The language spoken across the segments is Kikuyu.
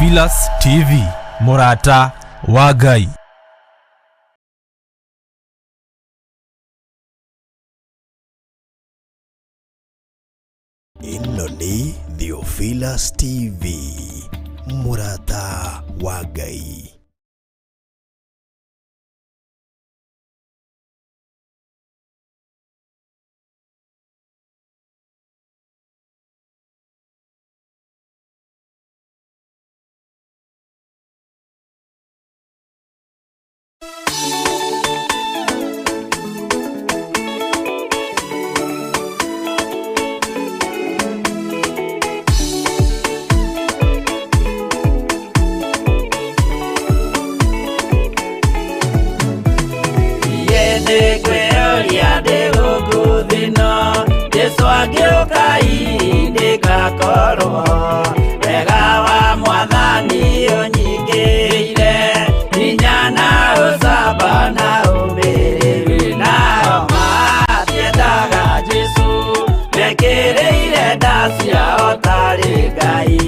Theophilus TV, mũrata wa Ngai. Ĩno nĩ Theophilus TV, mũrata wa Ngai. Jesu angĩũka ndĩgakorwo wega wa mwathani ũnyingĩire hinya na ũcamba na ũmĩrĩru nao matiendaga Jesu mekĩrĩire nda ciao tarĩ Ngai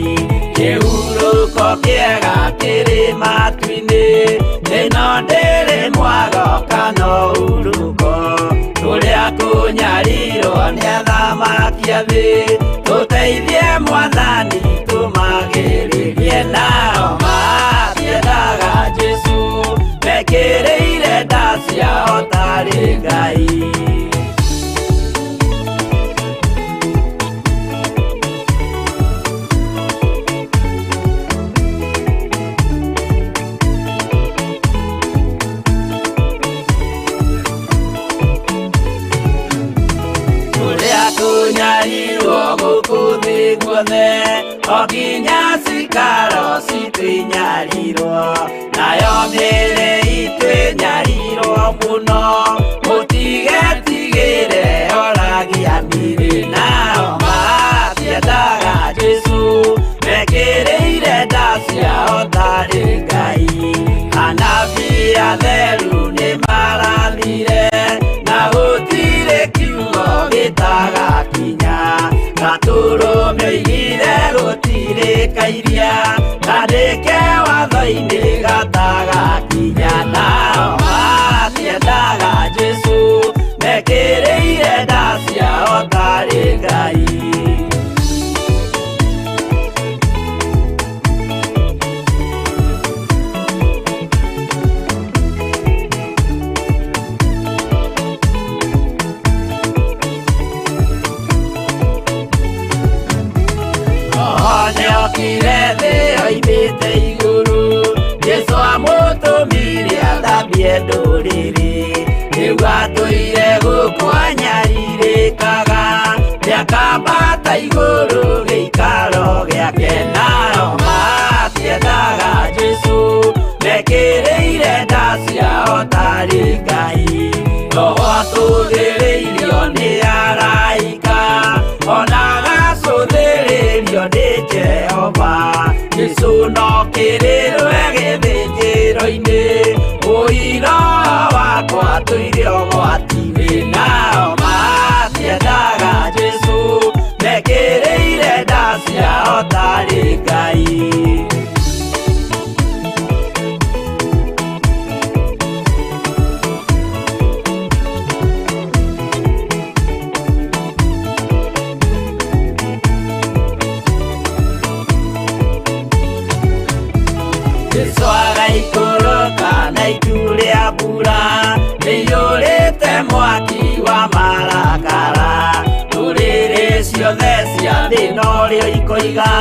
kĩhurũko kĩega kĩrĩ matu-inĩ ĩno ndĩrĩ mwago kana ũhurũko kũrĩa kũnyarirwo nĩ athamaki a thĩ tũteithie mwathani tũmagĩrĩrie nao matiendaga Jesu mekĩrĩire nda ciao tarĩ Ngai. Kũnyarirwo gũkũ thĩ guothe o nginya cikaro citũ inyarirwo nayo mĩĩrĩ itũ ĩnyarirwo mũno mũtigetigĩre oragia mĩĩrĩ nao matiendaga Jesu mekĩrĩire nda ciao tarĩ Ngai anabii atheru nĩmarathire na gũtirĩ kiugo gĩtagakinya gatũrũme oigire gũtirĩ kairia kandĩke watho-inĩ gatagakinya nao matiendaga Jesu mekĩrĩire nda ciao tarĩ Ngai. Nĩokire thĩ oimĩte igũrũ Jesu amũtũmire athambie ndũrĩrĩ rĩu atũire gũkũ anyarirĩkaga nĩakambata igũrũ gĩikaro gĩake nao matiendaga Jesu mekĩrĩire nda ciao tarĩ Ngai roho atũthĩrĩirio nĩ araika ona agacũthĩrĩrio nĩ Jehova Jesu no kĩrĩrwe gĩthĩnjĩro-inĩ ũira wakwa tũire ũgwati-inĩ nao matiendaga Jesu mekĩrĩire nda ciao tarĩ Ngai. Jesu agaikũrũka na itu rĩa mbura rĩiyũrĩte mwaki wa marakara ndũrĩrĩ ciothe cia thĩ norĩo ikoiga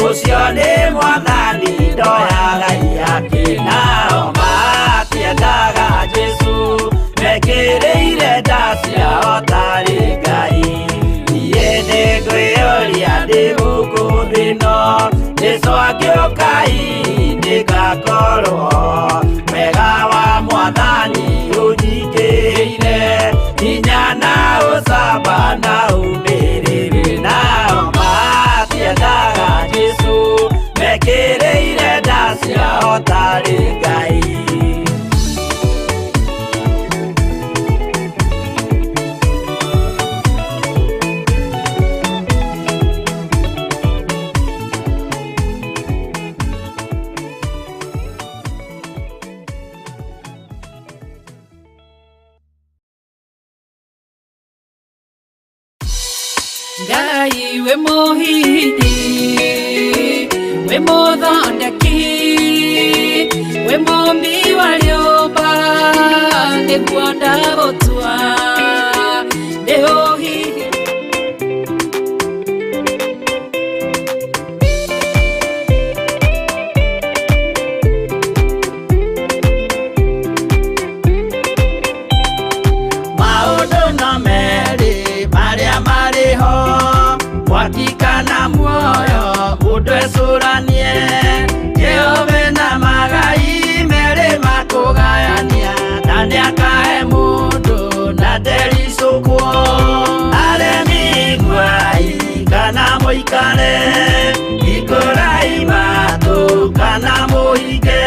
ũcio nĩ mwathani ndoyaga ihaki nao matiendaga Jesu mekĩrĩire nda ciao tarĩ Ngai niĩ nĩngwĩyũria ndĩ gũkũ thĩ ĩno Jesu angĩũka ndĩgakorwo wega wa mwathani ũnyingĩire hinya na ũcamba na ũmĩrĩru nao matiendaga Jesu mekĩrĩire nda ciao tarĩ Ngai. Ngai wĩ mũhihinyi, wĩ mũthondeki, wĩ mũmbi wa rĩũmba, nĩguo ndagũtua nĩ ũhihinyi. Maũndũ no merĩ marĩa marĩ ho, mwaki kana muoyo, mũndũ ecũranie. Jehova na magai merĩ makũgayania, na nĩakahe mũndũ na ndericũkwo. Aremi iguai kana mũikare, hingũrai matũ kana mũhinge,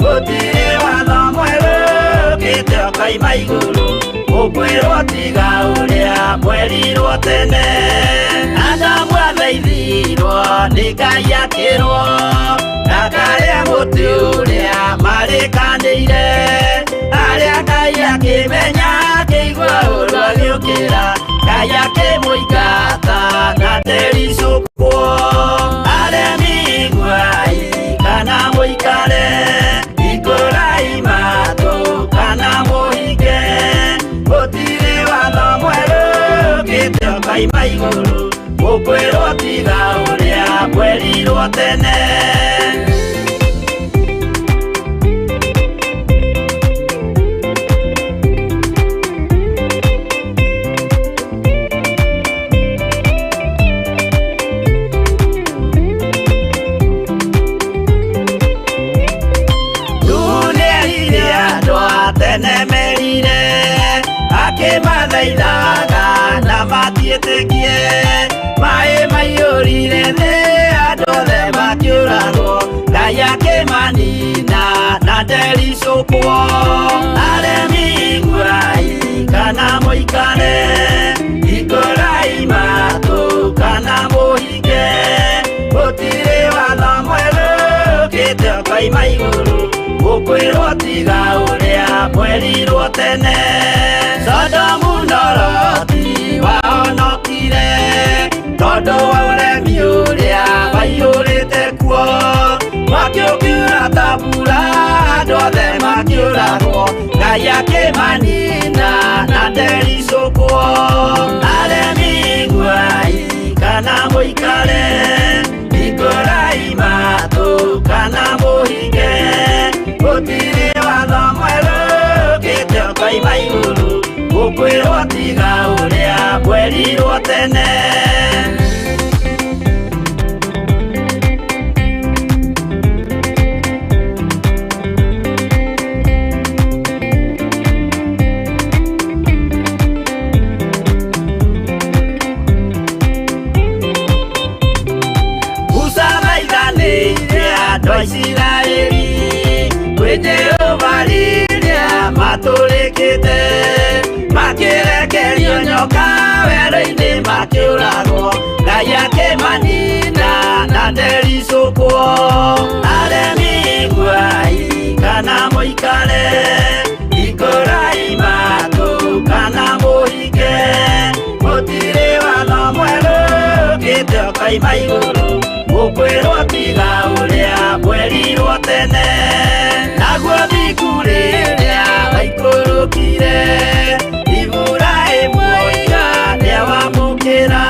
gũtirĩ watho mwerũ ũkĩte ũkoima igũrũ, ũkwĩrwo tiga ũrĩa mwerirwo tene. Adamu athaithirwo nĩ Ngai akĩrwo ndakarĩe mũtĩ ũrĩa marĩkanĩire, arĩa Ngai akĩmenya akĩigua ũru agĩũkĩra, Ngai akĩmũingata na ndericũkwo. Aremi iguai kana mũikare, hingũrai matũ kana mũhinge, gũtirĩ watho mwerũ ũkĩte ũkoima igũrũ, ũkwĩrwo tiga ũrĩa mwerirwo tene. Nĩerire andũ a tene merire, akĩmathaithaga na matiĩtĩkie, maĩ maiyũrire thĩ andũ othe makĩũragwo, Ngai akĩmanina na ndericũkwo. Aremi iguai kana mũikare, hingũrai matũ kana mũhinge, gũtirĩ watho mwerũ ũkĩte ũkoima igũrũ, ũkwĩrwo tiga ũrĩa mwerirwo tene. Sodomu na Loti wahonokire tondũ wa ũremi ũrĩa waiyũrĩte kuo, mwaki ũkiura ta mbura andũ othe makĩũragwo, Ngai akĩmanina na ndericũkwo. Aremi iguai kana mũikare, hingũrai matũ kana mũhinge, gũtirĩ watho mwerũ ũkĩte ũkoima igũrũ, ũkwĩrwo tiga ũrĩa mwerirwo tene. Musa thaithanĩire andũ a Isiraeli kwĩ Jehova rĩrĩa matũrĩkĩte, makĩrekerio nyoka werũ-inĩ makĩũragwo, Ngai akĩmanina na ndericũkwo. Aremi iguai kana mũikare, hingũrai matũ kana mũhinge, gũtirĩ watho mwerũ ũkĩte ũkoima igũrũ, ũkwĩrwo tiga ũrĩa mwerirwo tene. Naguo thingu rĩrĩa waikũrũkire, Iburahĩmu oiga nĩawamũkĩra,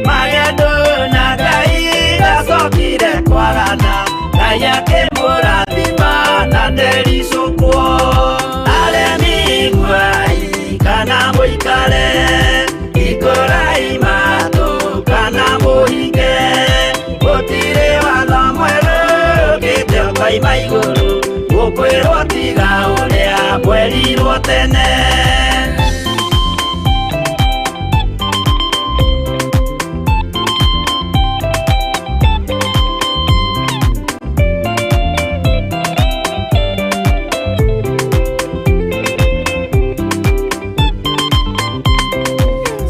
magendo na Ngai ndacokire kwagana, Ngai akĩmũrathima na ndericũkwo. Aremi iguai kana mũikare, hingũrai matũ kana mũhinge, gũtirĩ watho mwerũ ũkĩte ũkoima igũrũ, ũkwĩrwo tiga ũrĩa mwerirwo tene.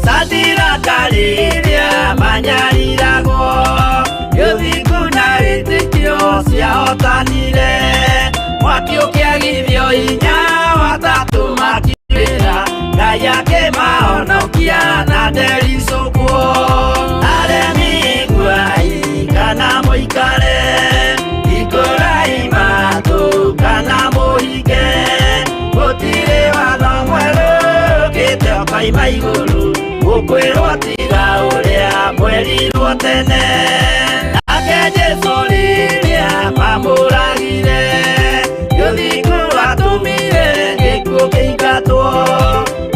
Sadiraka rĩrĩa manyariragwo, ũthingu na wĩtĩkio ciahotanire, mwaki ũkĩagithio hinya watatũ makiwĩra, Ngai akĩmahonokia na ndericũkwo. ũkĩte ũkoima igũrũ gũkwĩrwo tiga ũrĩa mwerirwo tene nake Jesũ rĩrĩa mamũragire rũthingo rwatũmire gĩkuũ kĩingatwo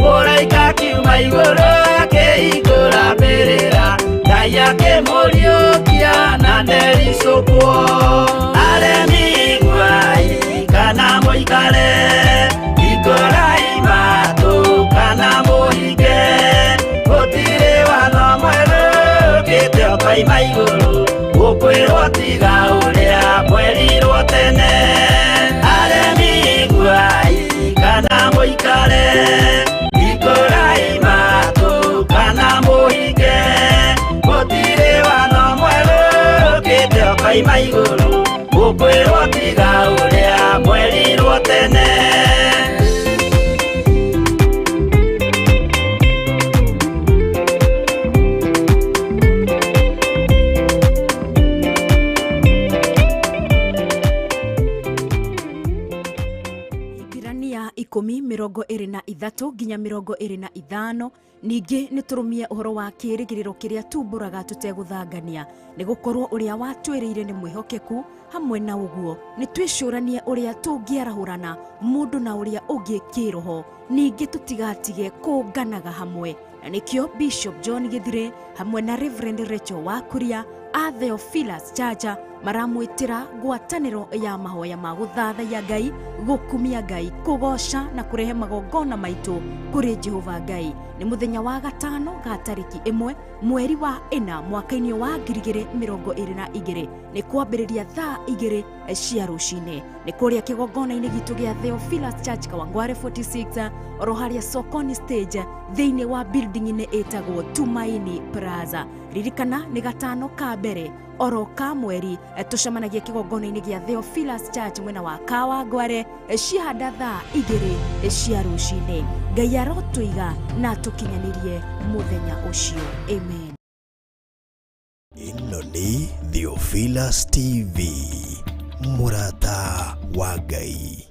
mũraika akiuma igũrũ akĩhingũra mbĩrĩra Ngai akĩmũriũkia na ndericũkwo aremi iguai kana mũikare hingũrai matũ kana mũhinge gũtirĩ watho mwerũ ũkĩte ũkoima igũrũ gũkwĩrwo tiga ũrĩa mwerirwo tene aremi iguai kana mũikare hingũrai matũ kana mũhinge gũtirĩ watho mwerũ ũkĩte ũkoima igũrũ gũkwĩrwo tiga ũrĩa mwerirwo tene. Ibirania 10:23 nginya 25 ningĩ nĩtũrũmie ũhoro wa kĩĩrĩgĩrĩro kĩrĩa tumbũraga tũtegũthangania nĩgũkorwo ũrĩa watwĩrĩire nĩ mwĩhokeku hamwe na ũguo nĩtwĩcũranie ũrĩa tũngĩarahũrana mũndũ na ũrĩa ũngĩ kĩroho ningĩ tũtigatige kũnganaga hamwe na nĩkĩo Bishop John Githire hamwe na Reverend Rachel Wakuria a Theophilus Chacha maramwĩtĩra ngwatanĩro ya mahoya ma gũthathaiya Ngai gũkumia Ngai kũgoca na kũrehe magongona maitũ kũrĩ Jehova Ngai nĩ mũthenya wa gatano ga tarĩki 1 mweri wa 4 mwaka-inĩ wa 2022 nĩ kwambĩrĩria thaa 2 cia rũcinĩ nĩ kũrĩa kĩgongona-inĩ gitũ gĩa Theophilus Church Kawangware 46 oro harĩa Sokoni stage thĩinĩ wa building-inĩ ĩtagwo Tumaini Plaza. Ririkana nĩ gatano ka mbere oro ka mweri tũcemanagia kĩgongona-inĩ gĩa Theophilus Church mwena wa Kawangware cihanda thaa 2 cia rũcinĩ. Ngai arotũiga na atũkinyanĩrie mũthenya ũcio. Amen. Ĩno nĩ Theophilus TV, mũrata wa Ngai.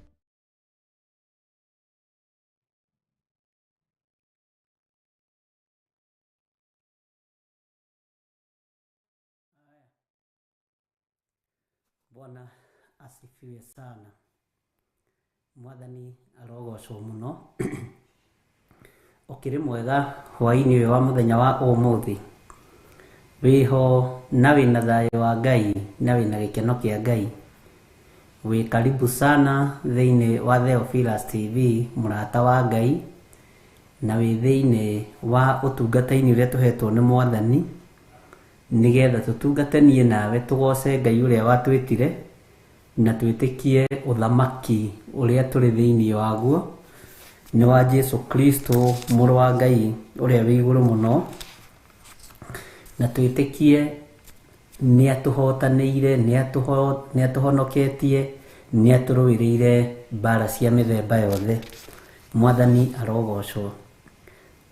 Bwana asifiwe sana. Mwathani arogocwo muno. Ũkĩrĩ mwega hwaĩ-inĩ ũyũ wa mũthenya wa ũmũthĩ. Wĩho na wĩna thayũ wa Ngai na wĩna gĩkeno kĩa Ngai. Wĩ karibu sana thĩinĩ wa Theophilus TV, mũrata wa Ngai, na wĩ thĩinĩ wa ũtungata-inĩ ũrĩa tũhetwo nĩ Mwathani nĩgetha tũtungatanie nawe tũgoce Ngai ũrĩa watwĩtire na twĩtĩkie ũthamaki ũrĩa tũrĩ thĩinĩ waguo nĩ wa Jesu Kristo mũrũ wa Ngai ũrĩa wĩ igũrũ mũno na twĩtĩkie nĩ atũhotanĩire nĩ atũhonoketie nĩ atũrũĩrĩire mbara cia mĩthemba yothe. Mwathani arogocwo.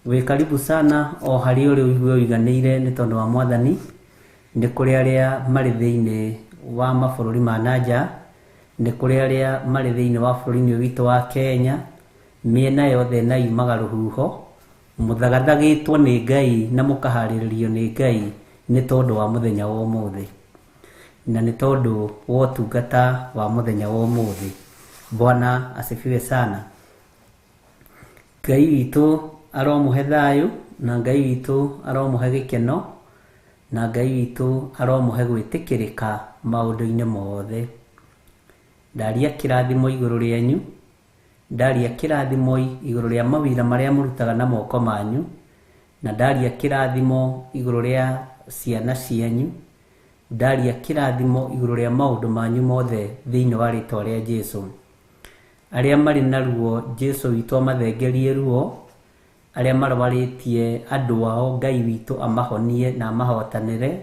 Wĩ karibu sana o harĩa ũrĩ ũigue ũiganĩire nĩ tondũ wa Mwathani. Nĩ kũrĩ arĩa marĩ thĩinĩ wa mabũrũri ma nanja, nĩ kũrĩ arĩa marĩ thĩinĩ wa bũrũri-inĩ witũ wa Kenya, mĩena yothe na yumaga rũhuho mũthagathagĩtwo nĩ Ngai na mũkaharĩrĩrio nĩ Ngai nĩ tondũ wa mũthenya wa ũmũthĩ na nĩ tondũ wa ũtungata wa mũthenya wa ũmũthĩ. Bwana asifiwe sana. Ngai witũ aromũhe thayũ na Ngai witũ aromũhe gĩkeno na Ngai witũ aromũhe gwĩtĩkĩrĩka maũndũ-inĩ mothe. Ndaria kĩrathimo igũrũ rĩanyu, ndaria kĩrathimo igũrũ rĩa mawĩra marĩa mũrutaga na moko manyu, na ndaria kĩrathimo igũrũ rĩa ciana cianyu, ndaria kĩrathimo igũrũ rĩa maũndũ manyu mothe thĩinĩ wa rĩtwa rĩa Jesu. Arĩa marĩ na ruo Jesu witũ amathengerie ruo, arĩa marwarĩtie andũ ao Ngai witũ amahonie na amahotanĩre,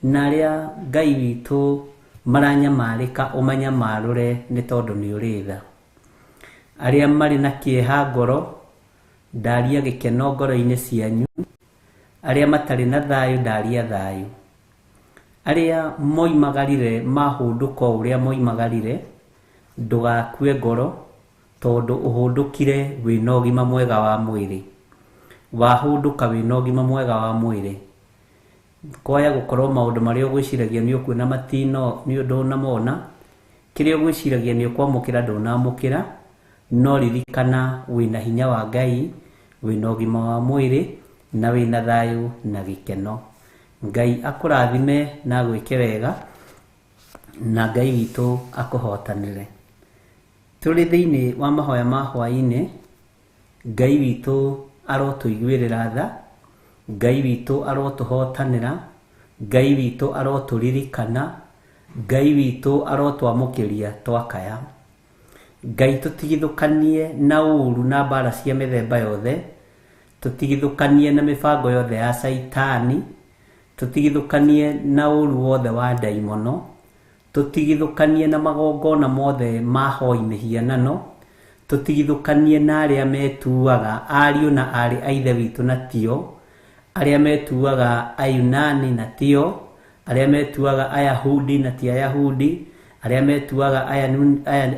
na arĩa Ngai witũ maranyamarĩka ũmanyamarũre nĩ tondũ nĩ ũrĩ tha. Arĩa marĩ na kĩeha ngoro ndaria gĩkeno ngoro-inĩ cianyu, arĩa matarĩ na thayũ ndaria thayũ, arĩa moimagarire mahũndũka o ũrĩa moimagarire ndũgakue ngoro Tondũ ũhũndũkire wĩna ũgima mwega wa mwĩrĩ. Wahũndũka wĩna ũgima mwega wa mwĩrĩ. Kwaya gũkorwo maũndũ marĩa ũgwĩciragia nĩ ũkuona matino nĩ ndũnamona, kĩrĩa ũgwĩciragia nĩ ũkwamũkĩra ndũnamũkĩra, no ririkana wĩna hinya wa Ngai, wĩna ũgima wa mwĩrĩ, na wĩna thayũ na gĩkeno. Ngai akũrathime na agwĩke wega, na Ngai witũ akũhotanĩre. Tũrĩ thĩinĩ wa mahoya ma hwaĩ-inĩ, Ngai witũ arotũiguĩrĩra tha, Ngai witũ arotũhotanĩra, Ngai witũ arotũririkana, Ngai witũ arotwamũkĩria twakaya. Ngai tũtigithũkanie na ũũru na mbara cia mĩthemba yothe, tũtigithũkanie na mĩbango yothe ya caitani, tũtigithũkanie na ũũru wothe wa ndaimono, tũtigithũkanie na magongona mothe ma hoi mĩhianano, tũtigithũkanie na arĩa metuaga ariũ na aarĩ a Ithe witũ na tio, arĩa metuaga Ayunani na tio, arĩa metuaga Ayahudi na ti Ayahudi, arĩa metuaga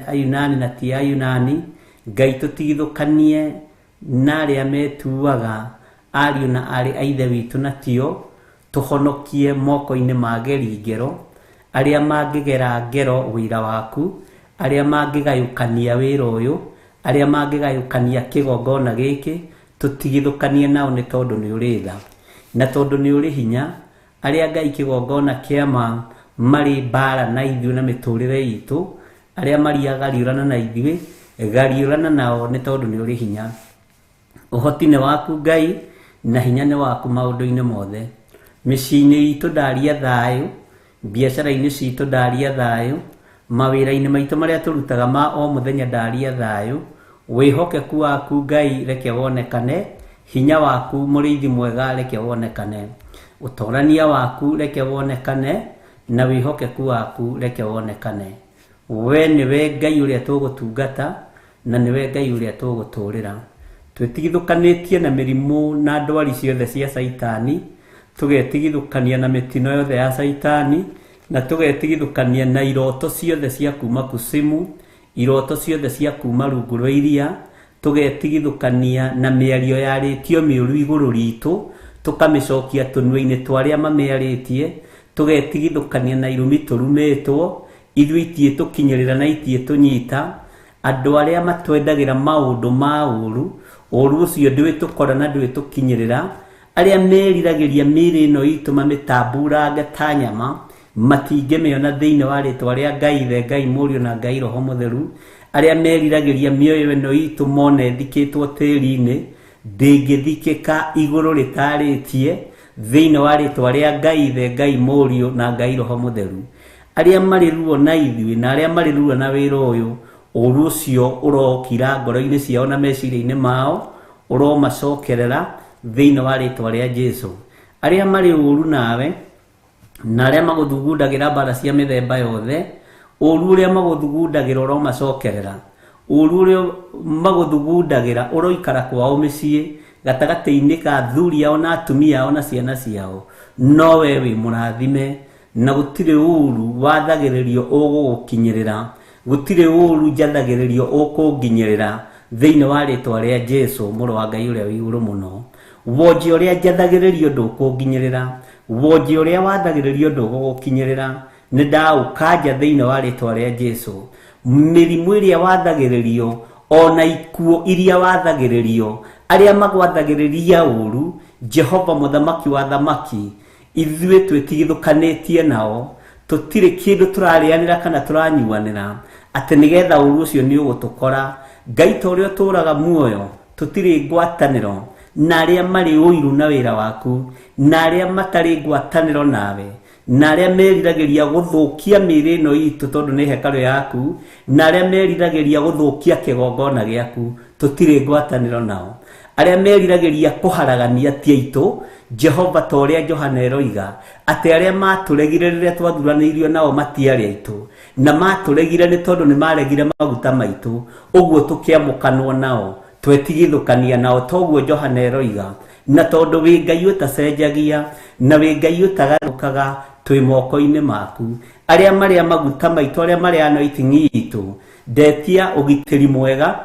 Ayunani na ti Ayunani. Ngai tũtigithũkanie na arĩa metuaga ariũ na aarĩ a Ithe witũ na tio, tũhonokie moko-inĩ ma geri ngero, arĩa mangĩgera ngero wĩra waku, arĩa mangĩgayũkania wĩra ũyũ, arĩa mangĩgayũkania kĩgongona gĩkĩ, tũtigithũkanie nao nĩ tondũ nĩ ũrĩ tha na tondũ nĩ ũrĩ hinya. Arĩa Ngai kĩgongona kĩama marĩ mbara na ithuĩ na mĩtũrĩre itũ, arĩa mariagariũrana na ithuĩ, gariũrana nao nĩ tondũ nĩ ũrĩ hinya. Ũhoti nĩ waku Ngai na hinya nĩ waku maũndũ-inĩ mothe. Mĩciĩ-inĩ itũ ndaria thayũ, biacara-inĩ citũ ndaria thayũ, mawĩra-inĩ maitũ marĩa tũrutaga ma o mũthenya ndaria thayũ. Wĩhokeku waku Ngai reke wonekane, hinya waku mũrĩithi mwega reke wonekane, ũtorania waku reke wonekane, na wĩhokeku waku reke wonekane. We nĩwe Ngai ũrĩa tũgũtungata na nĩwe Ngai ũrĩa tũgũtũrĩra. Twĩtigithũkanĩtie na mĩrimũ na ndwari ciothe cia caitani, tũgetigithũkania na mĩtino yothe ya caitani, na tũgetigithũkania na iroto ciothe cia kuma kusimu, iroto ciothe cia kuma rungu rwa iria, tũgetigithũkania na mĩario yarĩtio mĩũru igũrũ ritũ, tũkamĩcokia tũnua-inĩ twa arĩa mamĩarĩtie, tũgetigithũkania na irumi tũrumĩtwo, ithuĩ itiĩtũkinyĩrĩra na itiĩtũnyita. Andũ arĩa matwendagĩra maũndũ ma ũũru, ũũru ũcio ndwĩtũkora na ndwĩtũkinyĩrĩra. Arĩa meriragĩria mĩĩrĩ ĩno itũ mamĩtamburange ta nyama, matingĩmĩona thĩinĩ wa rĩtwa rĩa Ngai Ithe, Ngai Mũriũ na Ngai Roho Mũtheru. Arĩa meriragĩria mĩoyo ĩno itũ mone ĩthikĩtwo tĩri-inĩ, ndĩngĩthikĩka igũrũ rĩtarĩtie thĩinĩ wa rĩtwa rĩa Ngai Ithe, Ngai Mũriũ na Ngai Roho Mũtheru. Arĩa marĩ ruo na ithuĩ na arĩa marĩ ruo na wĩra ũyũ, ũũru ũcio ũrokira ngoro-inĩ ciao na meciria-inĩ mao, ũromacokerera thĩinĩ wa rĩtwa rĩa Jesũ. Arĩa marĩ ũũru nawe na arĩa magũthugundagĩra mbara cia mĩthemba yothe, ũũru ũrĩa magũthugundagĩra ũromacokerera, ũũru ũrĩa magũthugundagĩra ũroikara kwao mĩciĩ, gatagatĩ-inĩ ka athuri ao na atumia ao na ciana ciao, no we wĩ mũrathime na gũtirĩ ũũru wathagĩrĩrio ũgũgũkinyĩrĩra, gũtirĩ ũũru njathagĩrĩrio ũkũnginyĩrĩra thĩinĩ wa rĩtwa rĩa Jesũ mũrũ wa Ngai ũrĩa wĩ igũrũ mũno. Wonje ũrĩa njathagĩrĩrio ndũkũnginyĩrĩra, wonje ũrĩa wathagĩrĩrio ndũgũgũkinyĩrĩra, nĩ ndaũkanja thĩinĩ wa rĩtwa rĩa Jesũ. Mĩrimũ ĩrĩa wathagĩrĩrio ona ikuũ iria wathagĩrĩrio, arĩa magwathagĩrĩria ũũru, Jehova mũthamaki wa thamaki, ithuĩ twĩtigithũkanĩtie nao, tũtirĩ kĩndũ tũrarĩanĩra kana tũranyuanĩra, atĩ nĩgetha ũũru ũcio nĩ ũgũtũkora. Ngai ta ũrĩa ũtũũraga muoyo, tũtirĩ ngwatanĩro na arĩa marĩ ũiru na wĩra waku, na arĩa matarĩ ngwatanĩro nawe, na arĩa meriragĩria gũthũkia mĩĩrĩ ĩno itũ tondũ nĩ hekarũ yaku, na arĩa meriragĩria gũthũkia kĩgongona gĩaku, tũtirĩ ngwatanĩro nao. Arĩa meriragĩria kũharagania ti aitũ, Jehova ta ũrĩa Johana eroiga, atĩ arĩa matũregire rĩrĩa twathuranĩirio nao matiarĩ aitũ, na matũregire nĩ tondũ nĩ maregire maguta maitũ, ũguo tũkĩamũkanwo nao, twetigithũkania nao toguo Johana eroiga. Na tondũ wĩ Ngai ũtacenjagia na wĩ Ngai ũtagarũkaga, twĩ moko-inĩ maku. Arĩa marĩa maguta maitũ, arĩa marĩa anointing itũ, ndetia ũgitĩri mwega.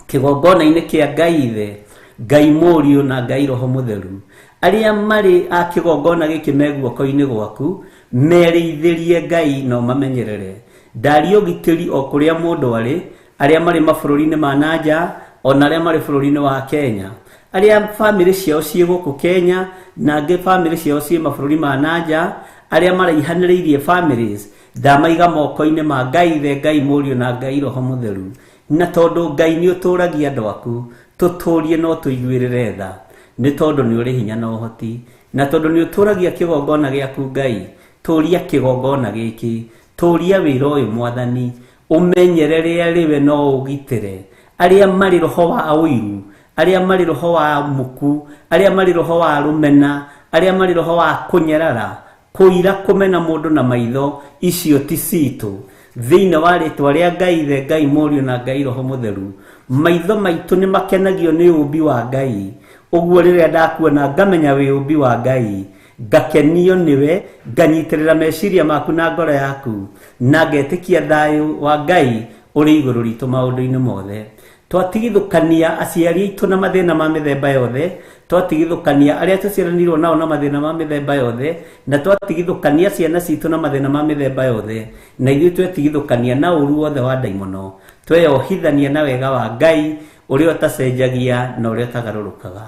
Kĩgongona-inĩ kĩa Ngai Ithe, Ngai Mũriũ na Ngai Roho Mũtheru, arĩa marĩ a kĩgongona gĩkĩ me guoko-inĩ gwaku, merĩithĩrie Ngai na ũmamenyerere. Ndaria ũgitĩri o kũrĩa mũndũ arĩ, arĩa marĩ mabũrũri-inĩ ma na nja, ona arĩa marĩ bũrũri-inĩ wa Kenya, arĩa bamĩrĩ ciao ciĩ gũkũ Kenya na angĩ bamĩrĩ ciao ciĩ mabũrũri ma na nja, arĩa maraihanĩrĩirie families, ndamaiga moko-inĩ ma Ngai Ithe, Ngai Mũriũ na Ngai Roho Mũtheru. Na tondũ Ngai nĩ ũtũragia andũ aku, tũtũrie no tũiguĩrĩre tha, nĩ tondũ nĩ ũrĩ hinya na ũhoti, na tondũ nĩ ũtũragia kĩgongona gĩaku Ngai, tũria kĩgongona gĩkĩ, tũria wĩra ũyũ Mwathani, ũmenyerere arĩwe no ũgitĩre arĩa marĩ roho wa ũiru, arĩa marĩ roho wa muku, arĩa marĩ roho wa rũmena, arĩa marĩ roho wa kũnyarara, kũira kũmena mũndũ na maitho, icio ti citũ. Thĩinĩ wa rĩtwa rĩa Ngai Ithe, Ngai Mũriũ na Ngai Roho Mũtheru, maitho maitũ nĩ makenagio nĩ ũmbi wa Ngai. Ũguo rĩrĩa ndakuona ngamenya wĩ ũmbi wa Ngai, ngakenio nĩwe, nganyitĩrĩra meciria maku na ngoro yaku, na ngetĩkia thayũ wa Ngai ũrĩ igũrũ ritũ maũndũ-inĩ mothe. Twatigithũkania aciari aitũ na mathĩna ma mĩthemba yothe, twatigithũkania arĩa tũciaranirwo nao na mathĩna ma mĩthemba yothe, na twatigithũkania ciana citũ na mathĩna ma mĩthemba yothe, na ithuĩ twetigithũkania na ũru wothe wa ndaimono, tweyohithania na wega wa Ngai ũrĩa ũtacenjagia na ũrĩa ũtagarũrũkaga.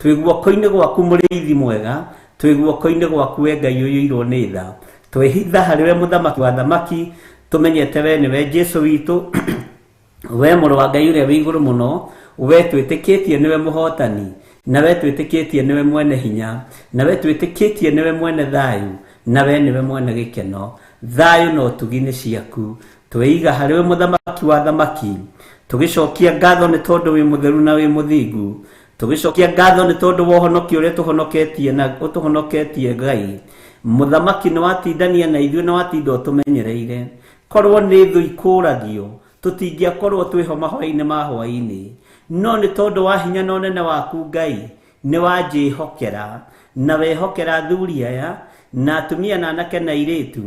Twĩ guoko-inĩ gwaku mũrĩithi mwega, twĩ guoko-inĩ gwaku we Ngai ũiyũirwo nĩ tha, twehitha harĩ we mũthamaki wa thamaki, tũmenyete we nĩwe Jesũ witũ, we mũrũ wa Ngai ũrĩa wĩ igũrũ mũno, we twĩtĩkĩtie nĩwe mũhotani, na we twĩtĩkĩtie nĩwe mwene hinya, na we twĩtĩkĩtie nĩwe mwene thayũ, na we nĩwe mwene gĩkeno. Thayũ na ũtugi nĩ ciaku. Tweiga harĩ we mũthamaki wa thamaki, tũgĩcokia ngatho nĩ tondũ wĩ mũtheru na wĩ mũthingu, tũgĩcokia ngatho nĩ tondũ wa ũhonokio ũrĩa tũhonoketie na ũtũhonoketie Ngai. Mũthamaki nĩ watindania na ithuĩ na watinda ũtũmenyereire. Korwo nĩ thũ ikũragio, tũtingĩakorwo twĩho mahoya-inĩ ma hwaĩ-inĩ, no nĩ tondũ wa hinya na ũnene waku Ngai, nĩ wanjĩhokera, na wehokera athuri aya na atumia na anake na airĩtu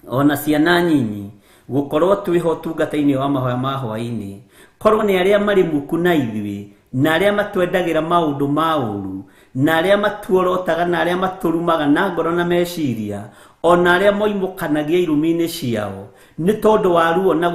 ona ciana nyinyi gũkorwo twĩho ũtungata-inĩ wa mahoya ma hwaĩ-inĩ. Korwo nĩ arĩa marĩ muku na ithuĩ, na arĩa matwendagĩra maũndũ ma ũru, na arĩa matuorotaga, na arĩa matũrumaga na ngoro na meciria, ona arĩa moimũkanagia irumi-inĩ ciao nĩ tondũ wa ruo na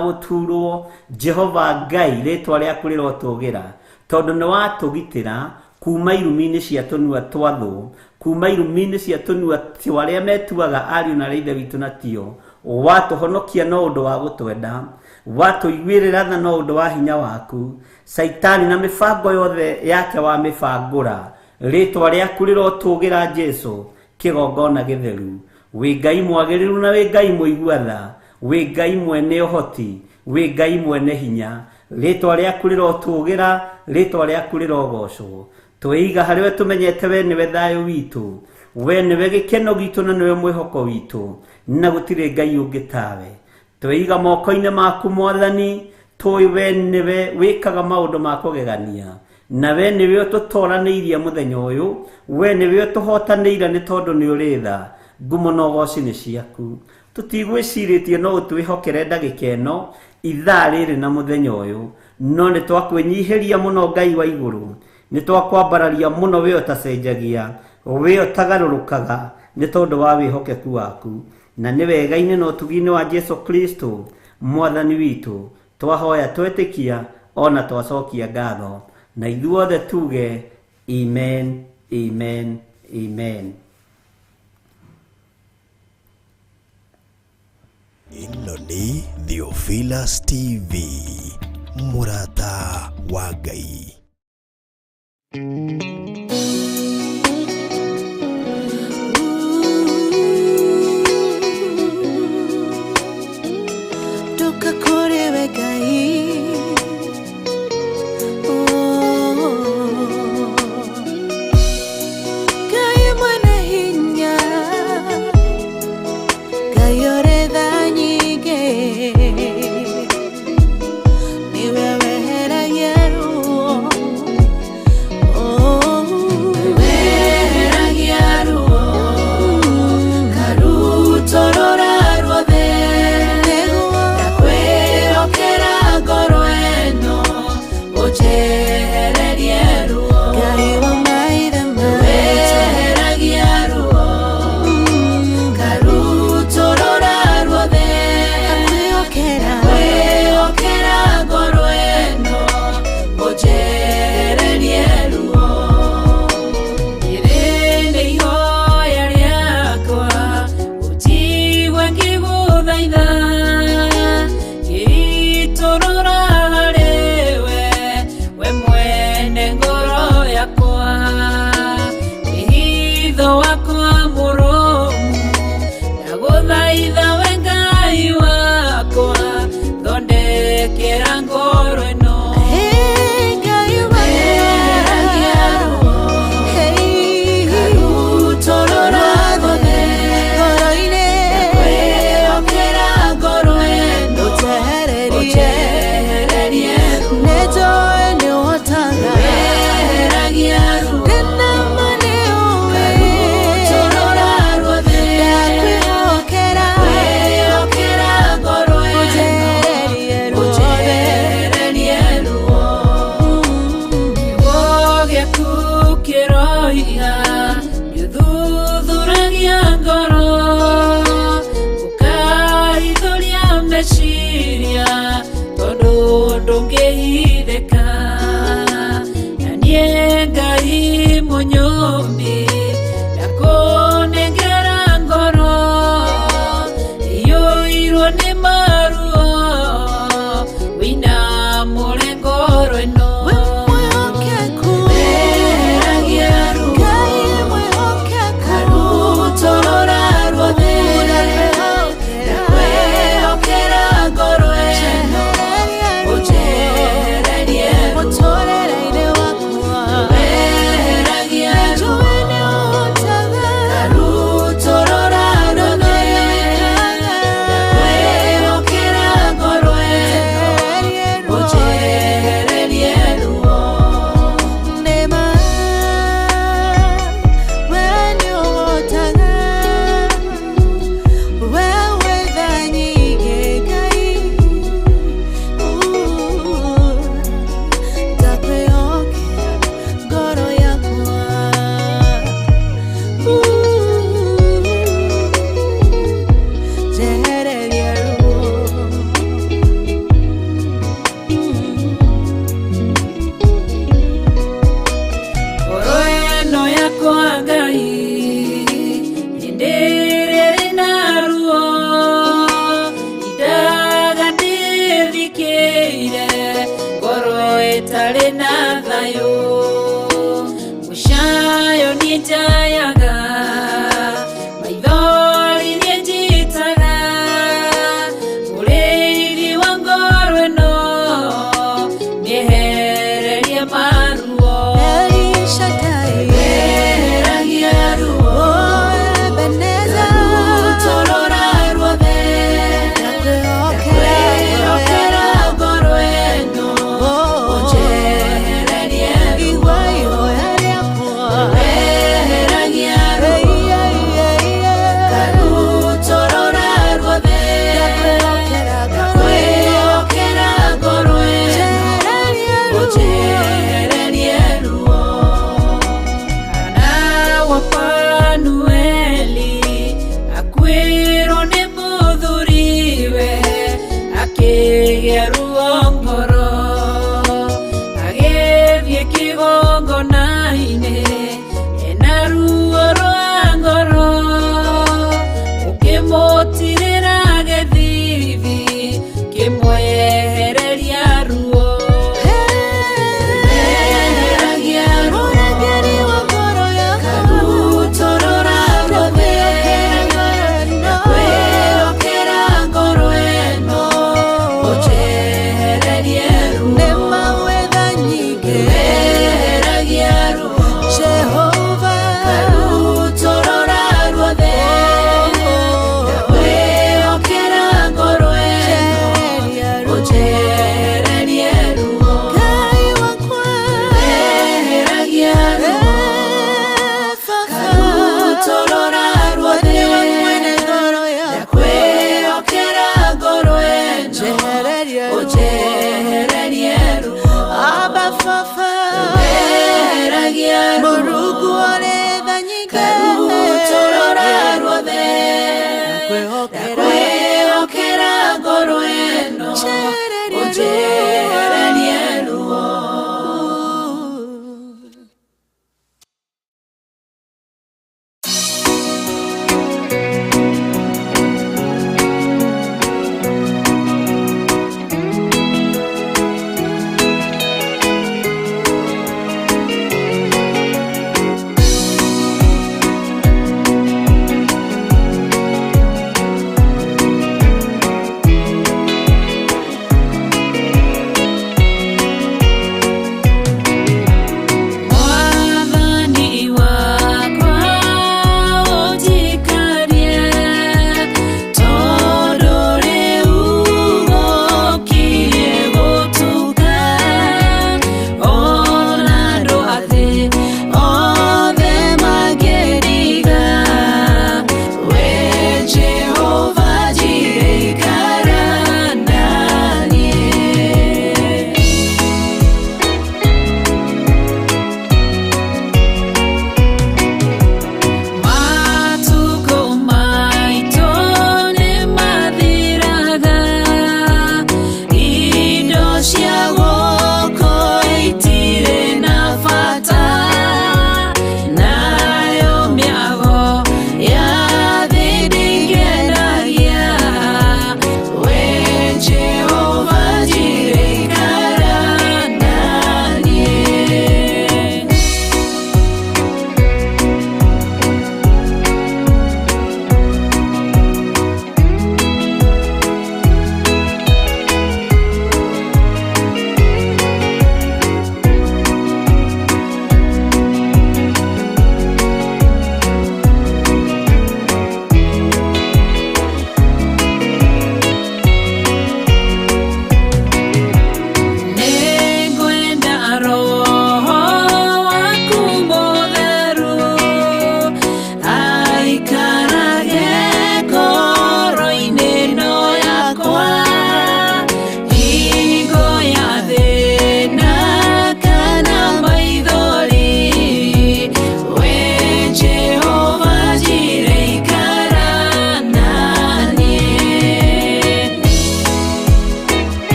gũturwo, Jehova Ngai rĩtwa rĩaku rĩrotũgĩra, tondũ nĩ watũgitĩra kuma irumi-inĩ cia tũnua twa thũ, kuma irumi-inĩ cia tũnua twa arĩa metuaga ariũ na ithe witũ na tio. Watũhonokia no ũndũ wa gũtwenda, watũiguĩrĩra tha no ũndũ wa hinya waku. Caitani na mĩbango yothe yake wa mĩbangũra, rĩtwa rĩaku rĩrotũgĩra Jesũ, kĩgongona gĩtheru. Wĩ Ngai mwagĩrĩru na wĩ Ngai mũigua tha, wĩ Ngai mwene ũhoti, wĩ Ngai mwene hinya. Rĩtwa rĩaku rĩrotũgĩra, rĩtwa rĩaku rĩrogocwo. Tweiga harĩ we tũmenyete we nĩwe thayũ witũ, we nĩwe gĩkeno gitũ na nĩwe mwĩhoko witũ, na gũtirĩ Ngai ũngĩ tawe. Tweiga moko-inĩ maku Mwathani, tũĩ we nĩwe wĩkaga maũndũ ma kũgegania, na we nĩwe ũtũtoranĩirie mũthenya ũyũ, we nĩwe ũtũhotanĩire nĩ tondũ nĩ ũrĩ tha. Ngumo na ũgoci nĩ ciaku. Tũtigwĩcirĩtie no ũtwĩhokere ndagĩka ĩno, ithaa rĩrĩ na mũthenya ũyũ, no nĩ twakwĩnyihĩria mũno Ngai wa igũrũ, nĩ twakwambararia mũno we ũtacenjagia, we ũtagarũrũkaga, nĩ tondũ wa wĩhokeku waku. Na nĩ wega-inĩ na ũtugi-inĩ wa Jesũ Kristo Mwathani witũ, twahoya twetĩkia ona twacokia ngatho, na ithuothe tuge amen, amen, amen. Ĩno nĩ Theophilus TV, mũrata wa Ngai. Toka kũrĩ we Ngai, Ngai mwene hinya, Ngai ũrĩ tha nyingĩ, nĩwe weheragia ruo Ndoiga nĩũthuthuragia ngoro ũkaithũria meciria tondũ ndũngĩhithĩka na niĩ Ngai mũnyũmbi ndakũnengera ngoro iyũirwo nĩ maruo wĩna mũrengoro ĩno We mwĩhokeku, Weheragia ruo Ngai mwĩhokeku, Karutorora ruothe ndakwĩhokera ngoro ĩno ũnjehererie ruo mũtũrĩre-inĩ wakwa Weheragia ruo njũĩ nĩ ũhotaga Karutorora ruothe ndakwĩhokera ngoro ĩno ũnjehererie ruo Nĩma we nĩũhotaga, we wĩ tha nyingĩ Ngai, ndakwĩhokera ngoro yakwa, njehereria ruo. Ngoro ĩno yakwa Ngai hĩndĩ ĩrĩa ĩrĩ na ruo indaga ndĩthikĩire ngoro ĩtarĩ na thayũ mũcayo niĩ njayaga maithori niĩ njitaga mũrĩithi wa ngoro ĩno mĩehererie maruo El Shaddai, Weheragia ruo oh Ebenezer, Karutorora ruothe ndakwĩhokera ndakwĩhokera ngoro ĩno ũnjehererie ruo igua ihoya rĩakwa. Weheragia ruo Karutorora ruothe ndakwĩhokera ngoro ĩno ũnjehererie ruo Hana wa Fanueli akuĩrwo nĩ mũthuriwe akĩgĩa ruo ngoro agĩthiĩ kĩgongona-inĩ ena ruo rwa ngoro ũkĩmũtirĩra gĩthithi kĩmwehereria ruo Weheragia ruo Karutorora ruothe ndakwĩhokera ngoro ĩno ũnjehererie ruo Weheragia ruo Karutorora ruothe ndakwĩhokera ngoro ĩno ũnjehererie ruo Weheragia ruo Karutorora ruothe ndakwĩhokera ngoro ĩno ũnjehererie ruo Abba Fafa, Weheragia ruo Mũrungu ũrĩ tha nyingĩ, Karutorora ruothe ndakwĩhokera ndakwĩhokera ngoro ĩno ũnjehererie ruo Thank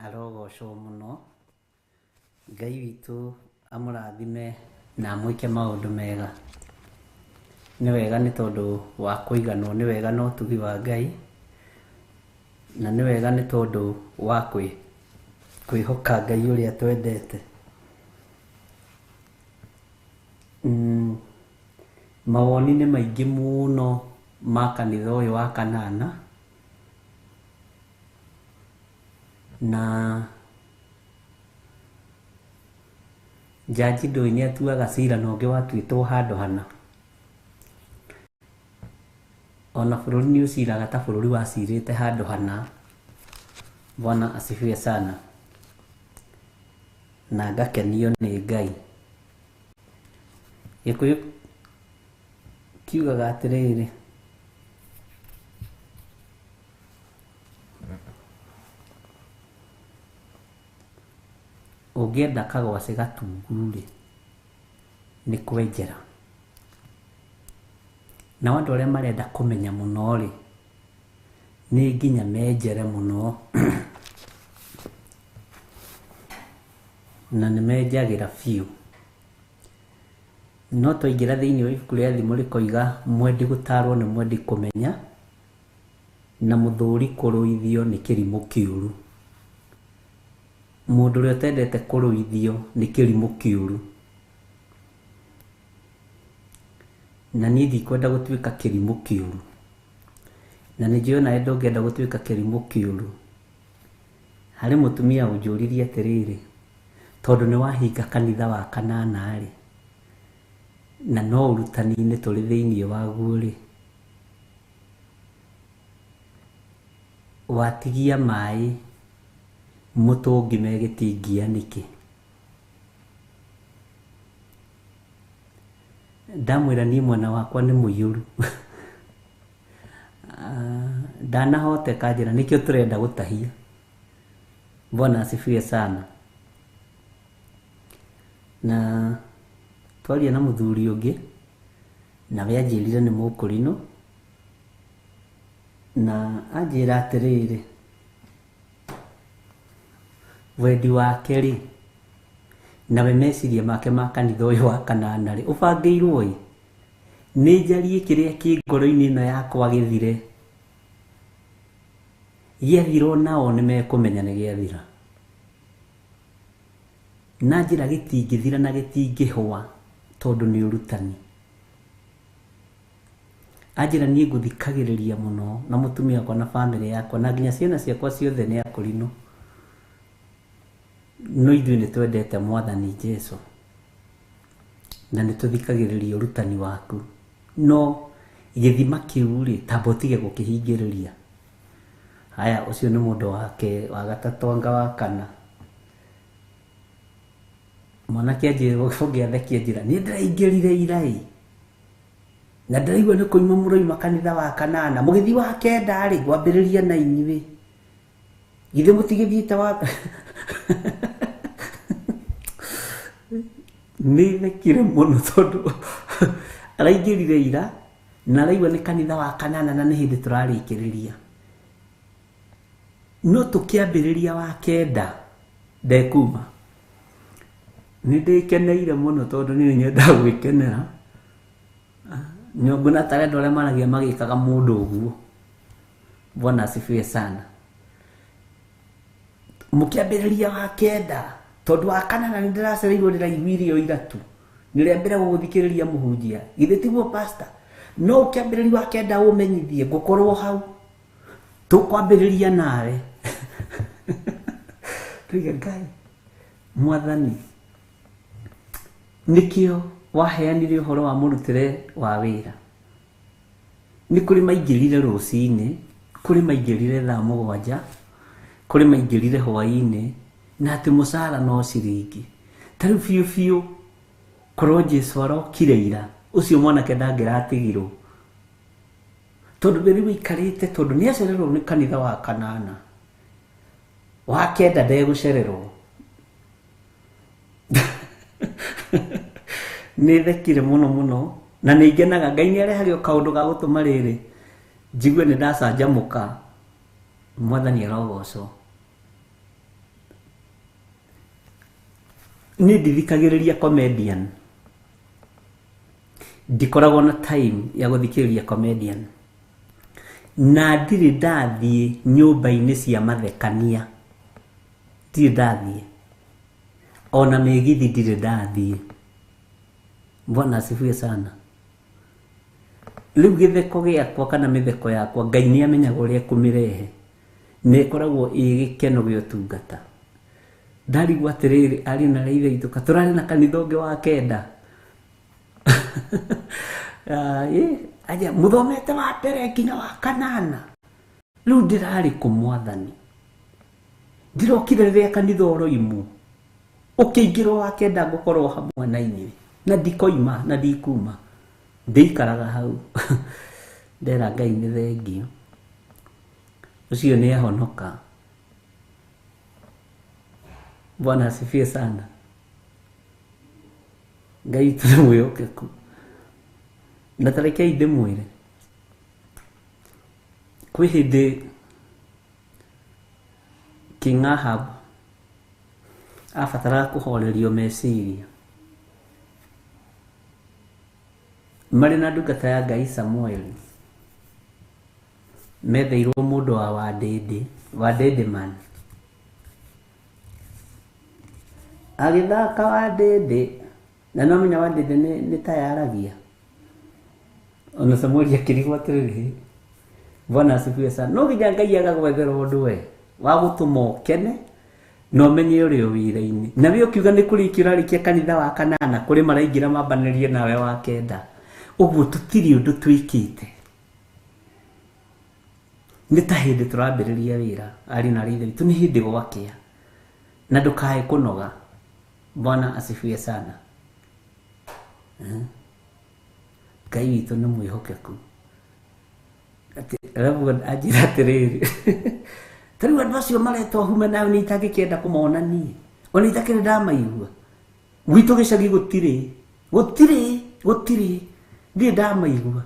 Arogocwo mũno. Ngai witũ amũrathime na amwĩke maũndũ mega. Nĩ wega nĩ tondũ wa kũiganwo, nĩ wega na ũtugi wa Ngai, na nĩ wega nĩ tondũ wa kwĩhoka Ngai ũrĩa twendete. Mawoni nĩ maingĩ mũno ma kanitha ũyũ wa Kanana, na njanji ndũĩ nĩ atuaga cira na ũngĩ watuĩtwo handũ hana. Ona bũrũri nĩ ũciraga ta bũrũri wacirĩte handũ hana. Bwana asifiwe sana. Na ngakenio nĩ Ngai. Gĩkũyũ kiugaga atĩrĩrĩ, ũngĩenda kagwacĩ gatungu-rĩ, nĩ kwenjera. Nao andũ arĩa marenda kũmenya mũno-rĩ, nĩ nginya menjere mũno. Na nĩ menjagĩra biũ. No twaingĩra thĩinĩ wa ibuku rĩa Thimo rĩkoiga mwendi gũtarwo nĩ mwendi kũmenya, na mũthũri kũrũithio nĩ kĩrimũ kĩũru. Mũndũ ũrĩa ũtendete kũrũithio nĩ kĩrimũ kĩũru. Na niĩ ndikwenda gũtuĩka kĩrimũ kĩũru. Na nĩ njũĩ onawe ndũngĩenda gũtuĩka kĩrimũ kĩũru. Harĩ mũtumia ũnjũririe atĩrĩrĩ, tondũ nĩ wahinga kanitha wa Kanana-rĩ, na no ũrutani-inĩ tũrĩ thĩinĩ waguo-rĩ, watigia maĩ mũtũngi megĩtingia nĩkĩ? Ndamwĩra niĩ mwena wakwa nĩ mũiyũru. Ndanahoteka njĩra nĩkĩo tũrenda gũtahia. Bwana asifiwe sana. Na twaria na mũthuri ũngĩ, nawe anjĩrire nĩ mũkũrinũ, na anjĩra atĩrĩrĩ, wendi wake rĩ, nawe meciria make ma kanitha ũyũ wa Kanana rĩ, ũbangĩirwo ĩ, nĩ njarie kĩrĩa kĩ ngoro-inĩ ĩno yakwa gĩthire. Gĩathira onao nĩ mekũmenya nĩ gĩathira. Na njĩra gĩtingĩthira na gĩtingĩhũa tondũ nĩ ũrutani. Anjĩra niĩ ngũthikagĩrĩria mũno na mũtumia wakwa na bamĩrĩ yakwa na nginya ciana ciakwa ciothe nĩ akũrinũ. No ithuĩ nĩ twendete Mwathani Jesũ na nĩ tũthikagĩrĩria ũrutani waku. No gĩthima kĩu rĩ, tamba ũtige gũkĩhingĩrĩria. Haya, ũcio nĩ mũndũ wake wa gatatũ anga wa kana. Mwanake anjĩra ũngĩ athekia njĩra, niĩ ndĩraingĩrire ira-ĩ, na ndĩraigua nĩ kũima mũroima kanitha wa Kanana, mũgĩthiĩ wa kenda rĩ, ngwambĩrĩria na inyuĩ. Githĩ mũtigĩthiĩte wa nĩ thekire mũno tondũ araingĩrire ira na araigua nĩ kanitha wa Kanana na nĩ hĩndĩ tũrarĩkĩrĩria. No tũkĩambĩrĩria wa kenda ndekuma. Nĩ ndĩkeneire mũno tondũ niĩ nyendaga gwĩkenera. Nyongo na tarĩ andũ arĩa maragia magĩkaga mũndũ ũguo. Bwana asifiwe sana. Mũkĩambĩrĩria wa kenda tondũ wa Kanana nĩ ndĩracereirwo ndĩraiguire o ira tu. Nĩ rĩa mbere gũgũthikĩrĩria mũhunjia. Githĩ tiguo pastor? No ũkĩambĩrĩria wa kenda ũmenyithie ngũkorwo hau. Tũkwambĩrĩria nawe. Tuige Ngai Mwathani, nĩkĩo waheanire ũhoro wa mũrutĩre wa wĩra. Nĩ kũrĩ maingĩrire rũcinĩ, kũrĩ maingĩrire thaa mũgwanja, kũrĩ maingĩrire hwaĩ-inĩ, na atĩ mũcara no ciringi. Ta rĩu biũ biũ korwo Jesũ arokire ira, ũcio mwanake ndangĩratigirwo. Tondũ we rĩu aikarĩte, tondũ nĩ acererwo nĩ kanitha wa Kanana. Wa kenda ndegũcererwo. Nĩ thekire mũno mũno na nĩ ngenaga. Ngai nĩ arehage kaũndũ ga gũtũma rĩrĩ njigue nĩ ndacanjamũka. Mwathani arogocwo. Niĩ ndithikagĩrĩria comedian, ndikoragwo na time ya gũthikĩrĩria comedian, na ndirĩ ndathiĩ nyũmba-inĩ cia mathekania, ndirĩ ndathiĩ ona mĩgithi, ndirĩ ndathiĩ. Bwana asifiwe sana. Rĩu gĩtheko gĩakwa kana mĩtheko yakwa, Ngai nĩ amenyaga ũrĩa ekũmĩrehe, na ĩkoragwo ĩ gĩkeno gĩa ũtungata. Ndarigwo atĩrĩrĩ, ariũ na aarĩ a Ithe witũ, ka tũrarĩ na kanitha ũngĩ wa kenda? Aja mũthomete wa mbere nginya wa kanana, rĩu ndĩrarĩ kũ Mwathani? Ndĩrokire rĩrĩa kanitha ũroimwo, ũkĩingĩrwo wa kenda, ngũkorwo hamwe na inyuĩ, na ndikoima na ndikuma, ndĩikaraga hau. Ndera Ngai nĩ thengio, ũcio nĩ ahonoka. Bwana asifiwe sana. Ngai witũ nĩ mwĩhokeku. Na ta rekei ndĩmwĩre, kwĩ hĩndĩ King Ahab abataraga kũhorerio meciria, marĩ na ndungata ya Ngai Samuel, metheirwo mũndũ wa Wandĩndĩ, Wandĩndĩ man, agĩthaka Wandĩndĩ, na no menya Wandĩndĩ nĩ ta yaragia. Ona Samuel akĩrigwo atĩrĩrĩ. Bwana asifiwe sana. No nginya Ngai agagwethera ũndũ we wa gũtũma ũkene na ũmenye ũrĩ o wĩra-inĩ. Na we ũkiuga nĩ kũrĩkia ũrarĩkia kanitha wa kanana, kũrĩ maraingĩra mambanĩrie nawe wa kenda. Ũguo tũtirĩ ũndũ twĩkĩte, nĩ ta hĩndĩ tũrambĩrĩria wĩra, ariũ na aarĩ a Ithe witũ, nĩ hĩndĩ gwakĩa, na ndũkae kũnoga. Bwana asifiwe sana. Ngai witũ nĩ mwĩhokeku. Arabu anjĩra atĩrĩrĩ, ta rĩu andũ acio maretwo hume nayo nĩ itangĩkĩenda kũmona niĩ, ona itakĩrĩ ndamaigua. Gwitũ gĩcagi gũtirĩ, gũtirĩ, gũtirĩ, ndirĩ ndamaigua.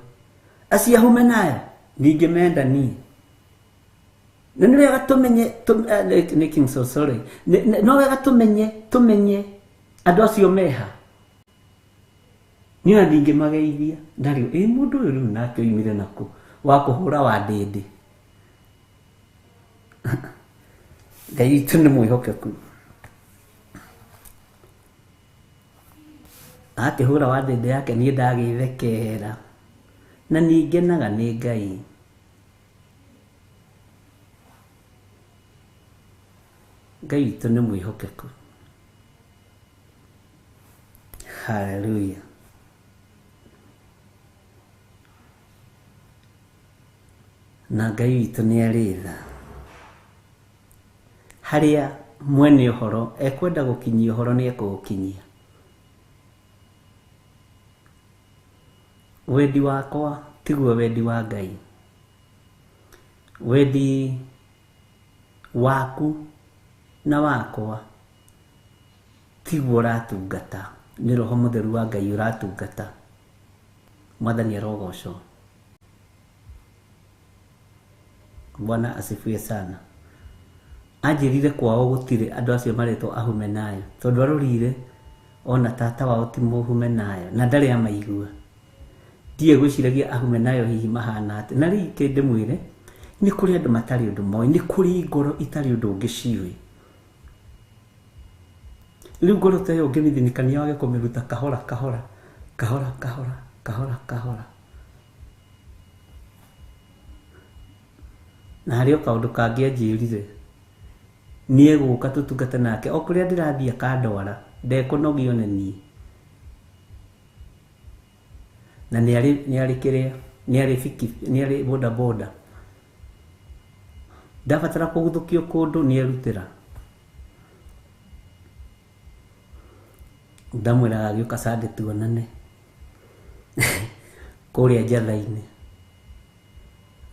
Acio ahume nayo ndingĩmenda niĩ. Na nĩ wega tũmenye, nĩ King, so sorry, no wega tũmenye andũ acio meha. Niĩ ona ndingĩmageithia. Ndarĩ, ĩ mũndũ ũyũ rĩu nake oimire nakũ wa kũhũra Wandĩndĩ? Ngai witũ nĩ mwĩhokeku. Akĩhũra Wandĩndĩ yake, niĩ ndagĩthekera, na niĩ ngenaga nĩ Ngai. Ngai witũ nĩ mwĩhokeku. Hallelujah. Na Ngai witũ nĩ arĩ tha. Harĩa mwene ũhoro ekwenda gũkinyia ũhoro nĩ ekũũkinyia. Wendi wakwa tiguo wendi wa Ngai. Wendi waku na wakwa tiguo ũratungata, nĩ Roho Mũtheru wa Ngai ũratungata. Mwathani arogocwo. Bwana asifiwe sana. Anjĩrire kwao gũtirĩ andũ acio maretwo ahume nayo, tondũ arorire ona tata wao ti mũhume nayo na ndarĩ amaigua. Ndiĩ gwĩciragia ahume nayo hihi mahana atĩa. Na rĩu kĩ ndĩmwĩre, nĩ kũrĩ andũ matarĩ ũndũ moĩ, nĩ kũrĩ ngoro itarĩ ũndũ ũngĩ ciũĩ. Rĩu ngoro ta ĩyo ũngĩmĩthinikania wage kũmĩruta kahora kahora kahora kahora kahora kahora. Na harĩ o kaũndũ kangĩ anjĩrire, nĩ egũka tũtungate nake o kũrĩa ndĩrathiĩ akandwara, ndekũnogio nĩ niĩ. Na nĩ arĩ kĩrĩa, nĩ arĩ biki, nĩ arĩ boda boda. Ndabatara kũguthũkio kũndũ nĩ erutĩra. Ndamwĩraga agĩũka Sunday tuonane kũrĩa njatha-inĩ.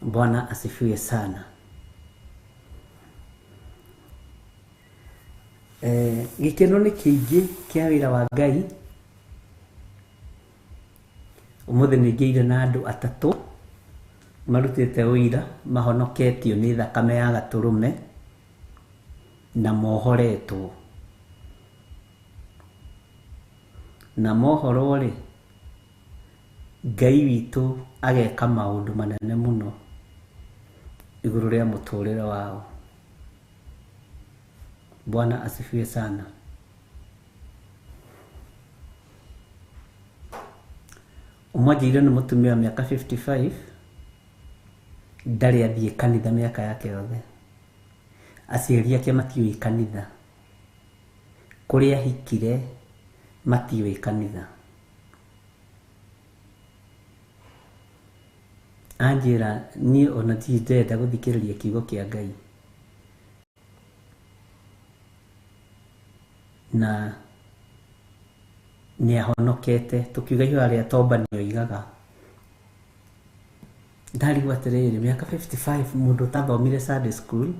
Bwana asifiwe sana. Gĩkeno nĩ kĩingĩ kĩa wĩra wa Ngai. Ũmũthĩ nĩ ngĩire na andũ atatũ marutĩte ũira, mahonoketio nĩ thakame ya gatũrũme na mohoretwo. Na mohorwo rĩ, Ngai witũ ageka maũndũ manene mũno igũrũ rĩa mũtũrĩre wao. Bwana asifiwe sana. Ũmwe anjĩrire nĩ mũtumia wa mĩaka 55, ndarĩ athiĩ kanitha mĩaka yake yothe. Aciari ake matiũĩ kanitha, kũrĩa ahikire matiũĩ kanitha. Anjĩra niĩ ona ndirĩ ndĩrenda gũthikĩrĩria kiugo kĩa Ngai. Na nĩ ahonokete, tũkiuga ihoya rĩa tomba nĩ oigaga. Ndarigwo atĩrĩrĩ, mĩaka 55 mũndũ ũtathomire Sunday school,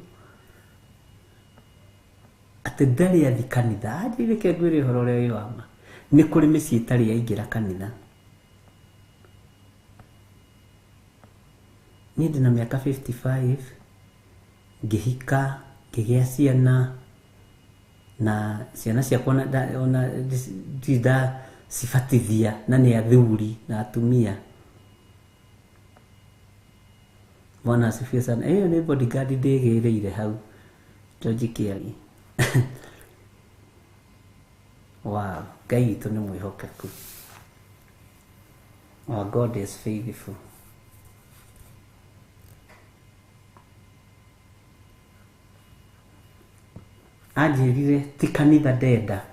atĩ ndarĩ athi kanitha. Anjĩrire reke ngwĩre ũhoro ũrĩa wĩ wa ma, nĩ kũrĩ mĩciĩ ĩtarĩ yaingĩra kanitha. Niĩ ndĩna mĩaka 55, ngĩhika, ngĩgĩa ciana, na ciana ciakwa ona ndirĩ ndacibatithia, na nĩ athuri na atumia. Bwana asifiwe sana. Ĩyo nĩ bodyguard ndĩgĩrĩire hau George Kĩari. Wow, Ngai witũ nĩ mwĩhokeku. Our God is faithful. Anjĩrire ti kanitha ndenda,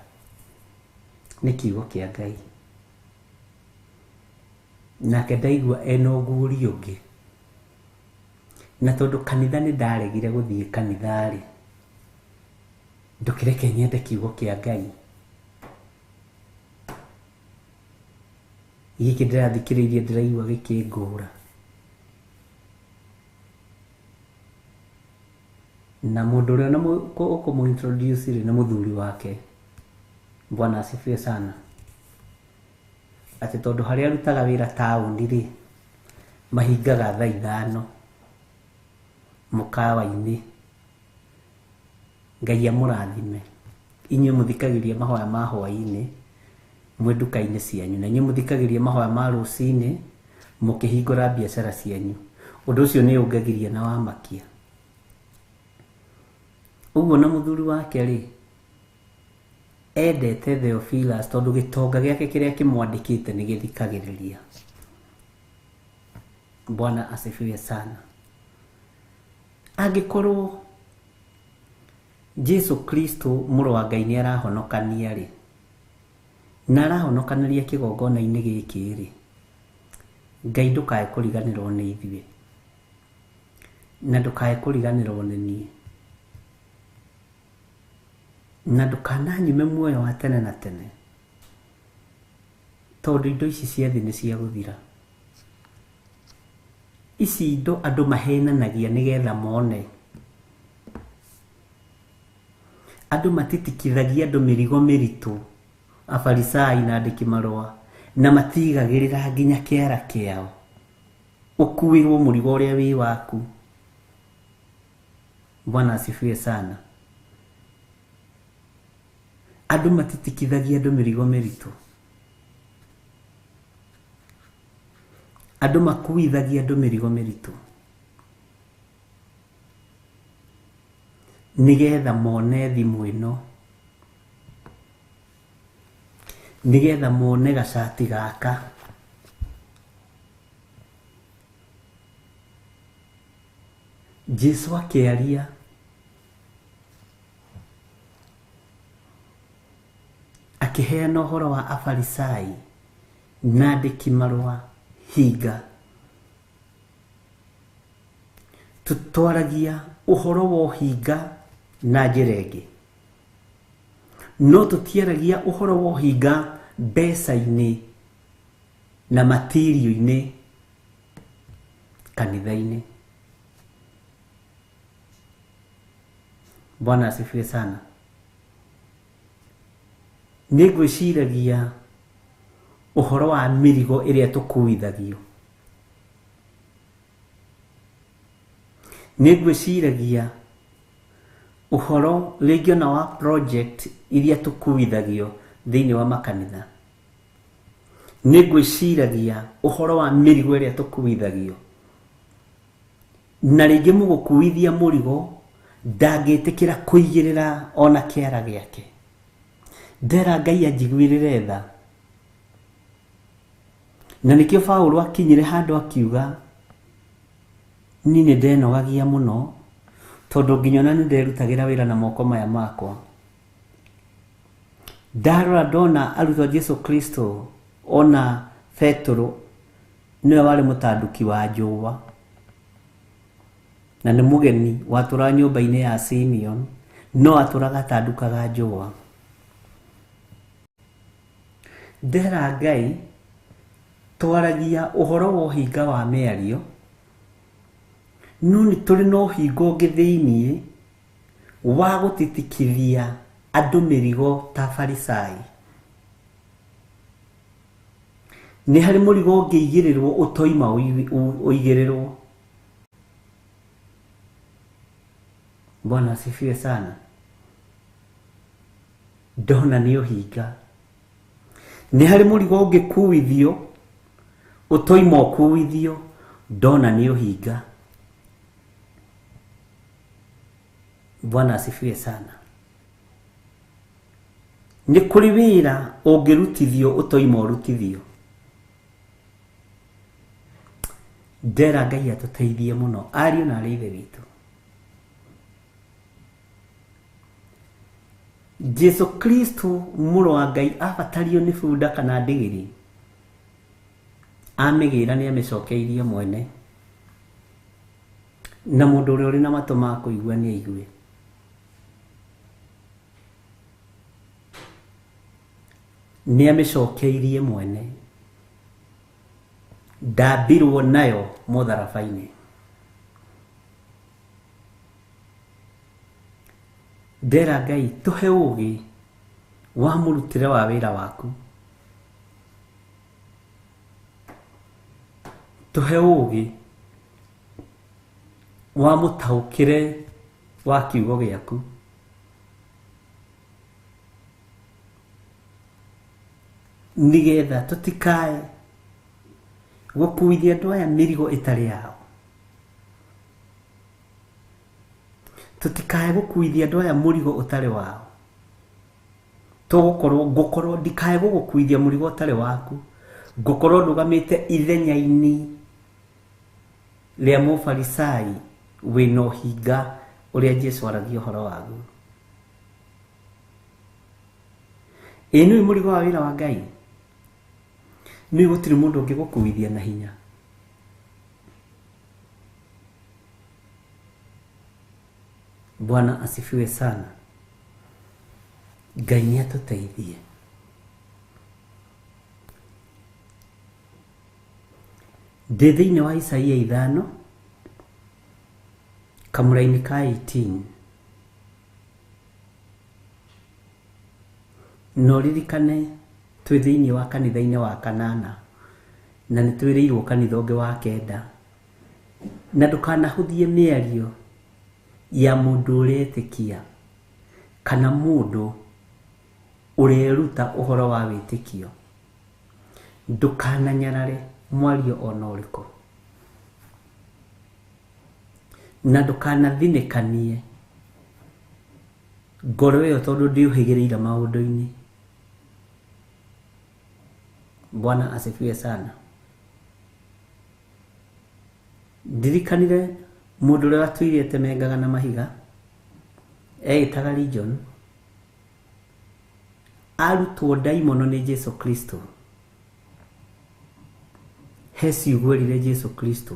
nĩ kiugo kĩa Ngai. Nake ndaigua ena ũguũrio ũngĩ. Na tondũ kanitha nĩ ndaregire gũthiĩ kanitha rĩ, ndũkĩreke nyende kiugo kĩa Ngai. Gĩkĩ ndĩrathikĩrĩirie ndĩraigua gĩkĩngũra. Na mũndũ ũrĩa ũkũmũ introduce rĩ, nĩ mũthuri wake. Bwana asifiwe sana. Atĩ tondũ harĩa arutaga wĩra taũni rĩ, mahingaga thaa 5 mũkawa-inĩ. Ngai amũrathime. Inyuĩ mũthikagĩrĩria mahoya ma hwaĩ-inĩ mwĩ nduka-inĩ cianyu, na inyuĩ mũthikagĩrĩria mahoya ma rũcinĩ mũkĩhingũra biacara cianyu. Ũndũ ũcio nĩ ũngegirie na wamakia. Ũguo na mũthuri wake rĩ, endete Theophilus tondũ gĩtonga gĩake kĩrĩa kĩmwandĩkĩte nĩ gĩthikagĩrĩria. Bwana asifiwe sana. Angĩkorwo Jesu Kristo mũrũ wa Ngai nĩ arahonokania rĩ, na arahonokanĩria kĩgongona-inĩ gĩkĩ rĩ, Ngai ndũkae kũriganĩrwo nĩ ithuĩ, na ndũkae kũriganĩrwo nĩ niĩ, na ndũkananyume muoyo wa tene na tene, tondũ indo ici cia thĩ nĩ cia gũthira. Ici indo andũ mahenanagia nĩgetha mone. Andũ matitikithagia andũ mĩrigo mĩritũ, afarisai na andĩki marũa, na matigagĩrĩra nginya kĩara kĩao. Ũkuĩrwo mũrigo ũrĩa wĩ waku. Bwana asifiwe sana. Andũ matitikithagia andũ mĩrigo mĩritũ. Andũ makuithagia andũ mĩrigo mĩritũ nĩgetha mone thimũ ĩno, nĩgetha mone gacati gaka. Jesu akĩaria akĩheana ũhoro wa afarisai na andĩki marũa hinga. Tũtwaragia ũhoro wa ũhinga na njĩra ĩngĩ, no tũtiaragia ũhoro wa ũhinga mbeca-inĩ na matirio-inĩ kanitha-inĩ. Bwana asifiwe sana. Nĩ ngwĩciragia ũhoro wa mĩrigo ĩrĩa tũkuithagio. Nĩ ngwĩciragia ũhoro rĩngĩ ona wa project iria tũkuithagio thĩinĩ wa makanitha. Nĩ ngwĩciragia ũhoro wa mĩrigo ĩrĩa tũkuithagio. Na rĩngĩ mũgũkuithia mũrigo ndangĩtĩkĩra kũigĩrĩra ona kĩara gĩake. Ndera Ngai anjiguĩrĩre tha. Na nĩkĩo Paũlũ akinyire handũ akiuga niĩ nĩ ndenogagia mũno tondũ nginya ona nĩ nderutagĩra wĩra na moko maya makwa. Ndarora ndona arutwo a Jesu Kristo ona Petero nĩwe warĩ mũtanduki wa njũa na nĩ mũgeni watũraga nyũmba-inĩ ya Simeon no atũraga atandukaga njũa. Ndera Ngai twaragia ũhoro wa ũhinga wa mĩario no nĩ tũrĩ na ũhinga ũngĩ thĩiniĩ wa gũtitikithia andũ mĩrigo ta Farisai. Nĩ harĩ mũrigo ũngĩigĩrĩrwo ũtoima ũigĩrĩrwo. Bwana asifiwe sana. Ndona nĩ ũhinga. Nĩ harĩ mũrigo ũngĩkuithio ũtoima ũkuithio, ndona nĩ ũhinga. Bwana asifiwe sana. Nĩ kũrĩ wĩra ũngĩrutithio ũtoima ũrutithio. Ndera Ngai atũteithie mũno ariũ na arĩ ithe witũ. Jesu Kristo mũrũ wa Ngai abatario nĩ bunda kana ndigiri amĩgĩra nĩ amĩcokeirie mwene, na mũndũ ũrĩa ũrĩ na matũ ma kũigua nĩ aigue. Nĩ amĩcokeirie mwene, ndambirwo nayo mũtharaba-inĩ. Ndera Ngai tũhe ũũgĩ wa mũrutĩre wa wĩra waku, tũhe ũũgĩ wa mũtaũkĩre wa kiugo gĩaku, nĩgetha tũtikae gũkuithia andũ aya mĩrigo ĩtarĩ yao, tũtikae gũkuithia andũ aya mũrigo ũtarĩ wao. Tũgũkorwo ngũkorwo ndikae gũgũkuithia mũrigo ũtarĩ waku, ngũkorwo ndũgamĩte ithenya-inĩ rĩa mũfarisai wĩna ũhinga ũrĩa Jesu aragia ũhoro waguo. Ĩ nĩũĩ mũrigo wa wĩra wa Ngai? Nĩũĩ gũtirĩ mũndũ ũngĩgũkuithia na hinya. Bwana asifiwe sana. Ngai nĩ atũteithie. Ndĩ thĩinĩ wa Isaia 5 kamũra-inĩ ka 18 na ũririkane twĩ thĩinĩ wa kanitha-inĩ wa kanana na nĩ twĩrĩirwo kanitha ũngĩ wa kenda, na ndũkanahũthie mĩario ya mũndũ ũretĩkia kana mũndũ ũreruta ũhoro wa wĩtĩkio. Ndũkananyarare mwario ona ũrĩkũ, na ndũkanathinĩkanie ngoro ĩyo tondũ ndĩũhĩgĩrĩire maũndũ-inĩ. Bwana asifiwe sana. Ndirikanire mũndũ ũrĩa watũire etemengaga na mahiga eĩtaga Legion, arutwo ndaimono nĩ Jesu Kristo. He ciugo erire Jesu Kristo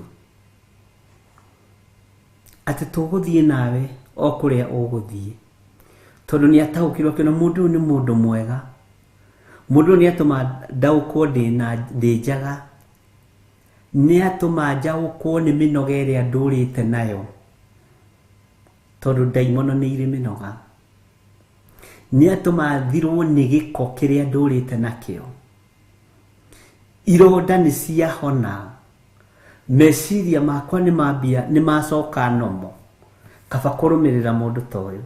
atĩ tũgũthiĩ nawe o kũrĩa ũgũthiĩ, tondũ nĩ ataũkirwo akĩona mũndũ ũyũ nĩ mũndũ mwega, mũndũ ũyũ nĩ atũma ndaũkwo ndĩ njaga, nĩ atũma njaũkwo nĩ mĩnoga ĩrĩa ndũrĩte nayo, tondũ ndaimono nĩ irĩ mĩnoga, nĩ atũma thirwo nĩ gĩko kĩrĩa ndũrĩte nakĩo, ironda nĩ ciahona, meciria makwa nĩ mambia nĩ macoka nomo, kaba kũrũmĩrĩra mũndũ ta ũyũ.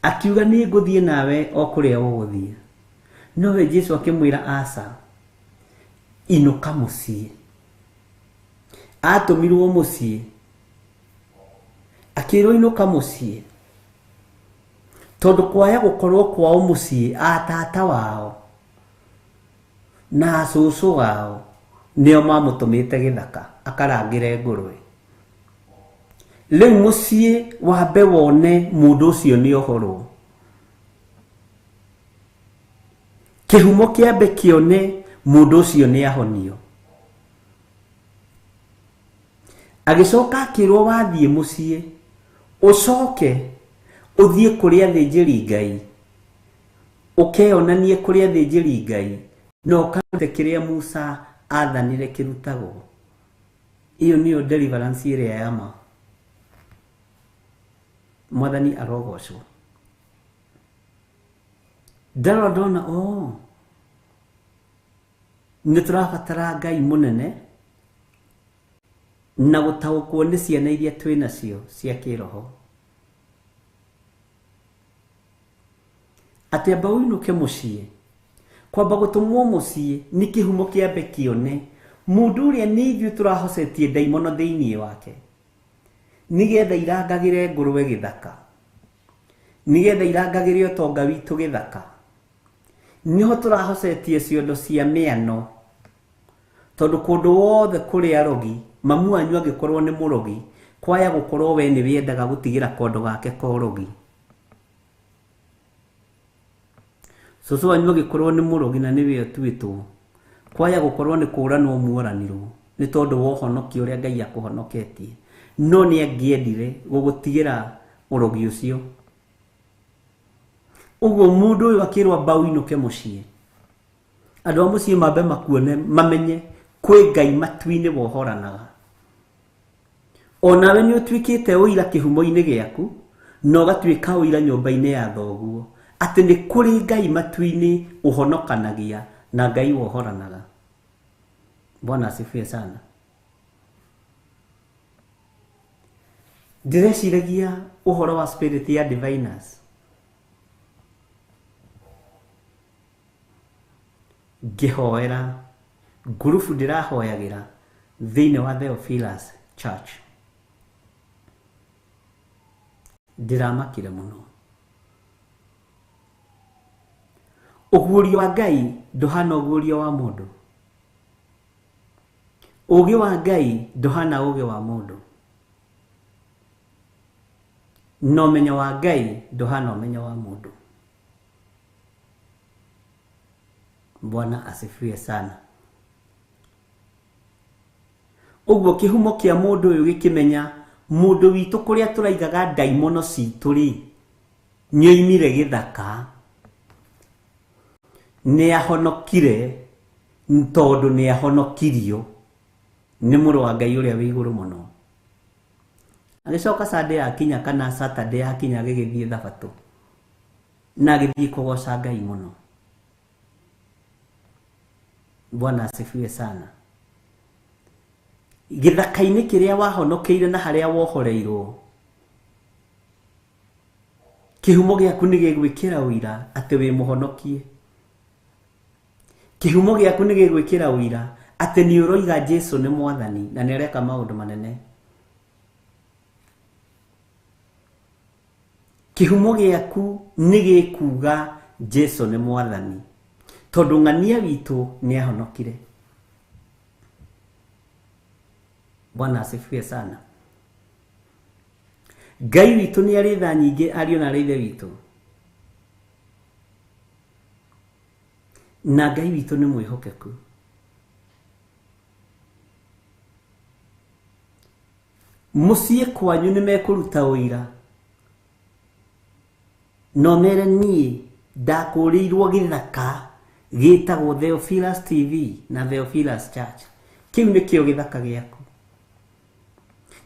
Akiuga nĩ ngũthiĩ nawe o kũrĩa ũgũthiĩ, Nowe Jesu akĩmwĩra aca, inũka mũciĩ. Atũmirwo mũciĩ, akĩrwo inũka mũciĩ, tondũ kwaya gũkorwo kwao mũciĩ atata wao na cũcũ wao nĩo mamũtũmĩte gĩthaka akarangĩre ngũrwe. Rĩu mũciĩ wambe wone mũndũ ũcio nĩ ohorwo, kĩhumo kĩambe kĩone mũndũ ũcio nĩ ahonio. Agĩcoka akĩrwo wathiĩ mũciĩ ũcoke ũthiĩ kũrĩ athĩnjĩri Ngai, ũkeyonanie kũrĩ athĩnjĩri Ngai na ũkarute kĩrĩa Musa athanire kĩrutagwo. Iyo nĩyo deliverance ĩrĩa ya ma. Mwathani arogocwo. Ndarora ndona oh, nĩ tũrabatara Ngai mũnene na gũtaũkwo nĩ ciana iria twĩ nacio cia kĩroho. Atĩ amba ũinũke mũciĩ, kwamba gũtũmwo mũciĩ nĩ kĩhumo kĩambe kĩone mũndũ ũrĩa nĩ ithuĩ tũrahocetie ndaimono thĩinĩ wake, nĩgetha irangagĩre ngũrwe gĩthaka, nĩgetha irangagĩre ũtonga witũ gĩthaka. Nĩho tũrahocetie ciondo cia mĩano, tondũ kũndũ wothe kũrĩ arogi, mamu wanyu angĩkorwo nĩ mũrogi, kwaya gũkorwo we nĩ wendaga gũtigĩra kondo gake ka ũrogi. Cũcũ wanyu angĩkorwo nĩ mũrogi na nĩwe ũtuĩtwo, kwaya gũkorwo nĩ kũranwo muoranirwo nĩ tondũ wa ũhonokio ũrĩa Ngai akũhonoketie, no nĩ angĩendire gũgũtigĩra ũrogi ũcio. Ũguo mũndũ ũyũ akĩrwo amba ũinũke mũciĩ, andũ a mũciĩ mambe makuone, mamenye kwĩ Ngai matu-inĩ wohoranaga. Onawe nĩ ũtuĩkĩte ũira kĩhumo-inĩ gĩaku na ũgatuĩka ũira nyũmba-inĩ ya thoguo atĩ nĩ kũrĩ Ngai matu-inĩ ũhonokanagia na Ngai wohoranaga. Bwana asifiwe sana. Ndĩreciragia ũhoro wa spirit ya diviners, ngĩhoera ngurubu ndĩrahoyagĩra thĩinĩ wa Theophilus Church. Ndĩramakire mũno. Ũguũrio wa Ngai ndũhana ũguũrio wa mũndũ. Ũũgĩ wa Ngai ndũhana ũũgĩ wa mũndũ. Na ũmenyo wa Ngai ndũhana ũmenyo wa mũndũ. Bwana asifiwe sana. Ũguo kĩhumo kĩa mũndũ ũyũ gĩkĩmenya mũndũ witũ kũrĩa tũraigaga ndaimono citũ rĩ, nĩoimire gĩthaka, nĩahonokire tondũ nĩahonokirio nĩ mũrũ wa Ngai ũrĩa wĩ igũrũ mũno. Agĩcoka Sunday yakinya kana Saturday yakinya agĩgĩthiĩ thabatũ na agĩthiĩ kũgoca Ngai mũno. Bwana asifiwe sana. Gĩthaka-inĩ kĩrĩa wahonokeire na harĩa wohoreirwo, kĩhumo gĩaku nĩ gĩgwĩkĩra ũira atĩ wĩ mũhonokie. Kĩhumo gĩaku nĩ gĩgwĩkĩra ũira atĩ nĩ ũroiga Jesu nĩ mwathani na nĩ areka maũndũ manene. Kĩhumo gĩaku nĩ gĩkuga Jesu nĩ mwathani tondũ ng'ania witũ nĩ ahonokire. Bwana asifiwe sana. Ngai witũ nĩ arĩ tha nyingĩ ariũ na ithe witũ, na Ngai witũ nĩ mwĩhokeku. Mũciĩ kwanyu nĩ mekũruta ũira no mere niĩ ndakũrĩirwo gĩthaka gĩtagwo Theophilus TV na Theophilus Church. Kĩu nĩkĩo gĩthaka gĩaku.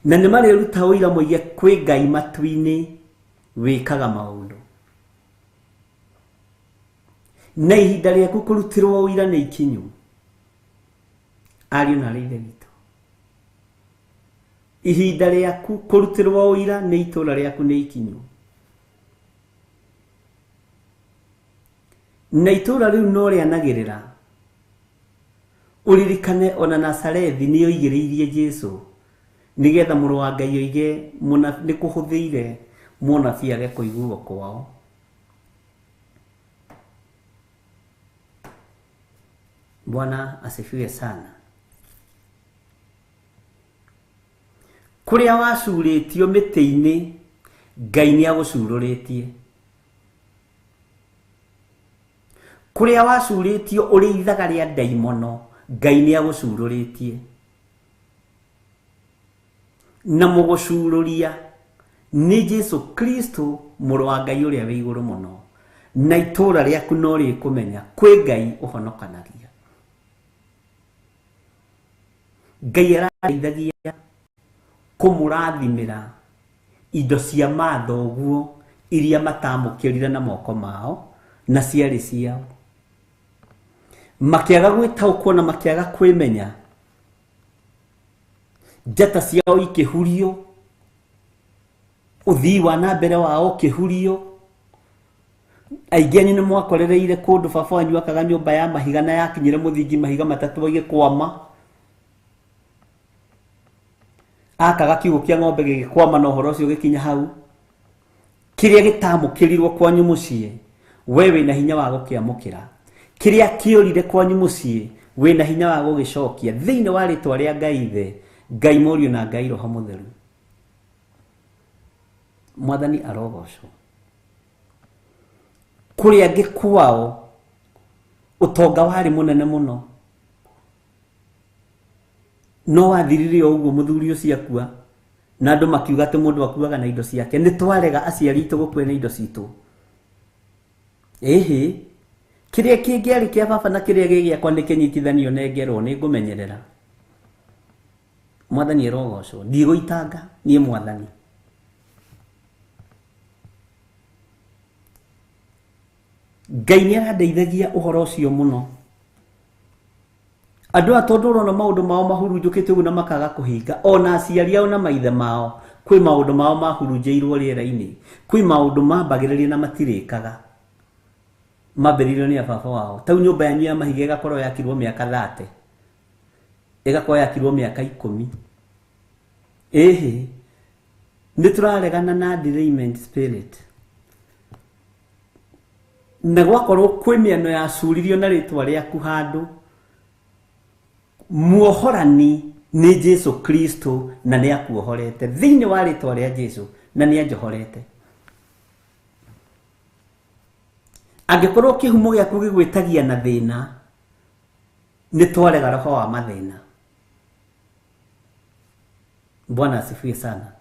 Na nĩ marĩruta ũira moige kwĩ Ngai matu-inĩ wĩkaga maũndũ. Na ihinda rĩaku kũrutĩrwo ũira nĩ ikinyu, ariũ na ithe witũ. Ihinda rĩaku kũrutĩrwo ũira nĩ itũra rĩaku nĩ ikinyu. Na itũũra rĩu no rĩanagĩrĩra. Ũririkane ona Nazarethi nĩ yoigĩrĩirie Jesu nĩgetha mũrũ wa Ngai oige nĩ kũhũthĩire mũnabii age kũiguo kwao. Bwana asifiwe sana. Kũrĩa wacurĩtio mĩtĩ-inĩ, Ngai nĩ agũcurũrĩtie. Kũrĩa wacurĩtio ũrĩ ithaga rĩa ndaimono, Ngai nĩ agũcurũrĩtie. Na mũgũcurũria nĩ Jesu Kristo mũrũ wa Ngai ũrĩa wĩ igũrũ mũno. Na itũũra rĩaku no rĩkũmenya kwĩ Ngai ũhonokanagia. Ngai arateithagia kũmũrathimĩra indo cia mathoguo iria matamũkĩrire na moko mao na ciarĩ ciao. Makĩaga gwĩtaũkwo na makĩaga kwĩmenya, njata ciao ikĩhurio, ũthii wa na mbere wao ũkĩhurio. Aingĩ anyu nĩ mwakorereire kũndũ baba wanyu akaga nyũmba ya mahiga na yakinyire mũthingi mahiga matatũ agĩkwama. Akaga kiugũ kĩa ng'ombe gĩgĩkwama na ũhoro ũcio ũgĩkinya hau. Kĩrĩa gĩtamũkĩrirwo kwanyu mũciĩ, we wĩna hinya wa gũkĩamũkĩra. Kĩrĩa kĩũrire kwanyu mũciĩ, wĩna hinya wa gũgĩcokia thĩinĩ wa rĩtwa rĩa Ngai Ithe, Ngai Mũriũ na Ngai Roho Mũtheru. Mwathani arogocwo. Kũrĩa angĩ kwao ũtonga warĩ mũnene mũno, no wathirire o ũguo mũthuri ũcio akua, na andũ makiuga atĩ mũndũ akuaga na indo ciake. Nĩ twarega aciari aitũ gũkua na indo citũ. Ĩhĩ, kĩrĩa kĩngĩarĩ kĩa baba na kĩrĩa gĩ gĩakwa nĩ kĩnyitithanio nengerwo, nĩ ngũmenyerera. Mwathani arogocwo. Ndigũitanga niĩ Mwathani. Ngai nĩ arandeithagia ũhoro ũcio mũno. Andũ aya tondũ ũrona maũndũ mao mahurunjũkĩte ũguo na makaga kũhinga, ona aciari ao na maithe mao kwĩ maũndũ mao mahurunjĩirwo rĩera-inĩ, kwĩ maũndũ mambagĩrĩria na matirĩkaga, mambĩrĩirio nĩ baba wao. Tau nyũmba yanyu ya mahiga ĩgakorwo yakirwo mĩaka 30, ĩgakorwo yakirwo mĩaka 10. Ĩhĩ, nĩ tũraregana na delayment spirit. Na gwakorwo kwĩ mĩano yacuririo na rĩtwa rĩaku handũ, muohorani nĩ Jesu Kristo na nĩ akuohorete thĩinĩ wa rĩtwa rĩa Jesu, na nĩ anjohorete. Angĩkorwo kĩhumo gĩaku gĩgwĩtagia na thĩna, nĩ twarega roho wa mathĩna. Bwana asifiwe sana.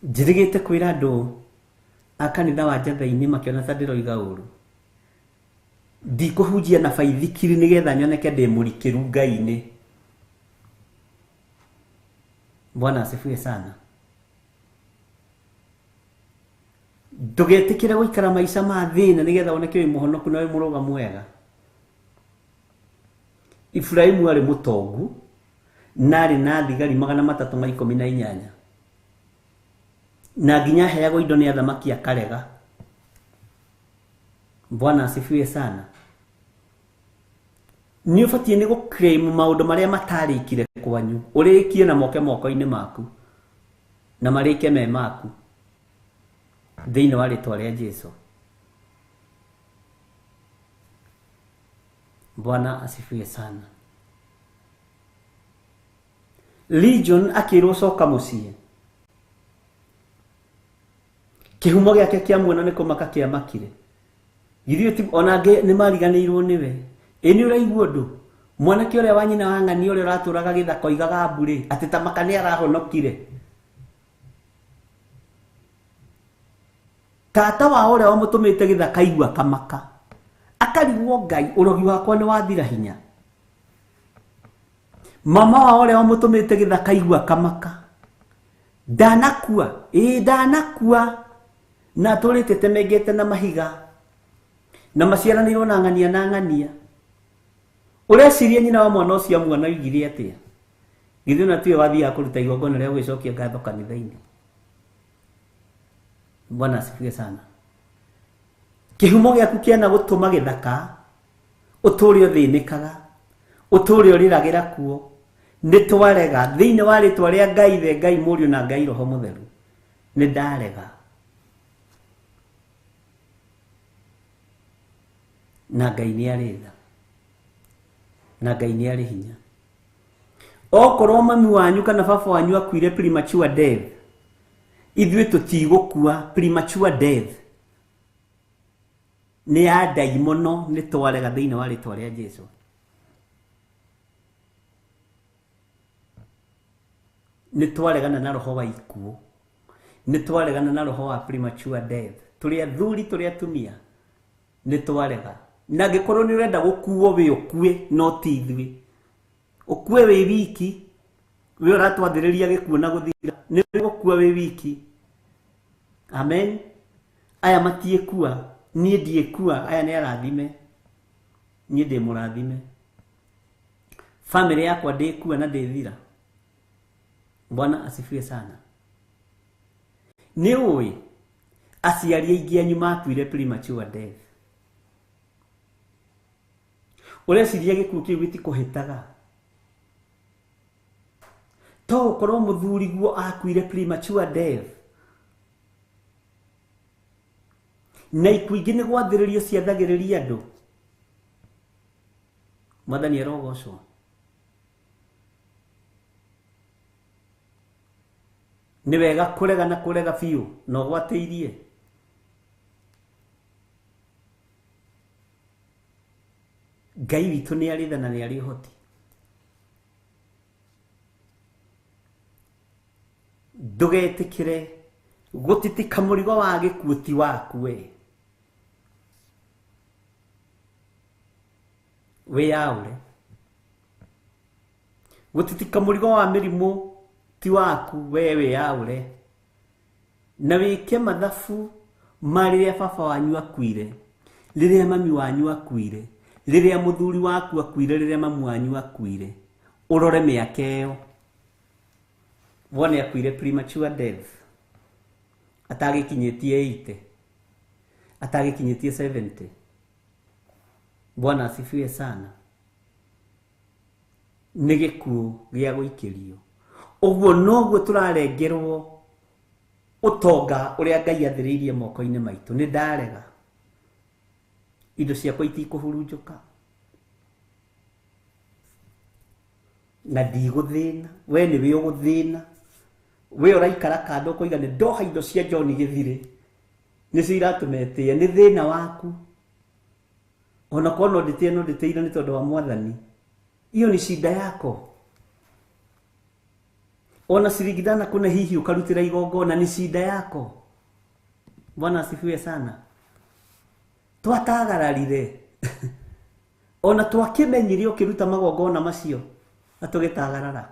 Njĩrĩgĩte kwĩra andũ a kanitha wa Njathai-inĩ makĩona ta ndĩroiga ũru. Ndikũhunjia na baithikiri nĩgetha nyoneke ndĩ mũrikĩru Ngai-inĩ. Bwana asifiwe sana. Ndũgetĩkĩre gũikara maica ma thĩna nĩgetha woneke wĩ mũhonoku na wĩ mũrũgamu wega. Iburahĩmu arĩ mũtongu na arĩ na thigari 318, na nginya aheagwo indo nĩ athamaki akarega. Bwana asifiwe sana. Nĩ ũbatiĩ nĩ gũclaim maũndũ marĩa matarĩkire kwanyu, ũrĩkie na moke moko-inĩ maku na marĩke me maku thĩinĩ wa rĩtwa rĩa Jesu. Bwana asifiwe sana. Legion akĩrwo coka mũciĩ, kĩhumo gĩake kĩa muono nĩ kũmaka kĩamakire. Githĩ ona angĩ nĩ mariganĩirwo nĩwe. Ĩ nĩ ũraigua ũndũ mwanake ũrĩa wa nyina wa ng'ani ũrĩa ũratũraga gĩthaka oigaga mbu-rĩ, atĩ ta maka nĩ arahonokire. Tata wao ũrĩa wamũtũmĩte gĩthaka aigua kamaka, akarigwo Ngai ũrogi wakwa nĩ wathira hinya. Mama wao ũrĩa wamũtũmĩte gĩthaka aigua kamaka, ndanakua, ĩ ndanakua, na atũrĩte temengete na mahiga na maciaranĩirwo na ng'ania na ng'ania. Ũreciria nyina wa mwana ũcio amuona oigire atĩa? Githĩ ona tiwe wathiaga kũruta igongona rĩa gwĩcokia ngatho kanitha-inĩ? Bwana asifiwe sana. Kĩhumo gĩaku kĩana gũtũma gĩthaka ũtũre ũthĩnĩkaga, ũtũre ũrĩragĩra kuo. Nĩ twarega thĩinĩ wa rĩtwa rĩa Ngai the Ngai Mũriũ na Ngai Roho Mũtheru. Nĩ ndarega. Na Ngai nĩ arĩ tha. Na Ngai nĩ arĩ hinya. Okorwo mami wanyu kana baba wanyu akuire premature death, ithuĩ tũtigũkua premature death. Nĩ ya ndaimono, nĩ twarega thĩinĩ wa rĩtwa rĩa Jesu. Nĩ twaregana na roho wa ikuũ. Nĩ twaregana na roho wa premature death. Tũrĩ athuri, tũrĩ atumia, nĩ twarega. Na angĩkorwo nĩ ũrenda gũkuo wĩ ũkue, no ti ithuĩ. Ũkue wĩ wiki, wĩ ũratwathĩrĩria gĩkuũ na gũthira, nĩ gũkua wĩ wiki. Amen. Aya matiĩkua, niĩ ndiĩkua, aya nĩ arathime. Niĩ ndĩ mũrathime. Famĩlĩ yakwa ndĩkua na ndĩthira. Bwana asifiwe sana. Nĩ ũĩ aciari aingĩ anyu makuire premature death. Ũreciria gĩkuũ kĩu gĩtikũhĩtaga? To gũkorwo mũthuri guo akuire premature death. Na ikuũ ingĩ nĩ gwathĩrĩrio ciathagĩrĩria andũ. Mwathani arogocwo. Nĩ wega kũrega na kũrega biũ na ũgwatĩirie. Ngai witũ nĩ arĩ tha na nĩ arĩ ũhoti. Ndũgetĩkĩre gũtitika mũrigo wa gĩkuũ ti waku we. Wĩyaũre. Gũtitika mũrigo wa mĩrimũ ti waku we, wĩyaũre. Na wĩke mathabu ma rĩrĩa baba wanyu akuire, rĩrĩa mami wanyu akuire, rĩrĩa mũthuri waku akuire, rĩrĩa mamu wanyu akuire. Ũrore mĩaka ĩyo. Wone akuire premature death. Atagĩkinyĩtie 80, atagĩkinyĩtie 70. Bwana asifiwe sana. Nĩ gĩkuũ gĩa gũikĩrio. Ũguo noguo tũrarengerwo ũtonga ũrĩa Ngai athĩrĩirie moko-inĩ maitũ. Nĩ ndarega. Indo ciakwa itikũhurunjũka. Na ndigũthĩna. We nĩwe ũgũthĩna. We ũraikara kando ũkoiga nĩ ndoha indo cia John gĩthirĩ. Nĩcio iratũmetĩĩa. Nĩ thĩna waku. Ona korwo no ndĩtĩe, no ndĩtĩire nĩ tondũ wa Mwathani. Iyo ni shida yako. Ona ciringi thana kũna hihi ũkarutĩra igongona, ni shida yako. Bwana asifiwe sana. Twatagararire. Ona twakĩmenyire ũkĩruta magongona macio na tũgĩtagarara.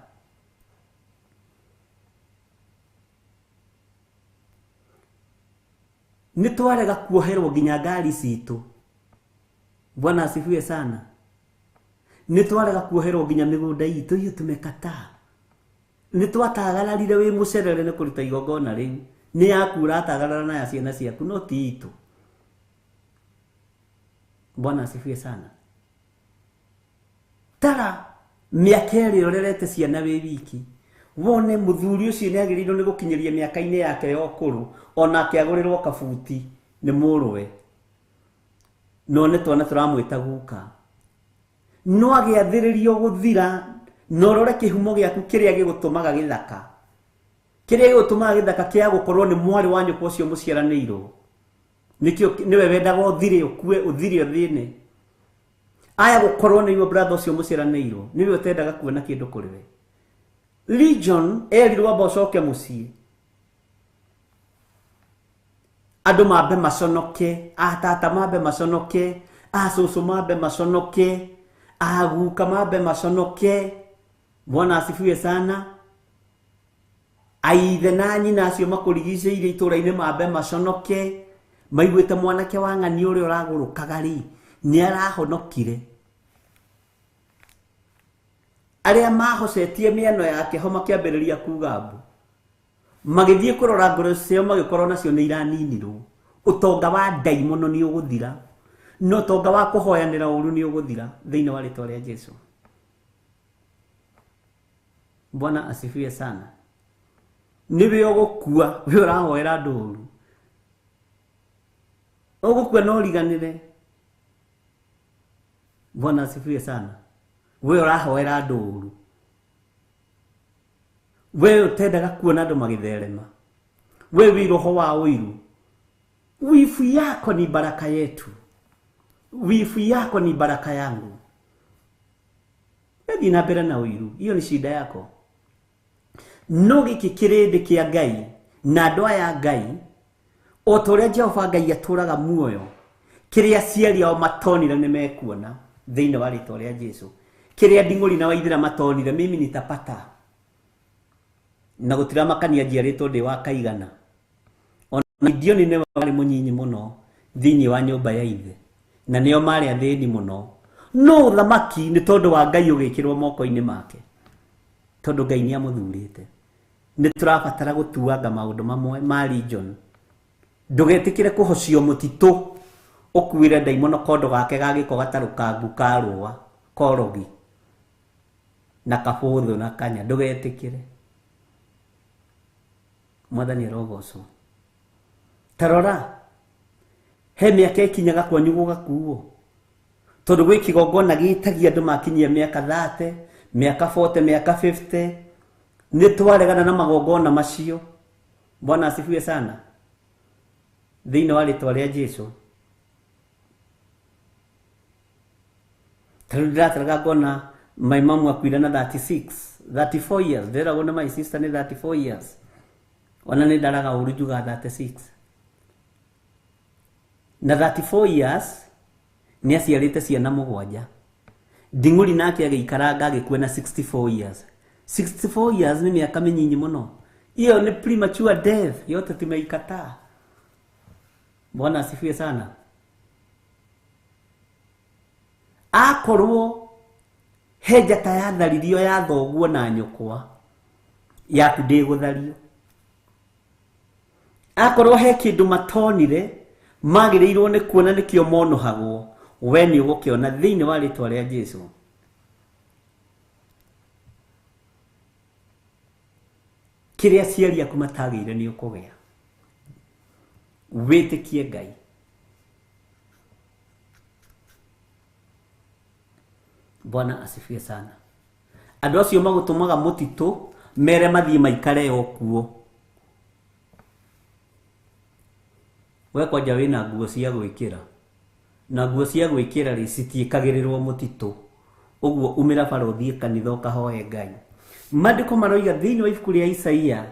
Nĩ twarega kuoherwo nginya ngari citũ. Bwana asifiwe sana. Nĩ twarega kuoherwo nginya mĩgũnda itũ, iyo tumekataa. Nĩ twatagararire wĩ mũcerere nĩ kũruta igongona rĩu. Nĩ yaku ũratagarara na ya ciana ciaku, no ti itũ. Bwana asifiwe sana. Tara mĩaka ĩrĩa ũrerete ciana wĩ wiki, wone mũthuri ũcio nĩ agĩrĩirwo nĩ gũkinyĩria mĩaka-inĩ yake ya ũkũrũ, onake agũrĩrwo kabuti nĩ mũrũwe. No nĩ twana tũramwĩta guka. No agĩathĩrĩrio gũthira, na ũrore kĩhumo gĩaku kĩrĩa gĩgũtũmaga gĩthaka. Kĩrĩa gĩgũtũmaga gĩthaka kĩa gũkorwo nĩ mwarĩ wa nyũkwa ũcio mũciaranĩirwo. Nĩkĩo nĩwe wendaga ũthire, ũkue, ũthire ũthĩne. Aya gũkorwo nĩwe brother ũcio mũciaranĩirwo, nĩwe ũtendaga kuona kĩndũ kũrĩ we. Legion erirwo amba ũcoke mũciĩ. Andũ mambe maconoke, atata mambe maconoke, acũcũ mambe maconoke, aguka mambe maconoke. Bwana asifiwe sana. Aithe na nyina acio makũrigicĩirie itũũra-inĩ mambe maconoke, maiguĩte mwanake wa ng'ani ũrĩa ũragũrũkaga rĩ, nĩ arahonokire. Arĩa mahocetie mĩano yake ho makĩambĩrĩria kuga mbu. Magĩthiĩ kũrora ngoro ciao magĩkorwo nacio nĩ iraninirwo. Ũtonga wa ndaimono nĩ ũgũthira, na ũtonga wa kũhoyanĩra ũru nĩ ũgũthira thĩinĩ wa rĩtwa rĩa Jesu. Bwana asifiwe sana. Nĩwe ũgũkua, we ũrahoera andũ ũru, ũgũkua no ũriganĩre. Bwana asifiwe sana. We ũrahoera andũ ũru, we ũtendaga kuona andũ magĩtherema, we wĩ roho wa ũiru. Wifu yako ni baraka yetu, wifu yako ni baraka yangu. Thiĩ na mbere na ũiru, hiyo ni shida yako. No gĩkĩ kĩrĩndĩ kĩa Ngai na andũ aya Ngai, o ta ũrĩa Jehova Ngai atũraga muoyo, kĩrĩa aciari ao matonire nĩ mekuona thĩinĩ wa rĩtwa rĩa Jesu. Kĩrĩa Nding'ũri na Waithĩra matonire, mimi nitapata. Na gũtiramakania njiarĩtwo ndĩ wa kaigana. Ona Gideoni nĩwe warĩ mũnyinyi mũno thĩinĩ wa nyũmba ya ithe, na nĩo marĩ athĩni mũno. No ũthamaki nĩ tondũ wa Ngai ũgĩkĩrwo moko-inĩ make, tondũ Ngai nĩ amũthurĩte. Nĩ tũrabatara gũtuanga maũndũ mamwe ma region. Ndũgetĩkĩre kũhocio mũtitũ ũkuĩre ndaimono kondo gake ga gĩko gatarũkangu ka rũa korogi na kabũthũ na kanya, ndũgetĩkĩre. Mwathani arogocwo. Ta rora, he mĩaka ĩkinyaga kwanyu gũgakuo, tondũ gwĩ kĩgongona gĩtagia andũ makinyia mĩaka 30, mĩaka 40, mĩaka 50. Nĩ twaregana na magongona macio. Bwana asifiwe sana. Thĩinĩ wa rĩtwa rĩa Jesu. Tarĩu ndĩrataraga ngona my mom akuire na 36, 34 years. Ndĩragwo na my sister nĩ 34 years. Ona nĩ ndaraga ũru njugaga 36. Na 34 years nĩ aciarĩte ciana 7. Nding'ũri nake agĩikaranga agĩkua na 64 years. 64 years nĩ mĩaka mĩnyinyi mũno. Iyo nĩ premature death, yote tumeikataa. Bwana asifiwe sana. Akorwo he njata yatharirio ya thoguo na nyũkwa, yaku ndĩgũthario. Akorwo he kĩndũ matonire magĩrĩirwo nĩ kuona nĩkĩo monohagwo, we nĩ ũgũkĩona thĩinĩ wa rĩtwa rĩa Jesu. Kĩrĩa aciari aku matagĩire nĩ ũkũgĩa. Wĩtĩkie Ngai. Bwana asifiwe sana. Andũ acio magũtũmaga mũtitũ mere mathiĩ maikare o kuo. We kwanja wĩna nguo cia gwĩkĩra, na nguo cia gwĩkĩra rĩ citiĩkagĩrĩrwo mũtitũ. Ũguo umĩra bara ũthiĩ kanitha ũkahoe Ngai. Maandĩko maroiga thĩinĩ wa ibuku rĩa Isaia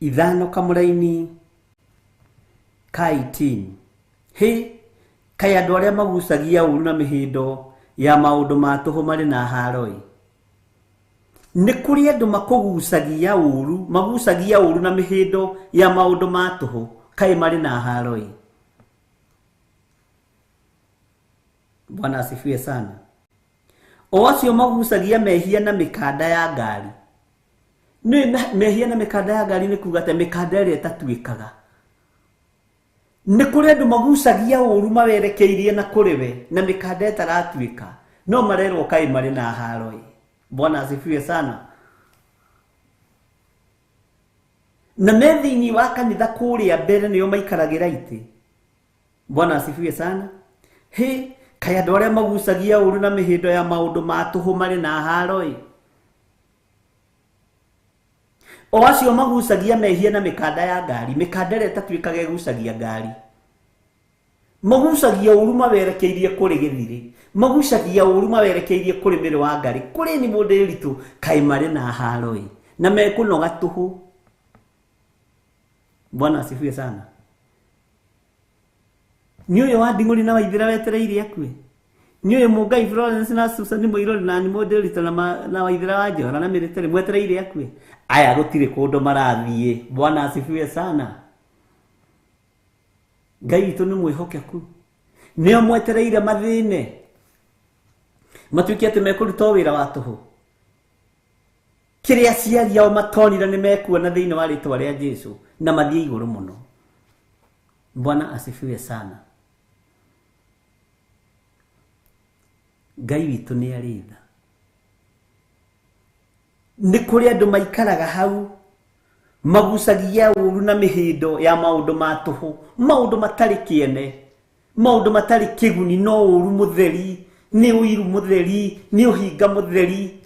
5 kamũraini ka 18, hĩ kaĩ andũ arĩa magucagia ũru na mĩhĩndo ya maũndũ ma tũhũ marĩ na haro-ĩ. Nĩ kũrĩ andũ makũgucagia ũru, magucagia ũru na mĩhĩndo ya maũndũ ma tũhũ, kaĩ marĩ na haro-ĩ. Bwana asifiwe sana. O acio magucagia mehia na mĩkanda ya ngari. Nĩ mehia na mĩkanda ya ngari nĩ kuga atĩ mĩkanda ĩrĩa ĩtatuĩkaga. Nĩ kũrĩ andũ magucagia ũru mawerekeirie na kũrĩ we na mĩkanda ĩtaratuĩka, no marerwo kaĩ marĩ na haro-ĩ. Bwana asifiwe sana. Na me thĩinĩ wa kanitha kũrĩa mbere nĩo maikaragĩra itĩ. Bwana asifiwe sana. Hĩ kaĩ andũ arĩa magucagia ũru na mĩhĩndo ya maũndũ ma tũhũ marĩ na haro-ĩ. O acio magucagia mehia na mĩkanda ya ngari, mĩkanda ĩrĩa ĩtatuĩkaga ĩgucagia ngari. Magucagia ũru mawerekeirie kũrĩ gĩthirĩ, magucagia ũru mawerekeirie kũrĩ mĩrĩ wa ngari, kũrĩ nĩ mũndũ ritũ, kaĩ marĩ na haro-ĩ, na mekũnoga tũhũ. Bwana asifiwe sana. Nĩ ũyũ wa Nding'ũri na Waithĩra wetereire akue. Nĩ ũyũ Mũngai Florence na Susan Mũirũrĩ na Mũndũ ritũ na Waithĩra wa Njora na Mĩrĩtĩrĩ mwetereire akue. Aya gũtirĩ kũndũ marathiĩ. Bwana asifiwe sana. Ngai witũ nĩ mwĩhokeku. Nĩo mwetereire mathĩne, matuĩke atĩ mekũruta wĩra wa tũhũ. Kĩrĩa aciari ao matonire nĩ mekuona thĩinĩ wa rĩtwa rĩa Jesu, na mathiĩ igũrũ mũno. Bwana asifiwe sana. Ngai witũ nĩ arĩ tha. Nĩ kũrĩ andũ maikaraga hau magucagia ũru na mĩhĩndo ya maũndũ ma tũhũ, maũndũ matarĩ kĩene, maũndũ matarĩ kĩguni, no ũru mũtheri, nĩ ũiru mũtheri, nĩ ũhinga mũtheri,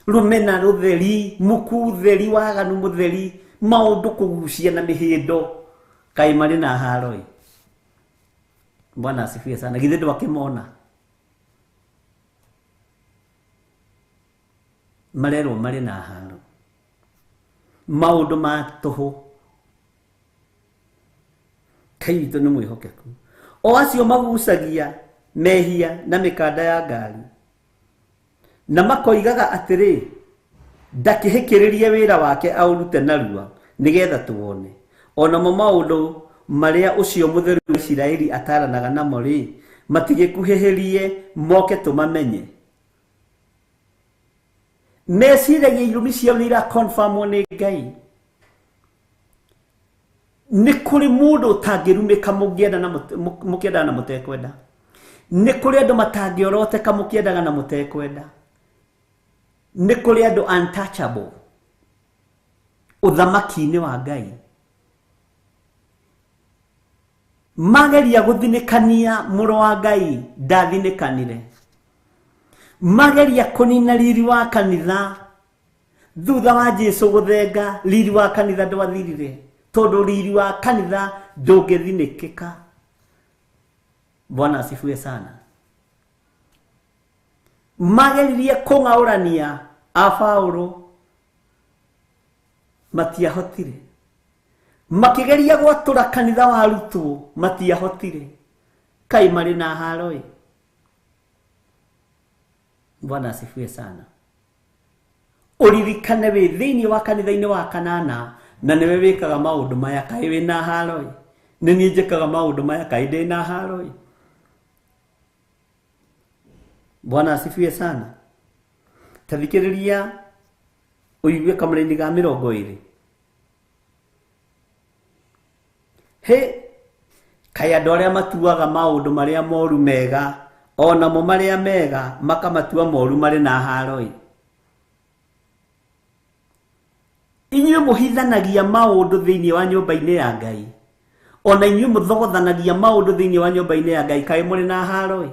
rũmena rũtheri, muku ũtheri, waganu mũtheri, maũndũ kũgucia na mĩhĩndo. Kaĩ marĩ na haro ĩ. Bwana asifiwe sana. Githĩ ndwakĩmona? Marerwo marĩ na haro, maũndũ ma tũhũ. Ngai witũ nĩ mwĩhokeku. O acio magucagia mehia na mĩkanda ya ngari, na makoigaga atĩrĩ, ndakĩhĩkĩrĩrie wĩra wake aũrute narua nĩgetha tuone. Onamo maũndũ marĩa ũcio mũtheru wa Isiraeli ataranaga namo rĩ, matigĩkuhĩhĩrie moke tũmamenye. Meciragia irumi ciao nĩ irakonfamwo nĩ Ngai. Nĩ kũrĩ mũndũ ũtangĩrumĩka mũkĩendana na mũtekwenda. Nĩ kũrĩ andũ matangĩoroteka mũkĩendaga na mũtekwenda. Nĩ kũrĩ andũ untouchable ũthamaki-inĩ wa Ngai. Mageria gũthinĩkania mũrũ wa Ngai ndathinĩkanire. Mageria kũnina riri wa kanitha thutha wa Jesu gũthenga, riri wa kanitha ndwathirire, tondũ riri wa kanitha ndũngĩthinĩkĩka. Bwana asifiwe sana. Mageririe kũng'aũrania a Paũlũ, matiahotire. Makĩgeria gwatũra kanitha wa arutwo, matiahotire. Kaĩ marĩ na haro ĩ. Bwana asifiwe sana. Ũririkane wĩ thĩinĩ wa kanitha-inĩ wa kanana na nĩwe wĩkaga maũndũ maya, kaĩ wĩna haro ĩ. Nĩ niĩ njĩkaga maũndũ maya, kaĩ ndĩ na haro ĩ. Bwana asifiwe sana. Tathikĩrĩria ũigue kamũraini ga 20. Hĩ, kaĩ andũ arĩa matuaga maũndũ marĩa moru mega, onamo marĩa mega makamatua moru marĩ na haro ĩ. Inyuĩ mũhithanagia maũndũ thĩinĩ wa nyũmba-inĩ ya Ngai, ona inyuĩ mũthogothanagia maũndũ thĩinĩ wa nyũmba-inĩ ya Ngai, kaĩ mũrĩ na haro ĩ.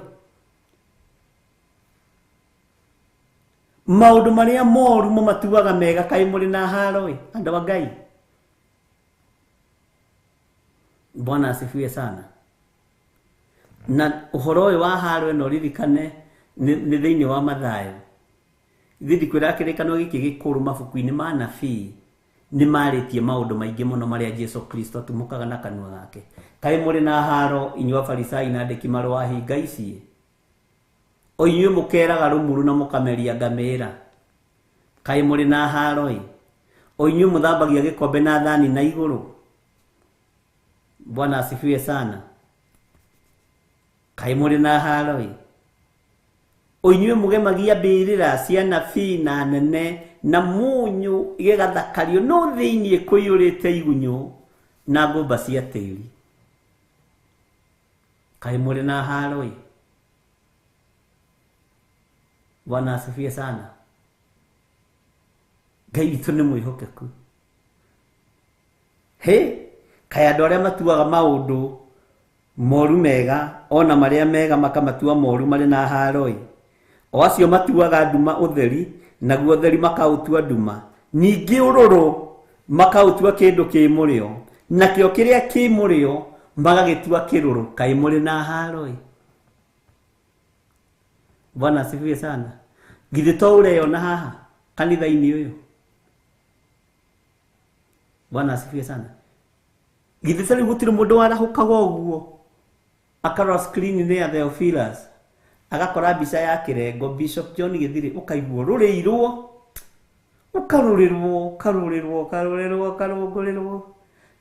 Maũndũ marĩa moru mũmatuaga mega, kaĩ mũrĩ na haro ĩ, andũ a Ngai. Bwana asifiwe sana. Na ũhoro ũyũ wa haro ĩno ririkane nĩ thĩinĩ wa Mathayo. Ithuĩ ndikwĩra kĩrĩkanĩro gĩkĩ gĩkũrũ mabuku-inĩ ma nabii nĩ marĩtie maũndũ maingĩ mũno marĩa Jesu Kristo atumũkaga na kanua gake. Kaĩ mũrĩ na haro inyuĩ Afarisai na andĩki marũa hinga ici, o inyuĩ mũkeraga rũmuru na mũkameria ngamĩra. Kaĩ mũrĩ na haro ĩ, o inyuĩ mũthambagia gĩkombe na thani na igũrũ. Bwana asifiwe sana. Kaĩ mũrĩ na haro ĩ, o inyuĩ mũgemagia mbĩrĩra cia nabii na nene na mũnyũ gĩgathakario, no thĩinĩ kũiyũrĩte igunyũ na ngũmba cia tĩri. Kaĩ mũrĩ na haro ĩ. Bwana asifiwe sana. Ngai witũ nĩ mwĩhokeku. Hĩ, kaĩ andũ arĩa matuaga maũndũ moru mega, ona marĩa mega makamatua moru marĩ na haro ĩ. O acio matuaga nduma ũtheri, naguo ũtheri makaũtua nduma, ningĩ ũrũrũ makaũtua kĩndũ kĩ mũrĩo, nakĩo kĩrĩa kĩ mũrĩo magagĩtua kĩrũrũ. Kaĩ mũrĩ na haro ĩ. Bwana asifiwe sana. Githĩ to ũreyona haha kanitha-inĩ ũyũ? Bwana asifiwe sana. Githĩ ta rĩu gũtirĩ mũndũ warahũkaga ũguo akarora screen-inĩ ya Theophilus agakora mbica ya kĩrengo Bishop John Gĩthirĩ, ũkaigua ũrũrĩirwo, ũkarũrĩrwo, ũkarũrĩrwo, ũkarũrĩrwo, ũkarũngũrĩrwo.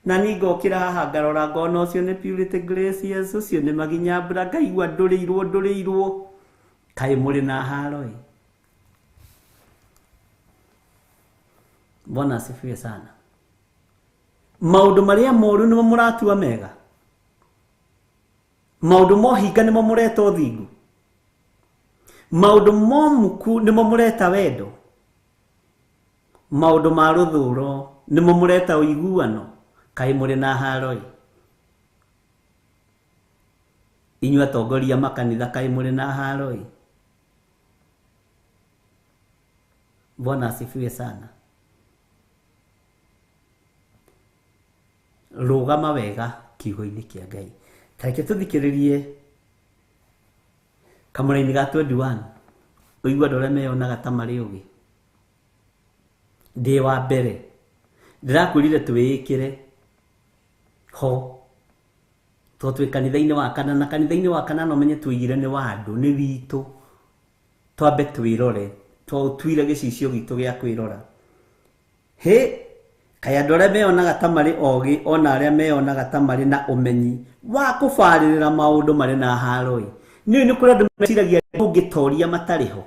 Na niĩ ngokĩra haha ngarora ngona ũcio nĩ Purity Gracious, ũcio nĩ Maginyambura, ngaigua ndũrĩirwo, ndũrĩirwo. Kaĩ mũrĩ na haro ĩ. Bwana asifiwe sana. Maũndũ marĩa moru nĩmo mũratua mega. Maũndũ ma ũhinga nĩmo mũreta ũthingu. Maũndũ ma ũmuku nĩmo mũreta wendo. Maũndũ ma rũthũro nĩmo mũreta ũiguano. Kaĩ mũrĩ na haro-ĩ. Inyuĩ atongoria makanitha kaĩ mũrĩ na haro-ĩ. Bwana asifiwe sana. Rũgama wega kiugo-inĩ kĩa Ngai. Ta reke tũthikĩrĩrie kamũraini ga 21 ũigue andũ arĩa meyonaga ta marĩ ũgĩ. Ndĩ wa mbere ndĩrakwĩrire twĩĩkĩre ho tondũ twĩ kanitha-inĩ wa kana, na kanitha-inĩ wa kana no menye tũigire nĩ wa andũ, nĩ witũ. Twambe twĩrore, twaũtuire gĩcicio gitũ gĩa kwĩrora. Hĩ, kaĩ andũ arĩa meyonaga ta marĩ ogĩ ona arĩa meyonaga ta marĩ na ũmenyi wa kũbarĩrĩra maũndũ marĩ na haro-ĩ. Nĩũĩ nĩ kũrĩ andũ meciragia ũngĩtoria matarĩ ho.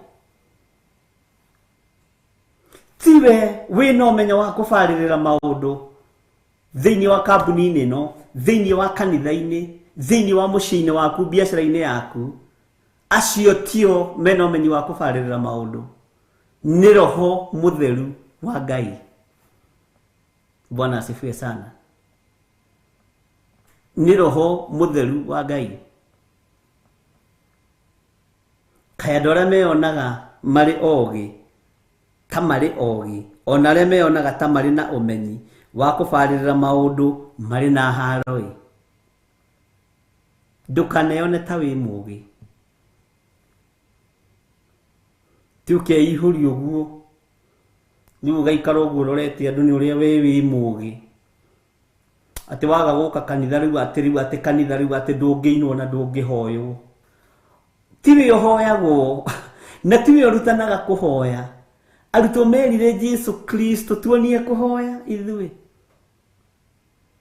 Tiwe wĩna ũmenyo wa kũbarĩrĩra maũndũ thĩinĩ wa kambuni-inĩ ĩno, thĩinĩ wa kanitha-inĩ, thĩinĩ wa mũciĩ-inĩ waku, biacara-inĩ yaku. Acio tio mena ũmenyi wa kũbarĩrĩra maũndũ. Nĩ Roho Mũtheru wa Ngai. Bwana asifiwe sana. Nĩ Roho Mũtheru wa Ngai. Kaĩ andũ arĩa meyonaga marĩ ogĩ ta marĩ ogĩ, ona arĩa meyonaga ta marĩ na ũmenyi wa kũbarĩrĩra maũndũ marĩ na haro-ĩ. Ndũkaneyone ta wĩ mũgĩ. Ti ũkeihũria ũguo rĩu ũgaikara ũguo ũrorete andũ nĩ ũrĩa we wĩ mũgĩ. Atĩ waga gũka kanitha rĩu atĩ rĩu atĩ kanitha rĩu atĩ ndũngĩinwo na ndũngĩhoywo. Tiwe ũhoyagwo na tiwe ũrutanaga kũhoya. Arutwo merire Jesu Kristo tuonie kũhoya ithuĩ.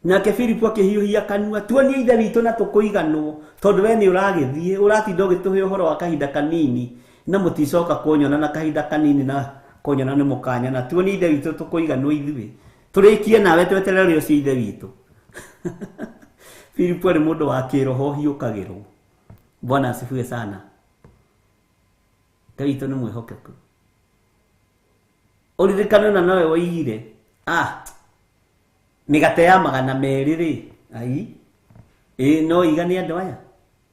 Nake Filipu akĩhiũhia kanua, tuonie Ithe witũ na tũkũiganwo, tondũ we nĩ ũragĩthiĩ ũratinda ũgĩtũhe ũhoro wa kahinda kanini na mũticoka kũnyona na kahinda kanini na kũnyona nĩ mũkanyona. Tuonie Ithe witũ tũkũiganwo ithuĩ, tũrĩkie nawe tweterere ũcio Ithe witũ. Filipu arĩ mũndũ wa kĩroho ũhiũkagĩrwo. Bwana asifiwe sana. Ngai witũ nĩ mwĩhokeku. Ũririkane na nowe woigire, mĩgate ya 200 rĩ, ai, ĩ no igane andũ aya.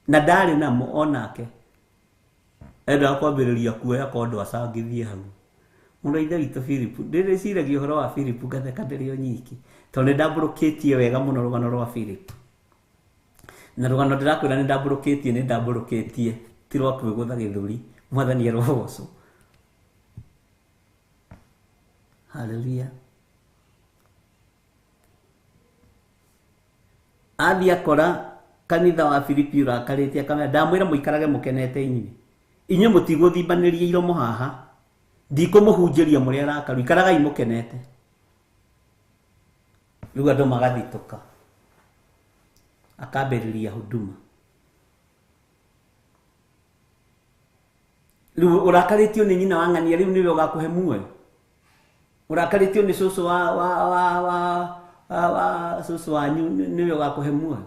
Na ndarĩ namo onake. Endaga kwambĩrĩria kuoya kondo acangithie hau. Mũrũ wa Ithe witũ Filipu, ndĩrĩciragia ũhoro wa Filipu ngatheka ndĩrĩ o nyiki, tondũ nĩ ndambũrũkĩtie wega mũno rũgano rwa Filipu. Na rũgano ndĩrakwĩra nĩ ndambũrũkĩtie, nĩ ndambũrũkĩtie, ti rwa kwĩgũtha gĩthũri. Mwathani arogocwo. Haleluya. Athiĩ akora kanitha wa Filipi ũrakarĩte akamera, ndamwĩra mũikarage mũkenete inyuĩ. Inyuĩ mũtigũthimbanĩria iromo haha. Ndikũmũhunjĩria mũrĩ arakaru, ikaragai mũkenete. Rĩu andũ magathitũka. Akambĩrĩria huduma. Rĩu ũrakarĩtio nĩ nyina wa ng'ania, rĩu nĩwe ũgakũhe muoyo. Ũrakarĩtio nĩ cũcũ wa cũcũ wanyu, nĩwe ũgakũhe muoyo.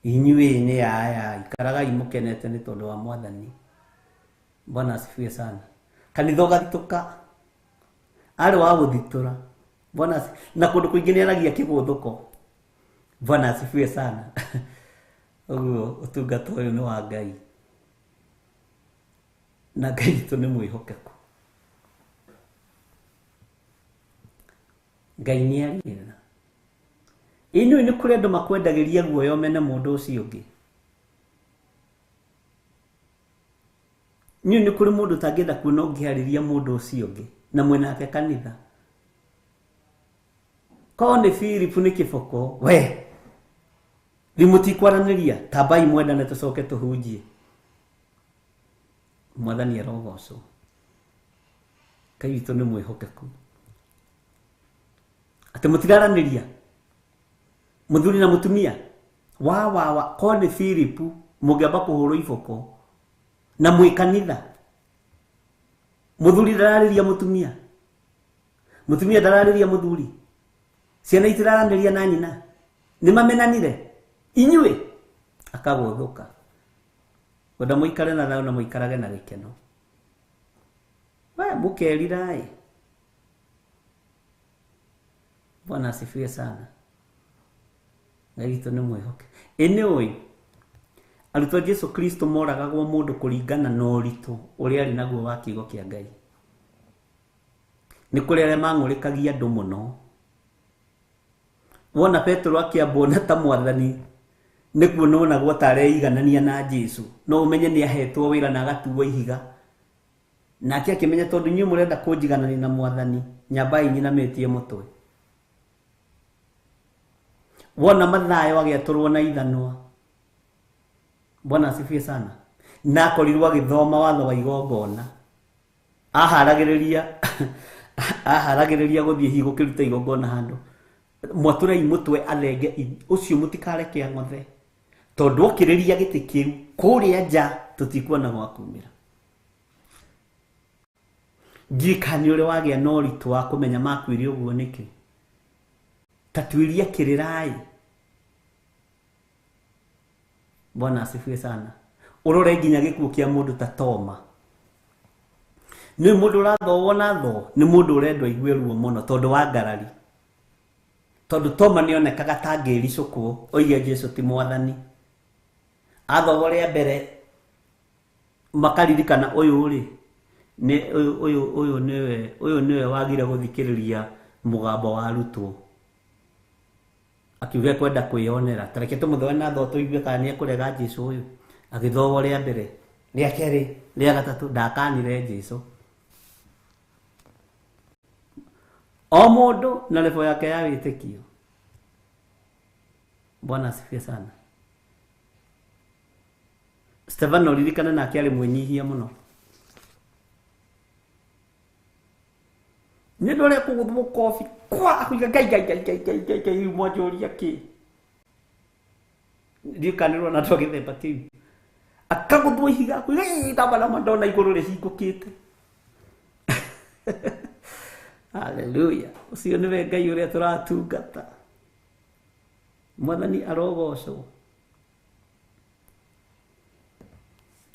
Inyuĩ nĩ aya, ikaragai mũkenete nĩ tondũ wa Mwathani. Bwana asifiwe sana. Kanitha ũgathitũka. Arĩ wa gũthitũra. Bwana na kũndũ kũingĩ nĩ aragia kĩgũthũko. Bwana asifiwe sana. Ũguo ũtungata ũyũ nĩ wa Ngai. Na Ngai witũ nĩ mwĩhokeku. Ngai nĩ arĩ tha. Inyuĩ nĩ kũrĩ andũ makwendagĩria guoya ũmene mũndũ ũcio ũngĩ. Inyuĩ nĩ kũrĩ mũndũ ũtangĩenda kuona ũngĩarĩria mũndũ ũcio ũngĩ na mwĩnake kanitha. Korwo nĩ Filipu nĩ kĩboko, we rĩu mũtikwaranĩria, tambai mwendane tũcoke tũhunjie. Mwathani arogocwo. Ngai witũ nĩ mwĩhokeku. Atĩ mũtiraranĩria mũthuri na mũtumia wa korwo nĩ Filipu mũngĩamba kũhũrwo iboko na mwĩ kanitha. Mũthuri ndararĩria mũtumia, mũtumia ndararĩria mũthuri, ciana itiraranĩria na nyina, nĩ mamenanire inyuĩ. Akagũthũka. Ngwenda mũikare na thayũ na mũikarage na gĩkeno. We mũkerira-ĩ. Bwana asifiwe sana. Ngai witũ nĩ mwĩhoke. Ĩ nĩ ũĩ arutwo a Jesu Kristo moragagwo mũndũ kũringana na ũritũ ũrĩa arĩ naguo wa kiugo kĩa Ngai. Nĩ kũrĩ arĩa mang'ũrĩkagia andũ mũno. Wona Petero akĩambwo na ta mwathani nĩ kuona onagwo ta areiganania na Jesu. No ũmenye nĩ ahetwo wĩra na agatuo ihiga. Nake akĩmenya tondũ inyuĩ mũrenda kũnjiganania na mwathani, nyambai nyinamĩtie mũtwe. Wona Mathayo agĩatũrwo na ithanwa. Bwana asifiwe sana. Na akorirwo agĩthoma watho wa igongona. Aharagĩrĩria gũthiĩ hihi gũkĩruta igongona handũ. Mwatũrei mũtwe athenge ũcio mũtikareke ang'othe. Tondũ okĩrĩria gĩtĩ kĩu kũrĩa nja tũtikuona gwa kumĩra. Ndirikania ũrĩa wagĩa na ũritũ wa kũmenya makuire ũguo nĩkĩ. Ta tuĩria kĩrĩra-ĩ. Bwana asifiwe sana. Ũrore nginya gĩkuũ kĩa mũndũ ta Toma. Nĩ mũndũ ũrathowwo na thoo, nĩ mũndũ ũrendwo aigue ruo mũno tondũ wa ngarari. Tondũ Toma nĩonekaga ta angĩricũkwo oige Jesu ti mwathani. Athogwo rĩa mbere makaririkana ũyũ rĩ nĩ ũyũ nĩwe wagire gũthikĩrĩria mũgambo wa arutwo. Akiuga kwenda kwĩyonera. Ta reke tũmũthoe na thoo tũigue kana nĩekũrega Jesu ũyũ. Agĩthogwo rĩa mbere, rĩa kerĩ, rĩa gatatũ ndakanire Jesu. O mũndũ na level yake ya wĩtĩkio. Bwana asifiwe sana. Stefano ririkana nake arĩ mwĩnyihia mũno. Nĩ ũndũ ũrĩa kũgũthwo kobi kwa akuiga ngai ngai ngai ngai ngai ngai ngai mwanjũria kĩ. Ndikanĩrwo na twagĩthemba kĩu. Akagũthwo ihiga akuiga ndamba nama ndona igũrũ rĩhingũkĩte. Hallelujah. Ũcio nĩwe Ngai ũrĩa tũratungata. Mwathani arogocwo.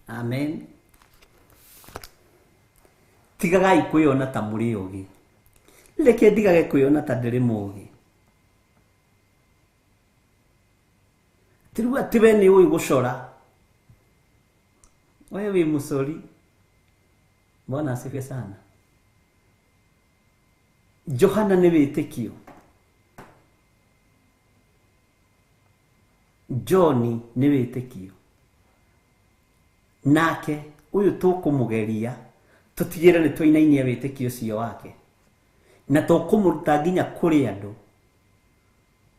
Amen. Tigagai kwĩyona ta mũrĩ ũgĩ. Reke ndigage kwĩyona ta ndĩrĩ mũgĩ. Ti rĩu atĩ we nĩ ũĩ gũcora. We wĩ mũcori. Bwana asifiwe sana. Johana nĩ wĩtĩkio. John nĩ wĩtĩkio. Nake ũyũ tũkũmũgeria tũtigĩre nĩ twainainia wĩtĩkio ũcio wake. Na tũkũmũruta nginya kũrĩ andũ.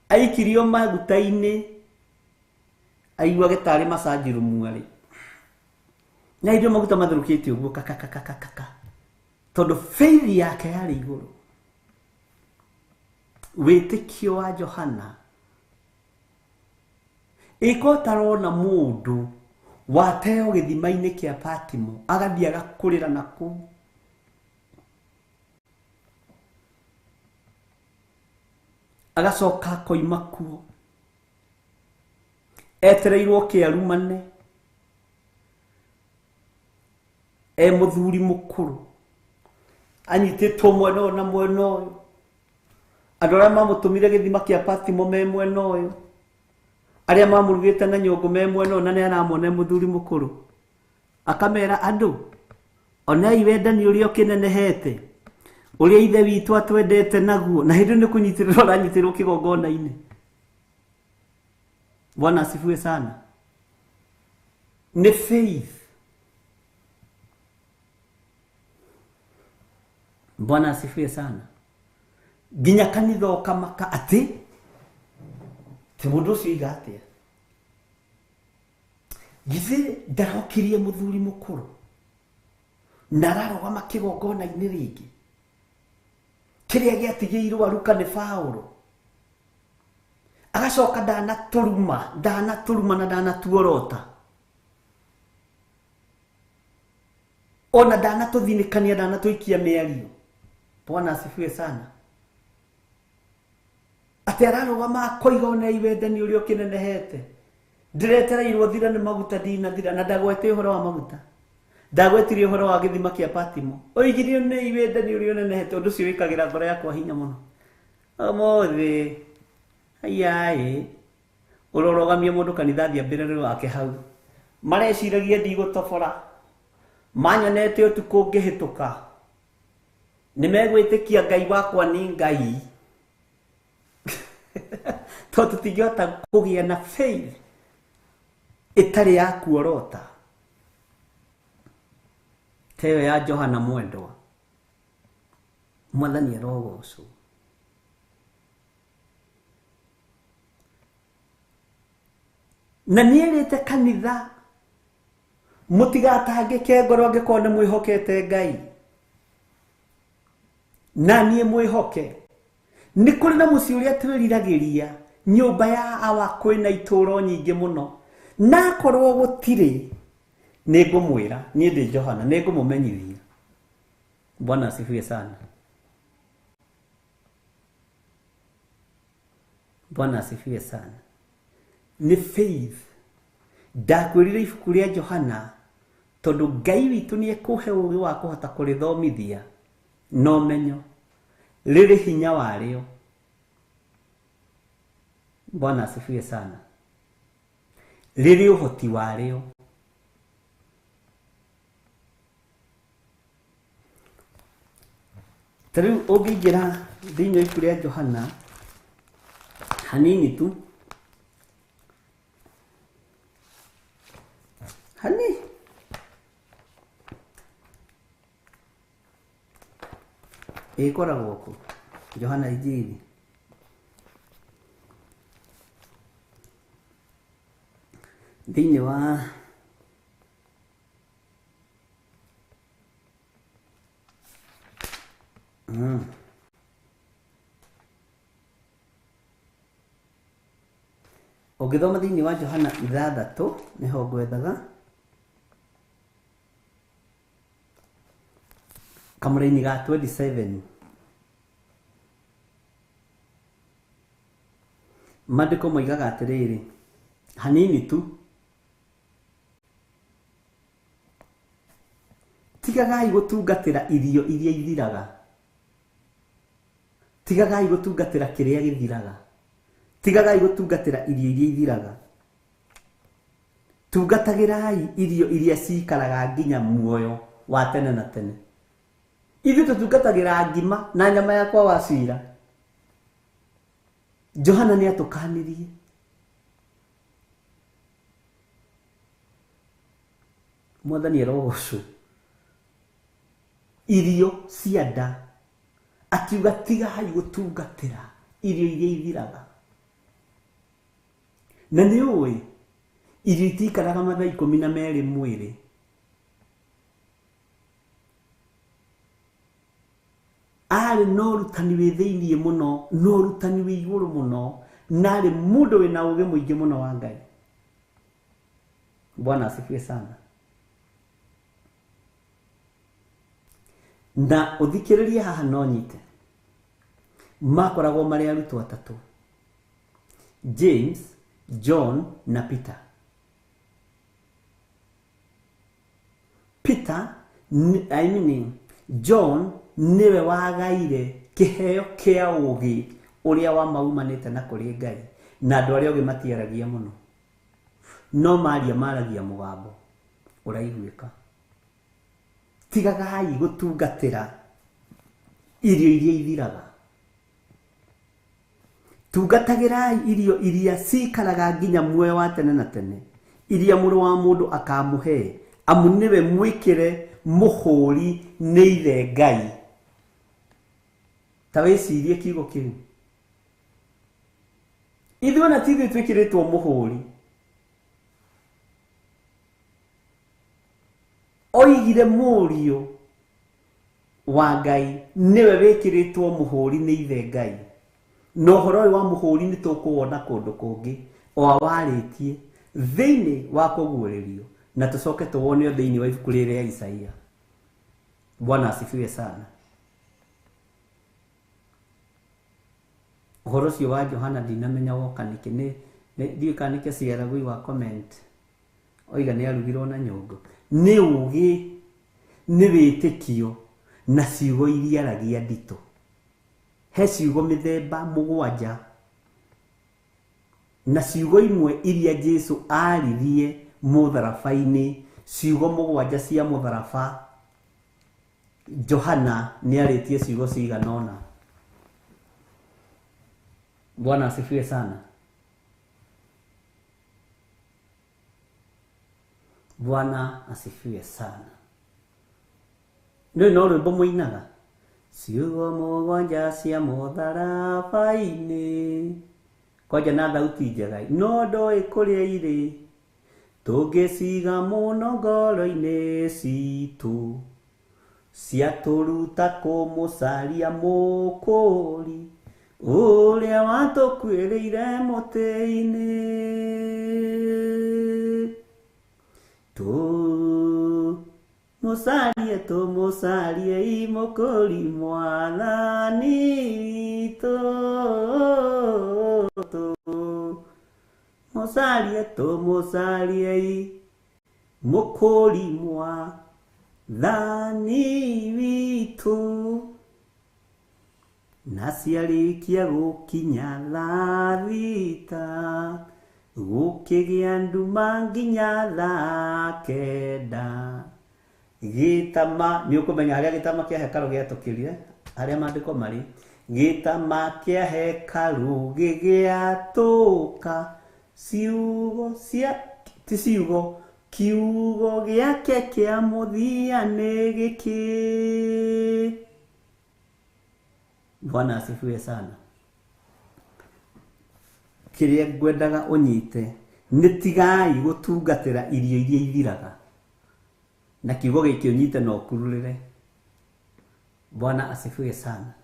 Aikirio maguta-inĩ aiguage tarĩ massage room arĩ. Na irio maguta matherũkĩte ũguo kakakakakaka. Tondũ faith yake yarĩ igũrũ. Wĩtĩkio wa Johana ĩko tarona mũndũ wateo gĩthima-inĩ kĩa Patimo agathiĩ agakũrĩra na kũu. Agacoka akoima kuo etereirwo kĩarumane e mũthuri mũkũrũ anyitĩtwo mwena ũyũ na mwena ũyũ. Andũ arĩa mamũtũmire gĩthima kĩa Patimo me mwena ũyũ, arĩa mamũrugĩte na nyũngũ me mwena ũyũ, na nĩ aramona e mũthuri mũkũrũ. Akamera andũ, onei wendani ũrĩa ũkĩnenehete, ũrĩa ithe witũ atwendete naguo. Na hĩndĩ nĩ kũnyitĩrĩrwo aranyitĩrĩrwo kĩgongona-inĩ. Bwana asifiwe sana. Nĩ faith. Bwana asifiwe sana. Nginya kanitha ũkamaka atĩ ti mũndũ ũcio oiga atĩa. Githĩ ndarokirie mũthuri mũkũrũ na ararũgama kĩgongona-inĩ rĩngĩ kĩrĩa gĩatigĩirwo aruka nĩ Paũlũ. Agacoka ndanatũruma na ndanatuorota. Ona ndanatũthinĩkania ndanatũikia mĩario. Bwana asifiwe sana. Atĩ ararũgama akoiga onei wendani ũrĩa ũkĩnenehete. Ndiretereirwo thira nĩ maguta ndinathira na ndagwete ũhoro wa maguta. Ndagwetirie ũhoro wa gĩthima kĩa Patimo. Oigirio nĩ iwendani ũrĩa ũnenehete ũndũ ũcio wĩkagĩra ngoro yakwa hinya mũno. Ũmũthĩ ayaĩ ũrorũgamia mũndũ kanitha thiĩ ambĩrĩre wake hau. Mareciragia ndigũtobora. Manyonete ũtukũ ngĩhĩtũka. Nĩmegwĩtĩkia Ngai wakwa nĩ Ngai. Tondũ tũtingĩhota kũgĩa na faith ĩtarĩ ya kuorota. Ta ĩyo ya Johana mwendwa. Mwathani arogocwo. Na nĩerĩte kanitha mũtigatangĩke ngoro angĩkorwo nĩ mwĩhokete Ngai. Na niĩ mwĩhoke. Nĩ kũrĩ na mũciĩ ũrĩa twĩriragĩria, nyũmba ya awa kwĩna itũũro nyingĩ mũno. Na akorwo gũtirĩ, nĩngũmwĩra, niĩ ndĩ Johana, nĩngũmũmenyithia. Bwana asifiwe sana. Bwana asifiwe sana. Nĩ faith. Ndakwĩrire ibuku rĩa Johana tondũ Ngai witũ nĩekũhe ũũgĩ wa kũhota kũrĩthomithia na ũmenyo rĩrĩ hinya warĩo. Bwana asifiwe sana. Rĩrĩ ũhoti warĩo. Ta rĩu ũngĩingĩra thĩinĩ wa ibuku rĩa Johana hanini tu, hani ĩkoragwo kũ? Johana Injili thĩinĩ wa ũngĩthoma thĩinĩ wa Johana 6 nĩho ngwethaga kamũraini ga 27. Maandĩko moigaga atĩrĩrĩ, hanini tu, tigagai gũtungatĩra irio iria ithiraga. Tigagai gũtungatĩra kĩrĩa gĩthiraga. Tigagai gũtungatĩra irio iria ithiraga. Tungatagĩrai irio iria cikaraga nginya muoyo wa tene na tene. Ithuĩ tũtungatagĩra ngima na nyama yakwa wa cira. Johana nĩatũkanirie. Mwathani arogocwo. Irio cia nda akiuga tigai gũtungatĩra irio iria ithiraga. Na nĩ ũĩ irio itikaraga mathaa 12 mwĩrĩ. Arĩ na ũrutani wĩ thĩiniĩ mũno, na ũrutani wĩ igũrũ mũno, na arĩ mũndũ wĩna ũũgĩ mũingĩ mũno wa Ngai. Bwana asifiwe sana. Na ũthikĩrĩrie haha no nyite. Makoragwo marĩ arutwo atatũ, James, John na Peter. Peter, I mean John nĩwe wagaire kĩheo kĩa ũũgĩ ũrĩa wamaumanĩte na kũrĩ Ngai, na andũ arĩa ogĩ matiaragia mũno, no maria maragia mũgambo ũraiguĩka. Tigagai gũtungatĩra irio iria ithiraga. Tungatagĩrai irio iria cikaraga nginya muoyo wa tene na tene, iria mũrũ wa mũndũ akamũhe, amu nĩwe mwĩkĩre mũhũri nĩ ithe Ngai. Ta wĩcirie kiugo kĩu. Ithuĩ ona ti ithuĩ twĩkĩrĩtwo mũhũri. Oigire mũriũ wa Ngai nĩwe wĩkĩrĩtwo mũhũri nĩ ithe Ngai. Na ũhoro ũyũ wa mũhũri nĩ tũkũwona kũndũ kũngĩ o awarĩtie thĩinĩ wa kũguũrĩrio, na tũcoke tũwone thĩinĩ wa ibuku rĩrĩa rĩa Isaia. Bwana asifiwe sana. Ũhoro ũcio wa Johana ndinamenya woka nĩkĩ, nĩ Ndiũĩ kana nĩkĩo ciaragũi wa comment oiga nĩ arugirwo na nyũngũ. Nĩ ũgĩ, nĩ wĩtĩkio na ciugo iria aragia nditũ. He ciugo mĩthemba 7 na ciugo imwe iria Jesu aririe mũtharaba-inĩ, ciugo 7 cia mũtharaba. Johana nĩ arĩtie ciugo cigana ũna. Bwana asifiwe sana. Bwana asifiwe sana. Nĩ no rwĩmbo mũinaga ciugo 7 cia mũtharaba-inĩ, kwanja na thauti njega, no ndoĩ kũrĩa irĩ, tũngĩciga mũno ngoro-inĩ citũ, ciatũruta kũmũcaria mũkũri ũrĩa watũkuĩrĩire mũtĩ-inĩ. Tũmũcarie, tũmũcarie mũkũri mwathani witũ, tũmũcarie, tũmũcarie mũkũri mwathani witũ. Na ciarĩkia gũkinya thaa 6, gũkĩgĩa nduma nginya thaa 9. Gĩtama, nĩ ũkũmenya harĩa gĩtama kĩa hekarũ gĩatũkĩrire, harĩa maandĩko marĩ. Gĩtama kĩa hekarũ gĩgĩatũka, ciugo cia, ti ciugo, kiugo gĩake kĩa mũthia nĩ gĩkĩ. Bwana asifiwe sana. Kĩrĩa ngwendaga ũnyite nĩ tigai gũtungatĩra irio iria ithiraga, na kiugo gĩkĩ ũnyite na ũkururĩre. Bwana asifiwe sana.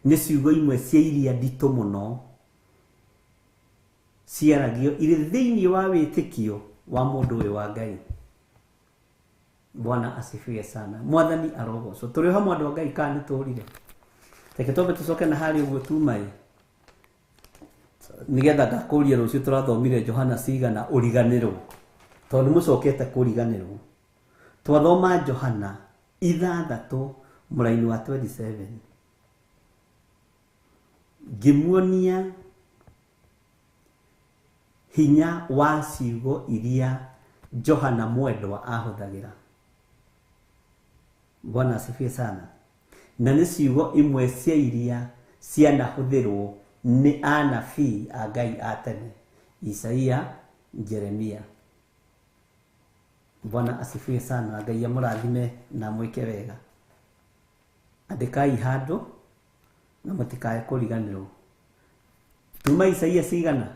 Nĩ ciugo imwe cia iria nditũ mũno ciaragio irĩ thĩinĩ wa wĩtĩkio wa mũndũ ũyũ wa Ngai. Bwana asifiwe sana. Mwathani arogocwo. Tũrĩ o hamwe andũ a Ngai kana nĩ tũrire? Reke twambe tũcoke na harĩa ũguo tuma ĩ, nĩgetha ngakũria rũciũ tũrathomire Johana cigana ũriganĩrwo, tondũ nĩ mũcokete kũriganĩrwo. Twathoma Johana 6 mũraini wa 27, ngĩmuonia hinya wa ciugo iria Johana mwendwa ahũthagĩra. Bwana asifiwe sana. Na nĩ ciugo imwe cia iria cianahũthĩrwo nĩ anabii a Ngai a tene, Isaia, Jeremia. Bwana asifiwe sana. Ngai amũrathime na mwĩke wega. Andĩkai handũ na mũtikae kũriganĩrwo. Tuma Isaia cigana?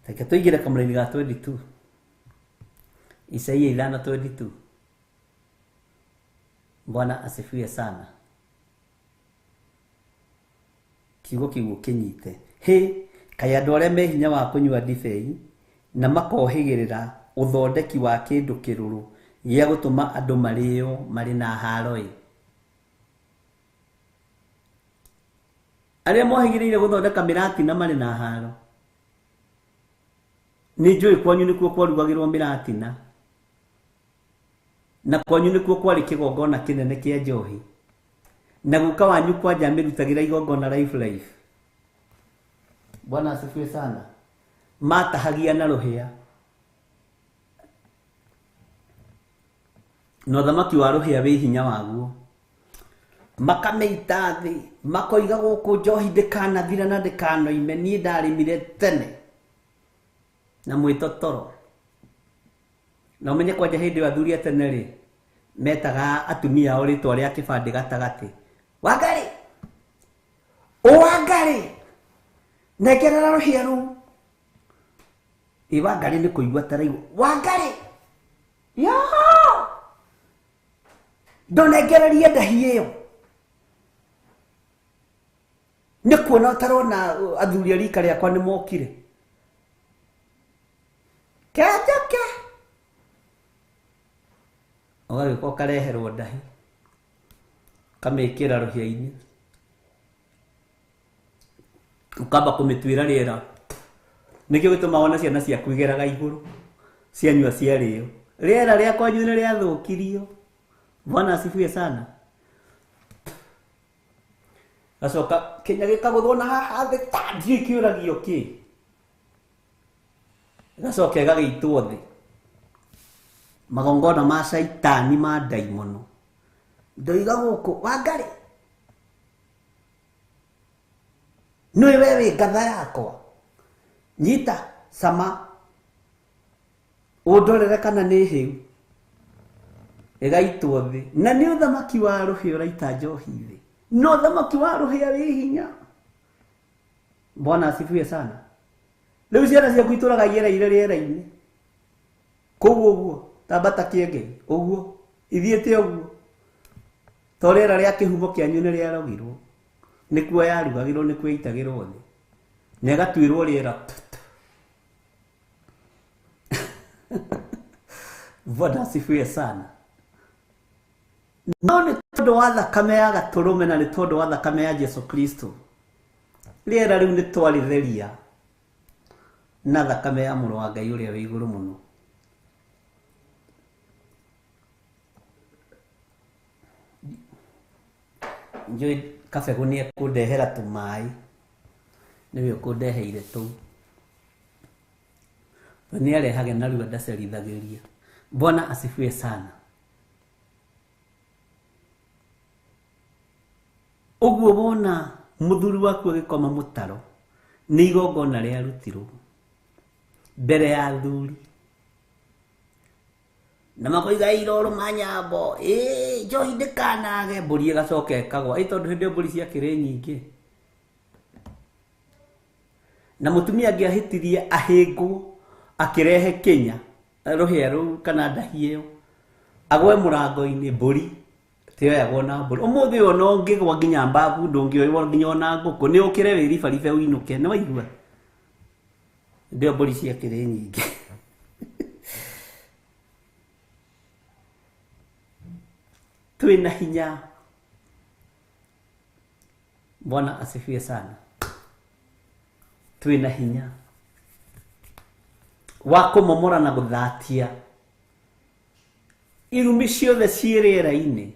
Reke tũingĩre kamũraini ga 22. Isaia 5:22. Bwana asifiwe sana. Kiugo kĩu ũkĩnyite. Hĩ, kaĩ andũ arĩa me hinya wa kũnyua ndibei na makohĩgĩrĩra ũthondeki wa kĩndũ kĩrũrũ gĩa gũtũma andũ marĩo marĩ na haro ĩ. Arĩa mohĩgĩrĩire gũthondeka mĩratina marĩ na haro. Nĩ njũĩ kwanyu nĩkuo kwarugagĩrwo mĩratina, na kwanyu nĩkuo kwarĩ kĩgongona kĩnene kĩa njohi, na guka wanyu kwanja amĩrutagĩra igongona life life. Bwana asifiwe sana. Matahagia na rũhĩa, na ũthamaki wa rũhĩa wĩ hinya waguo. Makamĩita thĩ, makoiga gũkũ njohi ndĩkanathira na ndĩkanoime, niĩ ndarĩmire tene na mwĩtotoro. Na ũmenye kwanja hĩndĩ ĩyo athuri a tene rĩ, metaga atumia ao rĩtwa rĩa kĩbandĩ gatagatĩ. Wangarĩ, Wangarĩ, nengerera rũhĩa rũu. Ĩ Wangarĩ nĩ kũigua taraigua. Wangarĩ, yoo, ndũnengererie ndahi ĩyo. Nĩ kuona ũtarona athuri a rika rĩakwa nĩ mokire. Kenjoke. Ũgagĩũka ũkareherwo ndahi, ũkamĩkĩra rũhĩa-inĩ, ũkamba kũmĩtuĩra rĩera. Nĩkĩo gĩtũmaga wone ciana ciaku igeraga igũrũ cianyua ciarĩo. Rĩera rĩa kwanyu nĩ rĩathũkirio. Bwana asifiwe sana. Gacoka kinya gĩkagũthwo na haha thĩ ta ndiũĩ kĩũragio kĩ. Gacoka ĩgagĩitwo thĩ. Magongona ma caitani ma ndaimono. Ndoiga gũkũ Wangarĩ, nĩũĩ we wĩ ngatha yakwa, nyita cama ũndorere kana nĩ hĩu. Ĩgaitwo thĩ. Na nĩ ũthamaki wa rũhĩa ũraita njohi thĩ. No ũthamaki wa rũhĩa wĩ hinya. Bwana asifiwe sana. Rĩu ciana ciaku itũraga igereire rĩera-inĩ. Kũu ũguo, ta mbata kĩengei, ũguo, ithiĩte ũguo. To rĩera rĩa kĩhumo kĩanyu nĩ rĩarogirwo. Nĩkuo yarugagĩrwo, nĩkuo ĩitagĩrwo thĩ. Na ĩgatuĩrwo rĩera. Bwana asifiwe sana. No nĩ tondũ wa thakame ya gatũrũme na nĩ tondũ wa thakame ya Jesu Kristo, rĩera rĩu nĩ twarĩtheria na thakame ya mũrũ wa Ngai ũrĩa wĩ igũrũ mũno. Njũĩ kabegũ nĩ ekũndehera tũmaĩ, nĩwe ũkũndeheire tũu. We nĩ arehage narua ndacerithagĩria. Bwana asifiwe sana. Ũguo wona mũthuri waku agĩkoma mũtaro, nĩ igongona rĩarutirwo mbere ya athuri. Na makoiga irorũma nyambo, ĩĩ njohi ndĩkanage, mbũri ĩgacoka ĩkagwa. Ĩ tondũ hĩndĩ ĩyo mbũri ciakĩrĩ nyingĩ. Na mũtumia angĩahĩtirie ahĩngwo akĩrehe kĩnya rũhĩa rũu kana ndahi ĩyo, agwe mũrango-inĩ, mbũri tioyagwo na mbũri. Ũmũthĩ ũyũ ona ũngĩgwa nginya mbabu ndũngĩoywo nginya ona ngũkũ, nĩ ũkĩre wĩribaribe ũinũke, nĩ waigua? Hĩndĩ ĩyo mbũri ciakĩrĩ nyingĩ. Twĩna hinya. Bwana asifiwe sana. Twĩna hinya wa kũmomora na gũthatia irumi ciothe ciĩ rĩera-inĩ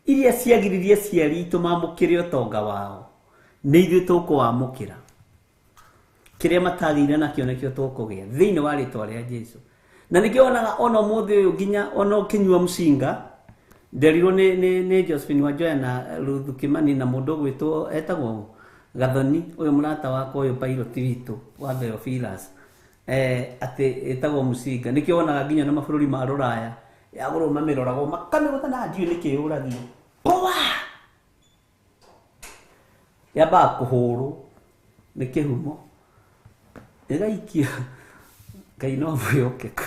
iria ciagiririe aciari aitũ mamũkĩre ũtonga wao, nĩ ithuĩ tũkũwamũkĩra. Kĩrĩa matagĩire nakĩo nĩkĩo tũkũgĩa thĩinĩ wa rĩtwa rĩa Jesu. Na nĩkĩo wonaga ona ũmũthĩ ũyũ nginya ona ũkĩnyua mũcinga, nderirwo nĩ Josephine Wanjoya na Ruth Kimani na mũndũ ũgwĩtwo etagwo Gathoni, ũyũ mũrata wakwa ũyũ pilot witũ wa Theophilus, atĩ ĩtagwo mũcinga. Nĩkĩo wonaga nginya na mabũrũri ma rũraya yagũrwo mamĩroragwo makamĩgũtha na ndiũĩ nĩkĩ yũragio. Poa! Yambaga kũhũrwo nĩ kĩhumo ĩgaikio. Ngai no mwĩhokeku.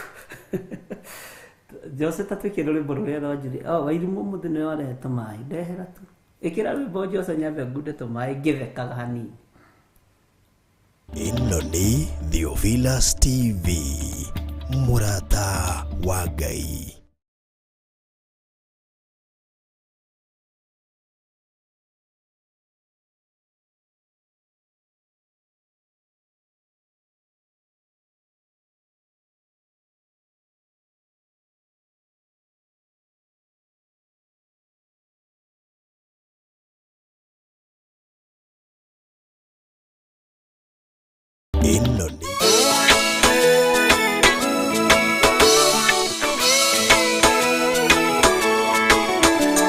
Jose ta twĩkĩre rwĩmbo rũrĩa rwa Julie. Oh, Wairimũ ũmũthĩ nĩwe warehe tũmaĩ. Ndehera tu. Ĩkĩra rwĩmbo Jose nyambe ngunde tũmaĩ ngĩthekaga hanini. Ĩno nĩ Theophilus TV, mũrata wa Ngai. Ĩno nĩ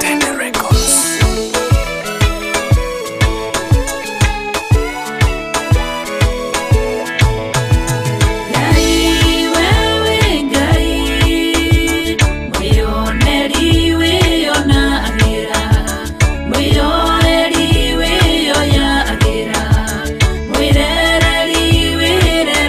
Tende Records. Ngai wewe Ngai, mwĩoneri wĩonagĩra, mwĩoreri wĩoyagĩra, mwĩrereri wĩreragĩra.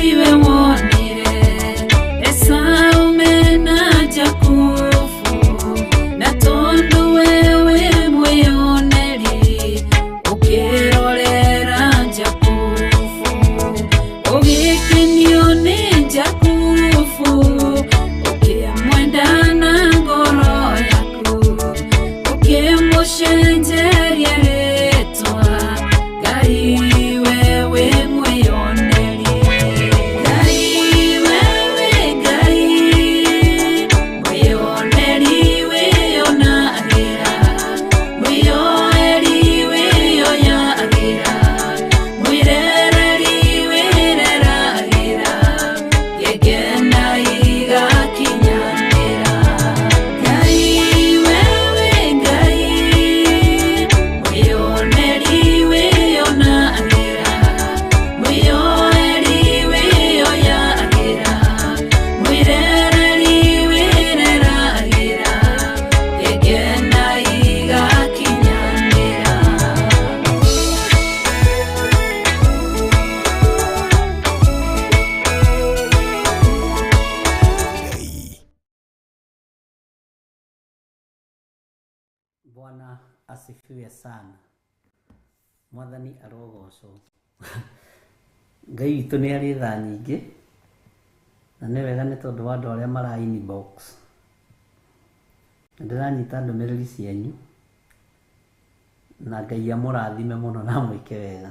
Tiwe wonire Esau mena Jakubu, na tondu wewe mwĩyoneri ũkĩrorera Jakubu, ũgĩkenio nĩ Jakubu, ũkĩmwenda na ngoro yaku, ũkĩmũcenjeria rĩtwa. Ngai wewe mwĩyoneri, Ngai wewe, Ngai mwĩyoneri, wĩyonagĩra, mwĩyoeri wĩyoyagĩra, mwĩrereri wĩreragĩra, ngegena igakinyanĩra. Ngai wewe, Ngai mwĩyoneri, wĩyonagĩra, mwĩyoeri wĩyoyagĩra, mwĩrereri wĩreragĩra, ngegena igakinyanĩra. Ngai. Bwana asifiwe sana. Mwathani arogocwo. Ngai witũ nĩ arĩ tha nyingĩ, na nĩ wega nĩ tondũ wa andũ arĩa mara inbox. Nĩ ndĩranyita ndũmĩrĩri cianyu, na Ngai amũrathime mũno na amwĩke wega.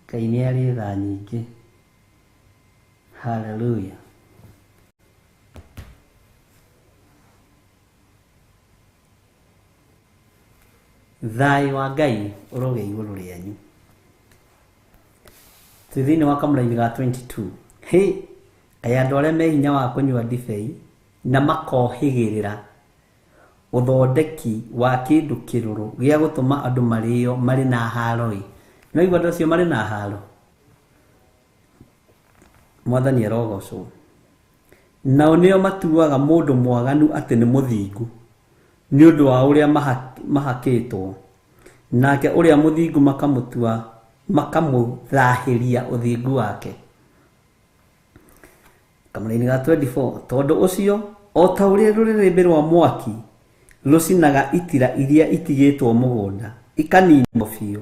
Ngai nĩ arĩ tha nyingĩ. Hallelujah. Thayũ wa Ngai ũrogĩa igũrũ rĩanyu. Twĩ thĩinĩ wa kamũraini ga 22. Hĩ, kaĩ andũ arĩa me hinya wa kũnyua ndibei na makohĩgĩrĩra ũthondeki wa kĩndũ kĩrũrũ gĩa gũtũma andũ marĩo marĩ na haro-ĩ. No igua andũ acio marĩ na haro. Mwathani arogocwo. Nao nĩo matuaga mũndũ mwaganu atĩ nĩ mũthingu nĩ ũndũ wa ũrĩa mahakĩtwo, nake ũrĩa mũthingu makamũtua makamũthahĩria ũthingu wake. Kamũraini ga 24. Tondũ ũcio o ta ũrĩa rũrĩrĩmbĩ rwa mwaki rũcinaga itira iria itigĩtwo mũgũnda ikaninwo biũ,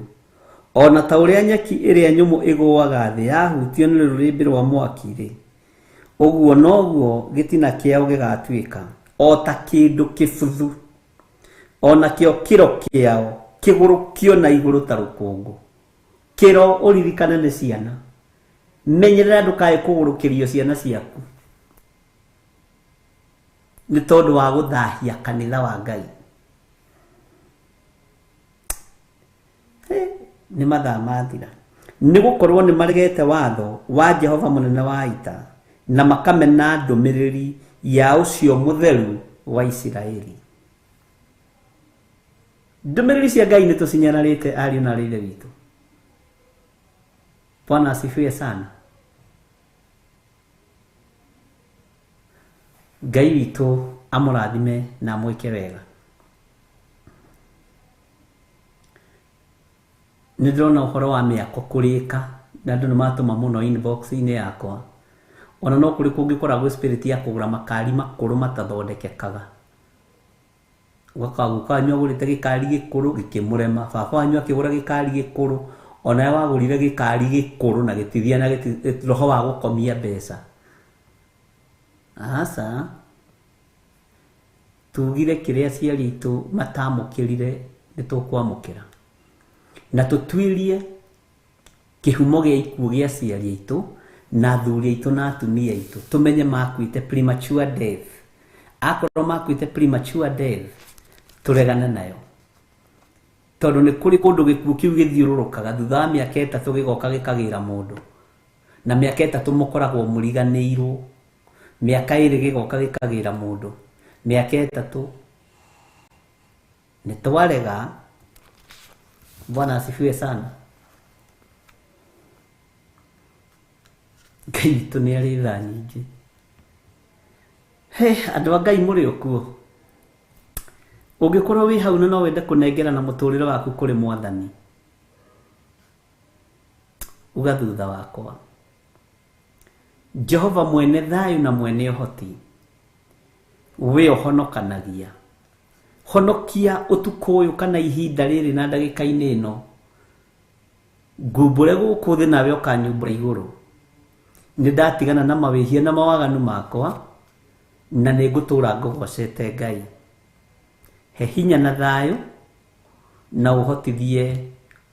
ona ta ũrĩa nyeki ĩrĩa nyũmũ ĩgũaga thĩ yahutio nĩ rũrĩrĩmbĩ rwa mwaki-rĩ, ũguo noguo gĩtina kĩao gĩgatuĩka o ta kĩndũ kĩbuthu, ona kĩo kĩro kĩao kĩgũrũkio na igũrũ ta rũkũngũ. Kĩro ũririkane nĩ ciana, menyerera ndũkae kũgũrũkĩrio ciana ciaku nĩ tondũ wa gũthahia kanitha wa Ngai. Nĩ mathaa mathira. Nĩ gũkorwo nĩ maregete watho wa Jehova mũnene wa ita, na makamena ndũmĩrĩri ya ũcio mũtheru wa Isiraeli. Ndũmĩrĩri cia Ngai nĩ tũcinyararĩte ariũ na aarĩ a Ithe witũ. Bwana asifiwe sana. Ngai witũ amũrathime na amwĩke wega. Nĩ ndĩrona ũhoro wa mĩako kũrĩka, na andũ nĩ matũma mũno inbox-inĩ yakwa. Ona no kũrĩ kũngĩkoragwo spirit ya kũgũra makari makũrũ matathondekekaga. Ũgakora guka wanyu agũrĩte gĩkari gĩkũrũ gĩkĩmũrema, baba wanyu akĩgũra gĩkari gĩkũrũ, onawe wagũrire gĩkari gĩkũrũ na gĩtithia na roho wa gũkomia mbeca. Aca, tugire kĩrĩa aciari aitũ matamũkĩrire nĩ tũkwamũkĩra, na tũtuĩrie kĩhumo gĩa ikuũ gĩa aciari aitũ na athuri aitũ na atumia aitũ, tũmenye makuĩte premature death. Akorwo makuĩte premature death, tũregane nayo, tondũ nĩ kũrĩ kũndũ gĩkuũ kĩu gĩthiũrũrũkaga thutha wa mĩaka 3 gĩgoka gĩkagĩra mũndũ, na mĩaka 3 mũkoragwo mũriganĩirwo, mĩaka 2 gĩgoka gĩkagĩra mũndũ, mĩaka 3 nĩ twarega. Bwana asifiwe sana. Ngai witũ nĩ arĩ tha nyingĩ. He, andũ a Ngai mũrĩ o kuo? Ũngĩkorwo wĩ hau na no wende kũnengerana mũtũrĩre waku kũrĩ Mwathani, Uga thutha wakwa. Jehova mwene thayũ na mwene ũhoti, we ũhonokanagia. Honokia ũtukũ ũyũ kana ihinda rĩrĩ na ndagĩka-inĩ ĩno. Ngumbũre gũkũ thĩ nawe ũkanyumbũra igũrũ. Nĩ ndatigana na mawĩhia na mawaganu makwa, na nĩ ngũtũũra ngũgocete Ngai. He hinya na thayũ, na ũhotithie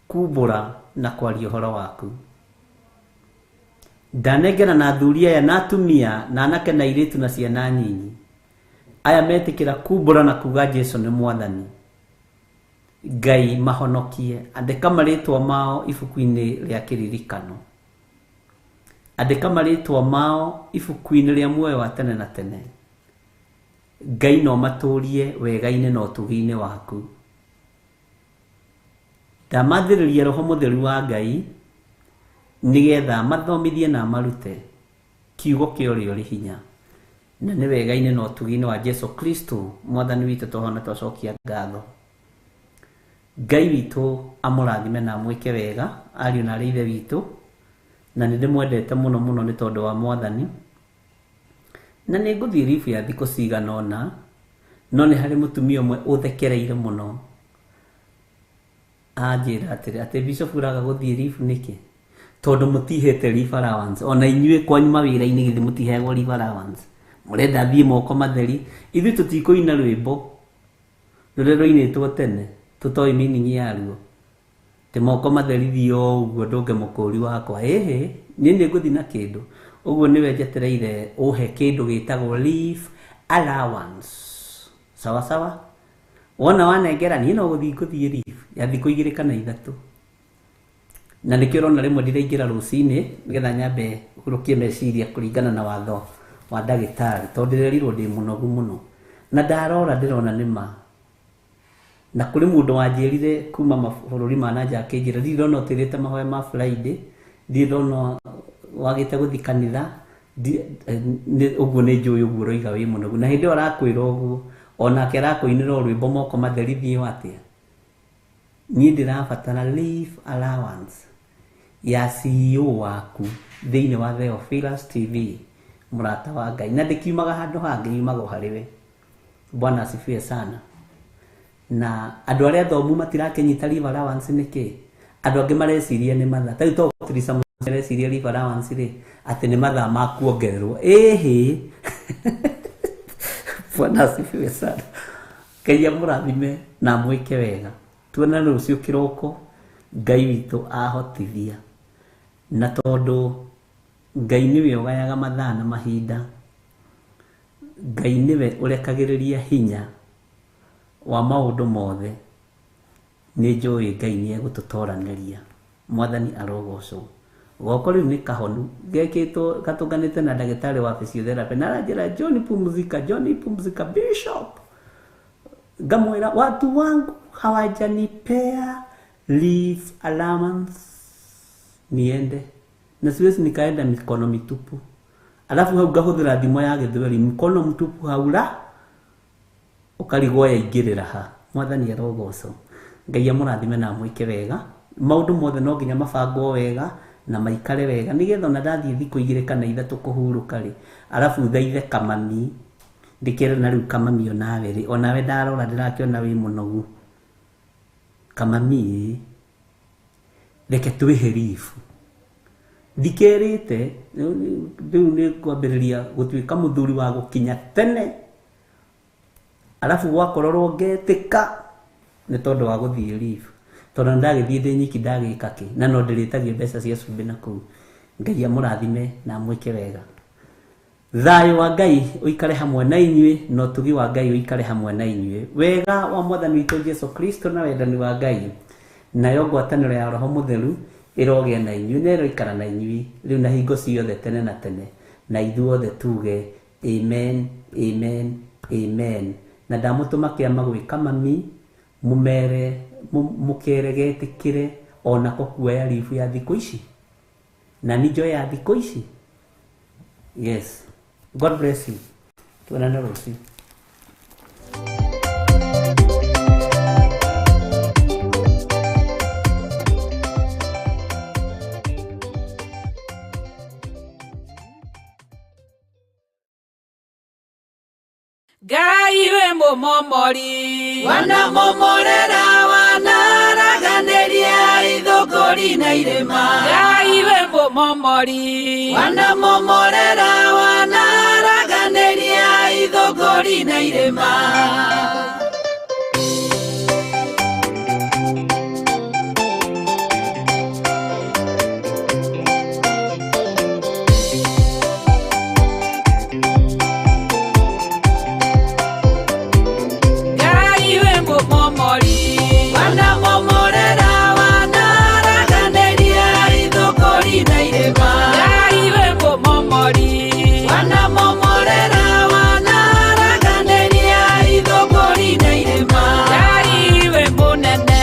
kumbũra na kwaria ũhoro waku. Ndanengera na athuri aya na atumia na anake na airĩtu na ciana nyinyi aya metĩkĩra kumbũra na kuga Jesu nĩ mwathani. Ngai mahonokie. Andĩka marĩtwa mao ibuku-inĩ rĩa kĩririkano. Andĩka marĩtwa mao ibuku-inĩ rĩa muoyo wa tene na tene. Ngai no matũrie wega-inĩ na ũtugi-inĩ waku. Ndamathĩrĩria Roho Mũtheru wa Ngai nĩgetha mathomithie na marute kiugo kĩa ũrĩa ũrĩ hinya. Na nĩ wega-inĩ na ũtugi-inĩ wa Jesu Kristo mwathani witũ tũhona twacokia ngatho. Ngai witũ amũrathime na amwĩke wega ariũ na arĩ ithe witũ, na nĩ ndĩmwendete mũno mũno nĩ tondũ wa mwathani. Na nĩ ngũthiĩ ribu ya thikũ cigana ũna, no nĩ harĩ mũtumia ũmwe ũthekereire mũno. Anjĩra atĩrĩ, atĩ Bishop ũraga gũthiĩ ribu nĩkĩ? Tondũ mũtihete leave allowance. Ona inyuĩ kwanyu mawĩra-inĩ githĩ mũtiheagwo leave allowance. Mũrenda thiĩ moko matheri. Ithuĩ tũtikũina rwĩmbo rũrĩa rũinĩtwo tene, tũtoĩ meaning yaruo. Ti moko matheri thiĩ o ũguo ndũnge mũkũri wakwa. Ĩhĩ, niĩ nĩ ngũthiĩ na kĩndũ. Ũguo nĩwe njetereire ũhe kĩndũ gĩtagwo leave allowance. Sawa sawa? Wona wanengera niĩ no gũthiĩ ngũthiĩ leave ya thikũ igĩrĩ kana ithatũ. Na nĩkĩo ũrona rĩmwe ndiraingĩra rũcinĩ nĩgetha nyambe hurũkie meciria kũringana na watho wa ndagĩtarĩ, tondũ ndĩrerirwo ndĩ mũnogu mũno. Na ndarora ndĩrona nĩ ma. Na kũrĩ mũndũ wanjĩrire kuma mabũrũri ma na nja akĩnjĩra, ndirĩ ndona ũtĩrĩte mahoya ma Friday, ndirĩ ndona wagĩte gũthiĩ kanitha, ũguo nĩ njũĩ ũguo ũroiga wĩ mũnogu. Na hĩndĩ ĩyo arakwĩra ũguo, onake arakũinĩra o rwĩmbo moko matheri thiĩ o atĩa. Niĩ ndĩrabatara leave allowance ya CEO waku thĩinĩ wa Theophilus TV, mũrata wa Ngai. Na ndĩkiumaga handũ hangĩ, yumaga o harĩ we. Bwana asifiwe sana. Na andũ arĩa athomu matirakĩnyita leave allowance nĩkĩ? Andũ angĩ mareciria nĩ mathaa. Ta rĩu to Teresa Mũcere areciria leave allowance rĩ, atĩ nĩ mathaa ma kuongererwo. Ĩhĩ. Bwana asifiwe sana. Ngai amũrathime na amwĩke wega. Tuonane rũciũ kĩroko, Ngai witũ ahotithia. Na tondũ Ngai nĩwe ũgayaga mathaa na mahinda, Ngai nĩwe ũrekagĩrĩria hinya wa maũndũ mothe, nĩ njũĩ Ngai nĩ egũtũtoranĩria. Mwathani arogocwo. Goko rĩu nĩ kahonu gekĩtwo gatũnganĩte na ndagĩtarĩ wa physiotherapy, na aranjĩra John pumzika, John pumzika Bishop. Ngamwĩra watu wangu hawajanipea leave allowance niende, na siwezi nikaenda mikono mitupu. Alafu hau ngahũthĩra thimo ya Gĩthweri, mkono mtupu haura ũkarigwo yaingĩrĩra ha. Mwathani arogocwo. Ngai amũrathime na amwĩke wega. Maũndũ mothe no nginya mabangwo wega na maikare wega, nĩgetha ona ndathiĩ thikũ igĩrĩ kana ithatũ kũhurũka rĩ, arabu thaithe kamami ndĩkere na rĩu kamami onawe rĩ, onawe ndarora ndĩrakĩona wĩ mũnogu. Kamami reke twĩhe leave. Ndikerĩte rĩu nĩ kwambĩrĩria gũtuĩka mũthuri wa gũkinya tene, arabu gwakororwo ngetĩka nĩ tondũ wa gũthiĩ leave. Tondũ ndagĩthiĩ ndĩ nyiki ndagĩka kĩ, na no ndĩrĩtagio mbeca cia cumbĩ na kũu. Ngai amũrathime na amwĩke wega. Thayũ wa Ngai ũikare hamwe na inyuĩ, na ũtugi wa Ngai ũikare hamwe na inyuĩ. Wega wa Mwathani witũ Jesu Kristo na wendani wa Ngai, nayo ngwatanĩro ya Roho Mũtheru ĩrogĩa na inyuĩ na ĩroikara na inyuĩ rĩu na hingo ciothe tene na tene. Na ithuothe tuge amen, amen, amen. Na ndamũtũma kĩama gwĩ kamami, mũmere mũkere getĩkĩre onako kuoya leave ya thikũ ici, na nĩ njoya ya thikũ ici. Yes. God bless you. Tuonane rũciũ. Ngai wĩ mũmomori. Wanamomorera wanaraganĩria ithũngũri na irĩma. Ngai wĩ mũmomori. Wanamomorera wanaraganĩria ithũngũri na irĩma. Ngai wĩ mũmomori. Wanamomorera wanaraganĩria ithũngũri na irĩma. Ngai wĩ mũmomori. Wanamomorera wanaraganĩria ithũngũri na irĩma. Ngai wĩ mũnene,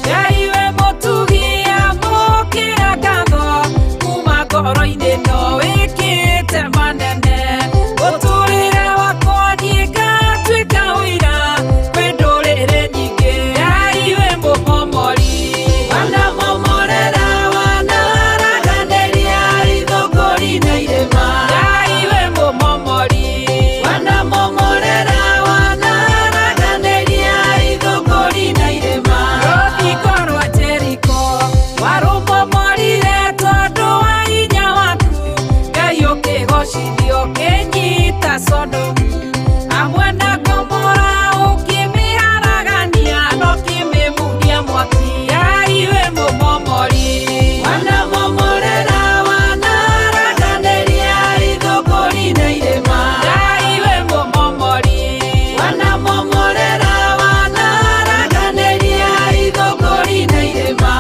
Ngai wĩ mũtugi, amũkĩra ngatho kuma ngoro-inĩ no wĩkĩte manene. Mũtũrĩre wakwa niĩ ngatuĩka ũira kwĩ ndũrĩrĩ nyingĩ. Ngai wĩ mũmomori. Wanamomorera wanaraganĩria ithũngũri na irĩma. Ngai wĩ mũmomori. Wanamomorera wanaraganĩria ithũngũri na irĩma. Rũthingo rwa Jeriko warũmomorire tondũ wa hinya waku. Ngai ũkĩgocithio ũkĩnyita Sodomu hamwe na Gomora, ũkĩmĩharagania na ũkĩmĩmuria mwaki. Ngai wĩ mũmomori. Wanamomorera wanaraganĩria ithũngũri na irĩma. Ngai wĩ mũmomori. Wanamomorera wanaraganĩria ithũngũri na irĩma.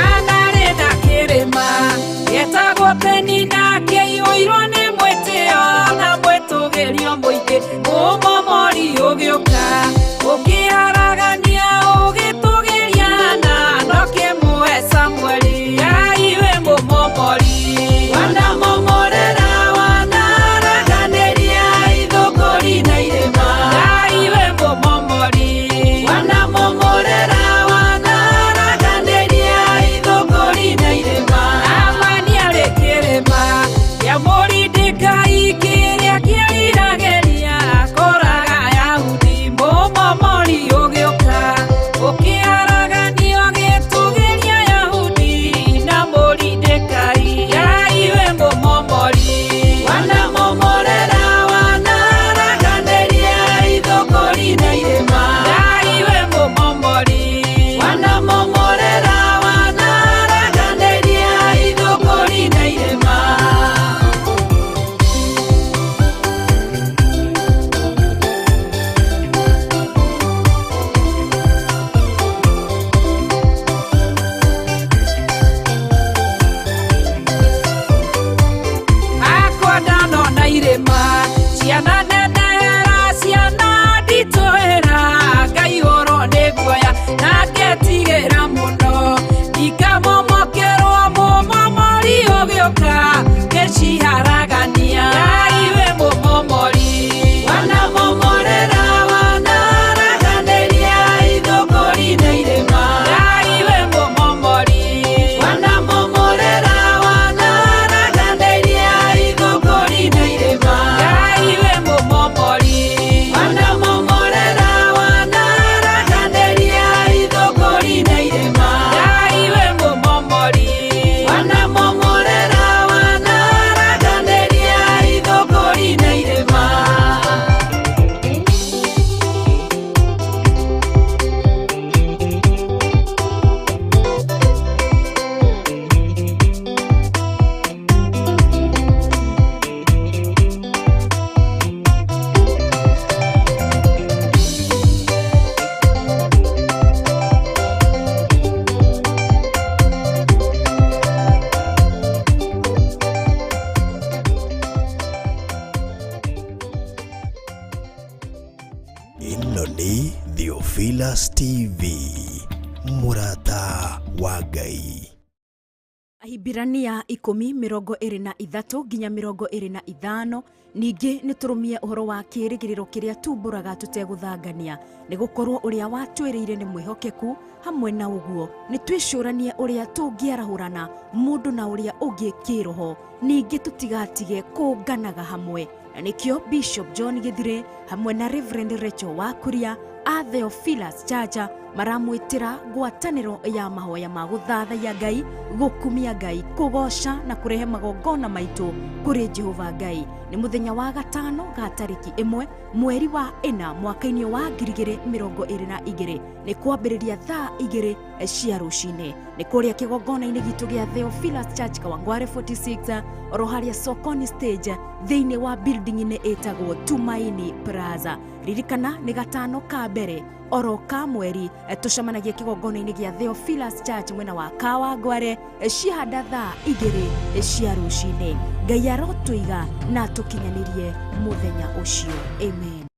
Anarĩ na kĩrĩma gĩtagwo Penina, kĩiyũirwo nĩ mwĩtĩo na mwĩtũgĩrio mũingĩ. Mũmomori ũgĩũka ũkĩharagania ũgĩtũgĩria na ndũkĩmũhe Samueli. Ngai wĩ mũmomori. Wanamomorera wanaraganĩria ithũngũri na irĩma. Ngai wĩ mũmomori. Wanamomorera wanaraganĩria ithũngũri na irĩma. Amani arĩ kĩrĩma kĩa Mũrindĩkai kĩrĩa kĩriragĩria kũraga Ayahudi. Mũmomori ũgĩũka ũkĩharaganio ũgĩtũgĩria Ayahudi na Mũrindĩkai. Ngai wĩ mũmomori. Wanamomorera wanaraganĩria ithũngũri na irĩma. Ngai wĩ mũmomori. Wanamomorera wanaraganĩria ithũngũri na irĩma. Akwa ndanona irĩma ciana nenehera ciana nditũhĩra, ngaihũrwo nĩ guoya na ngetigĩra mũno. Ikamomokerwo mũmomori ũgĩũka ngĩciharagania. Ngai wĩ mũmomori. Wanamomorera wanaraganĩria ithũngũri na irĩma. Ngai wĩ mũmomori. Wanamomorera wanaraganĩria ithũngũri na irĩma. Ngai wĩ mũmomori. Wanamomorera wanaraganĩria ithũngũri na irĩma. Ngai wĩ mũmomori. Wanamomorera wanaraganĩria ithũngũri na irĩma. Ĩno nĩ Theophilus TV, mũrata wa Ngai. Ahibirania 10:23 nginya 25. Ningĩ nĩ tũrũmie ũhoro wa kĩĩrĩgĩrĩro kĩrĩa tumbũraga tũtegũthangania, nĩ gũkorwo ũrĩa watwĩrĩire nĩ mwĩhokeku. Hamwe na ũguo nĩ twĩcũranie ũrĩa tũngĩarahũrana mũndũ na ũrĩa ũngĩ kĩĩroho, ningĩ tũtigatige kũnganaga hamwe. Na nĩkĩo Bishop John Gĩthire hamwe na Reverend Rachel Wakuria a Theophilus Chacha maramwĩtĩra ngwatanĩro ya mahoya ma gũthathaiya Ngai, gũkumia Ngai, kũgoca na kũrehe magongona maitũ kũrĩ Jehova Ngai. Nĩ mũthenya wa gatano ga tarĩki 1 mweri wa 4 mwaka-inĩ wa 2022, nĩ kwambĩrĩria thaa 2 cia rũcinĩ. Nĩ kũrĩa kĩgongona-inĩ gitũ gĩa Theophilus Church Kawangware 46, oro harĩa Sokoni stage, thĩinĩ wa building-inĩ ĩtagwo Tumaini Plaza. Ririkana nĩ gatano ka mbere oro ka mweri, tũcemanagia kĩgongona-inĩ gĩa Theophilus Church mwena wa Kawangware, cihanda thaa 2 cia rũcinĩ. Ngai arotũiga na atũkinyanĩrie mũthenya ũcio. Amen.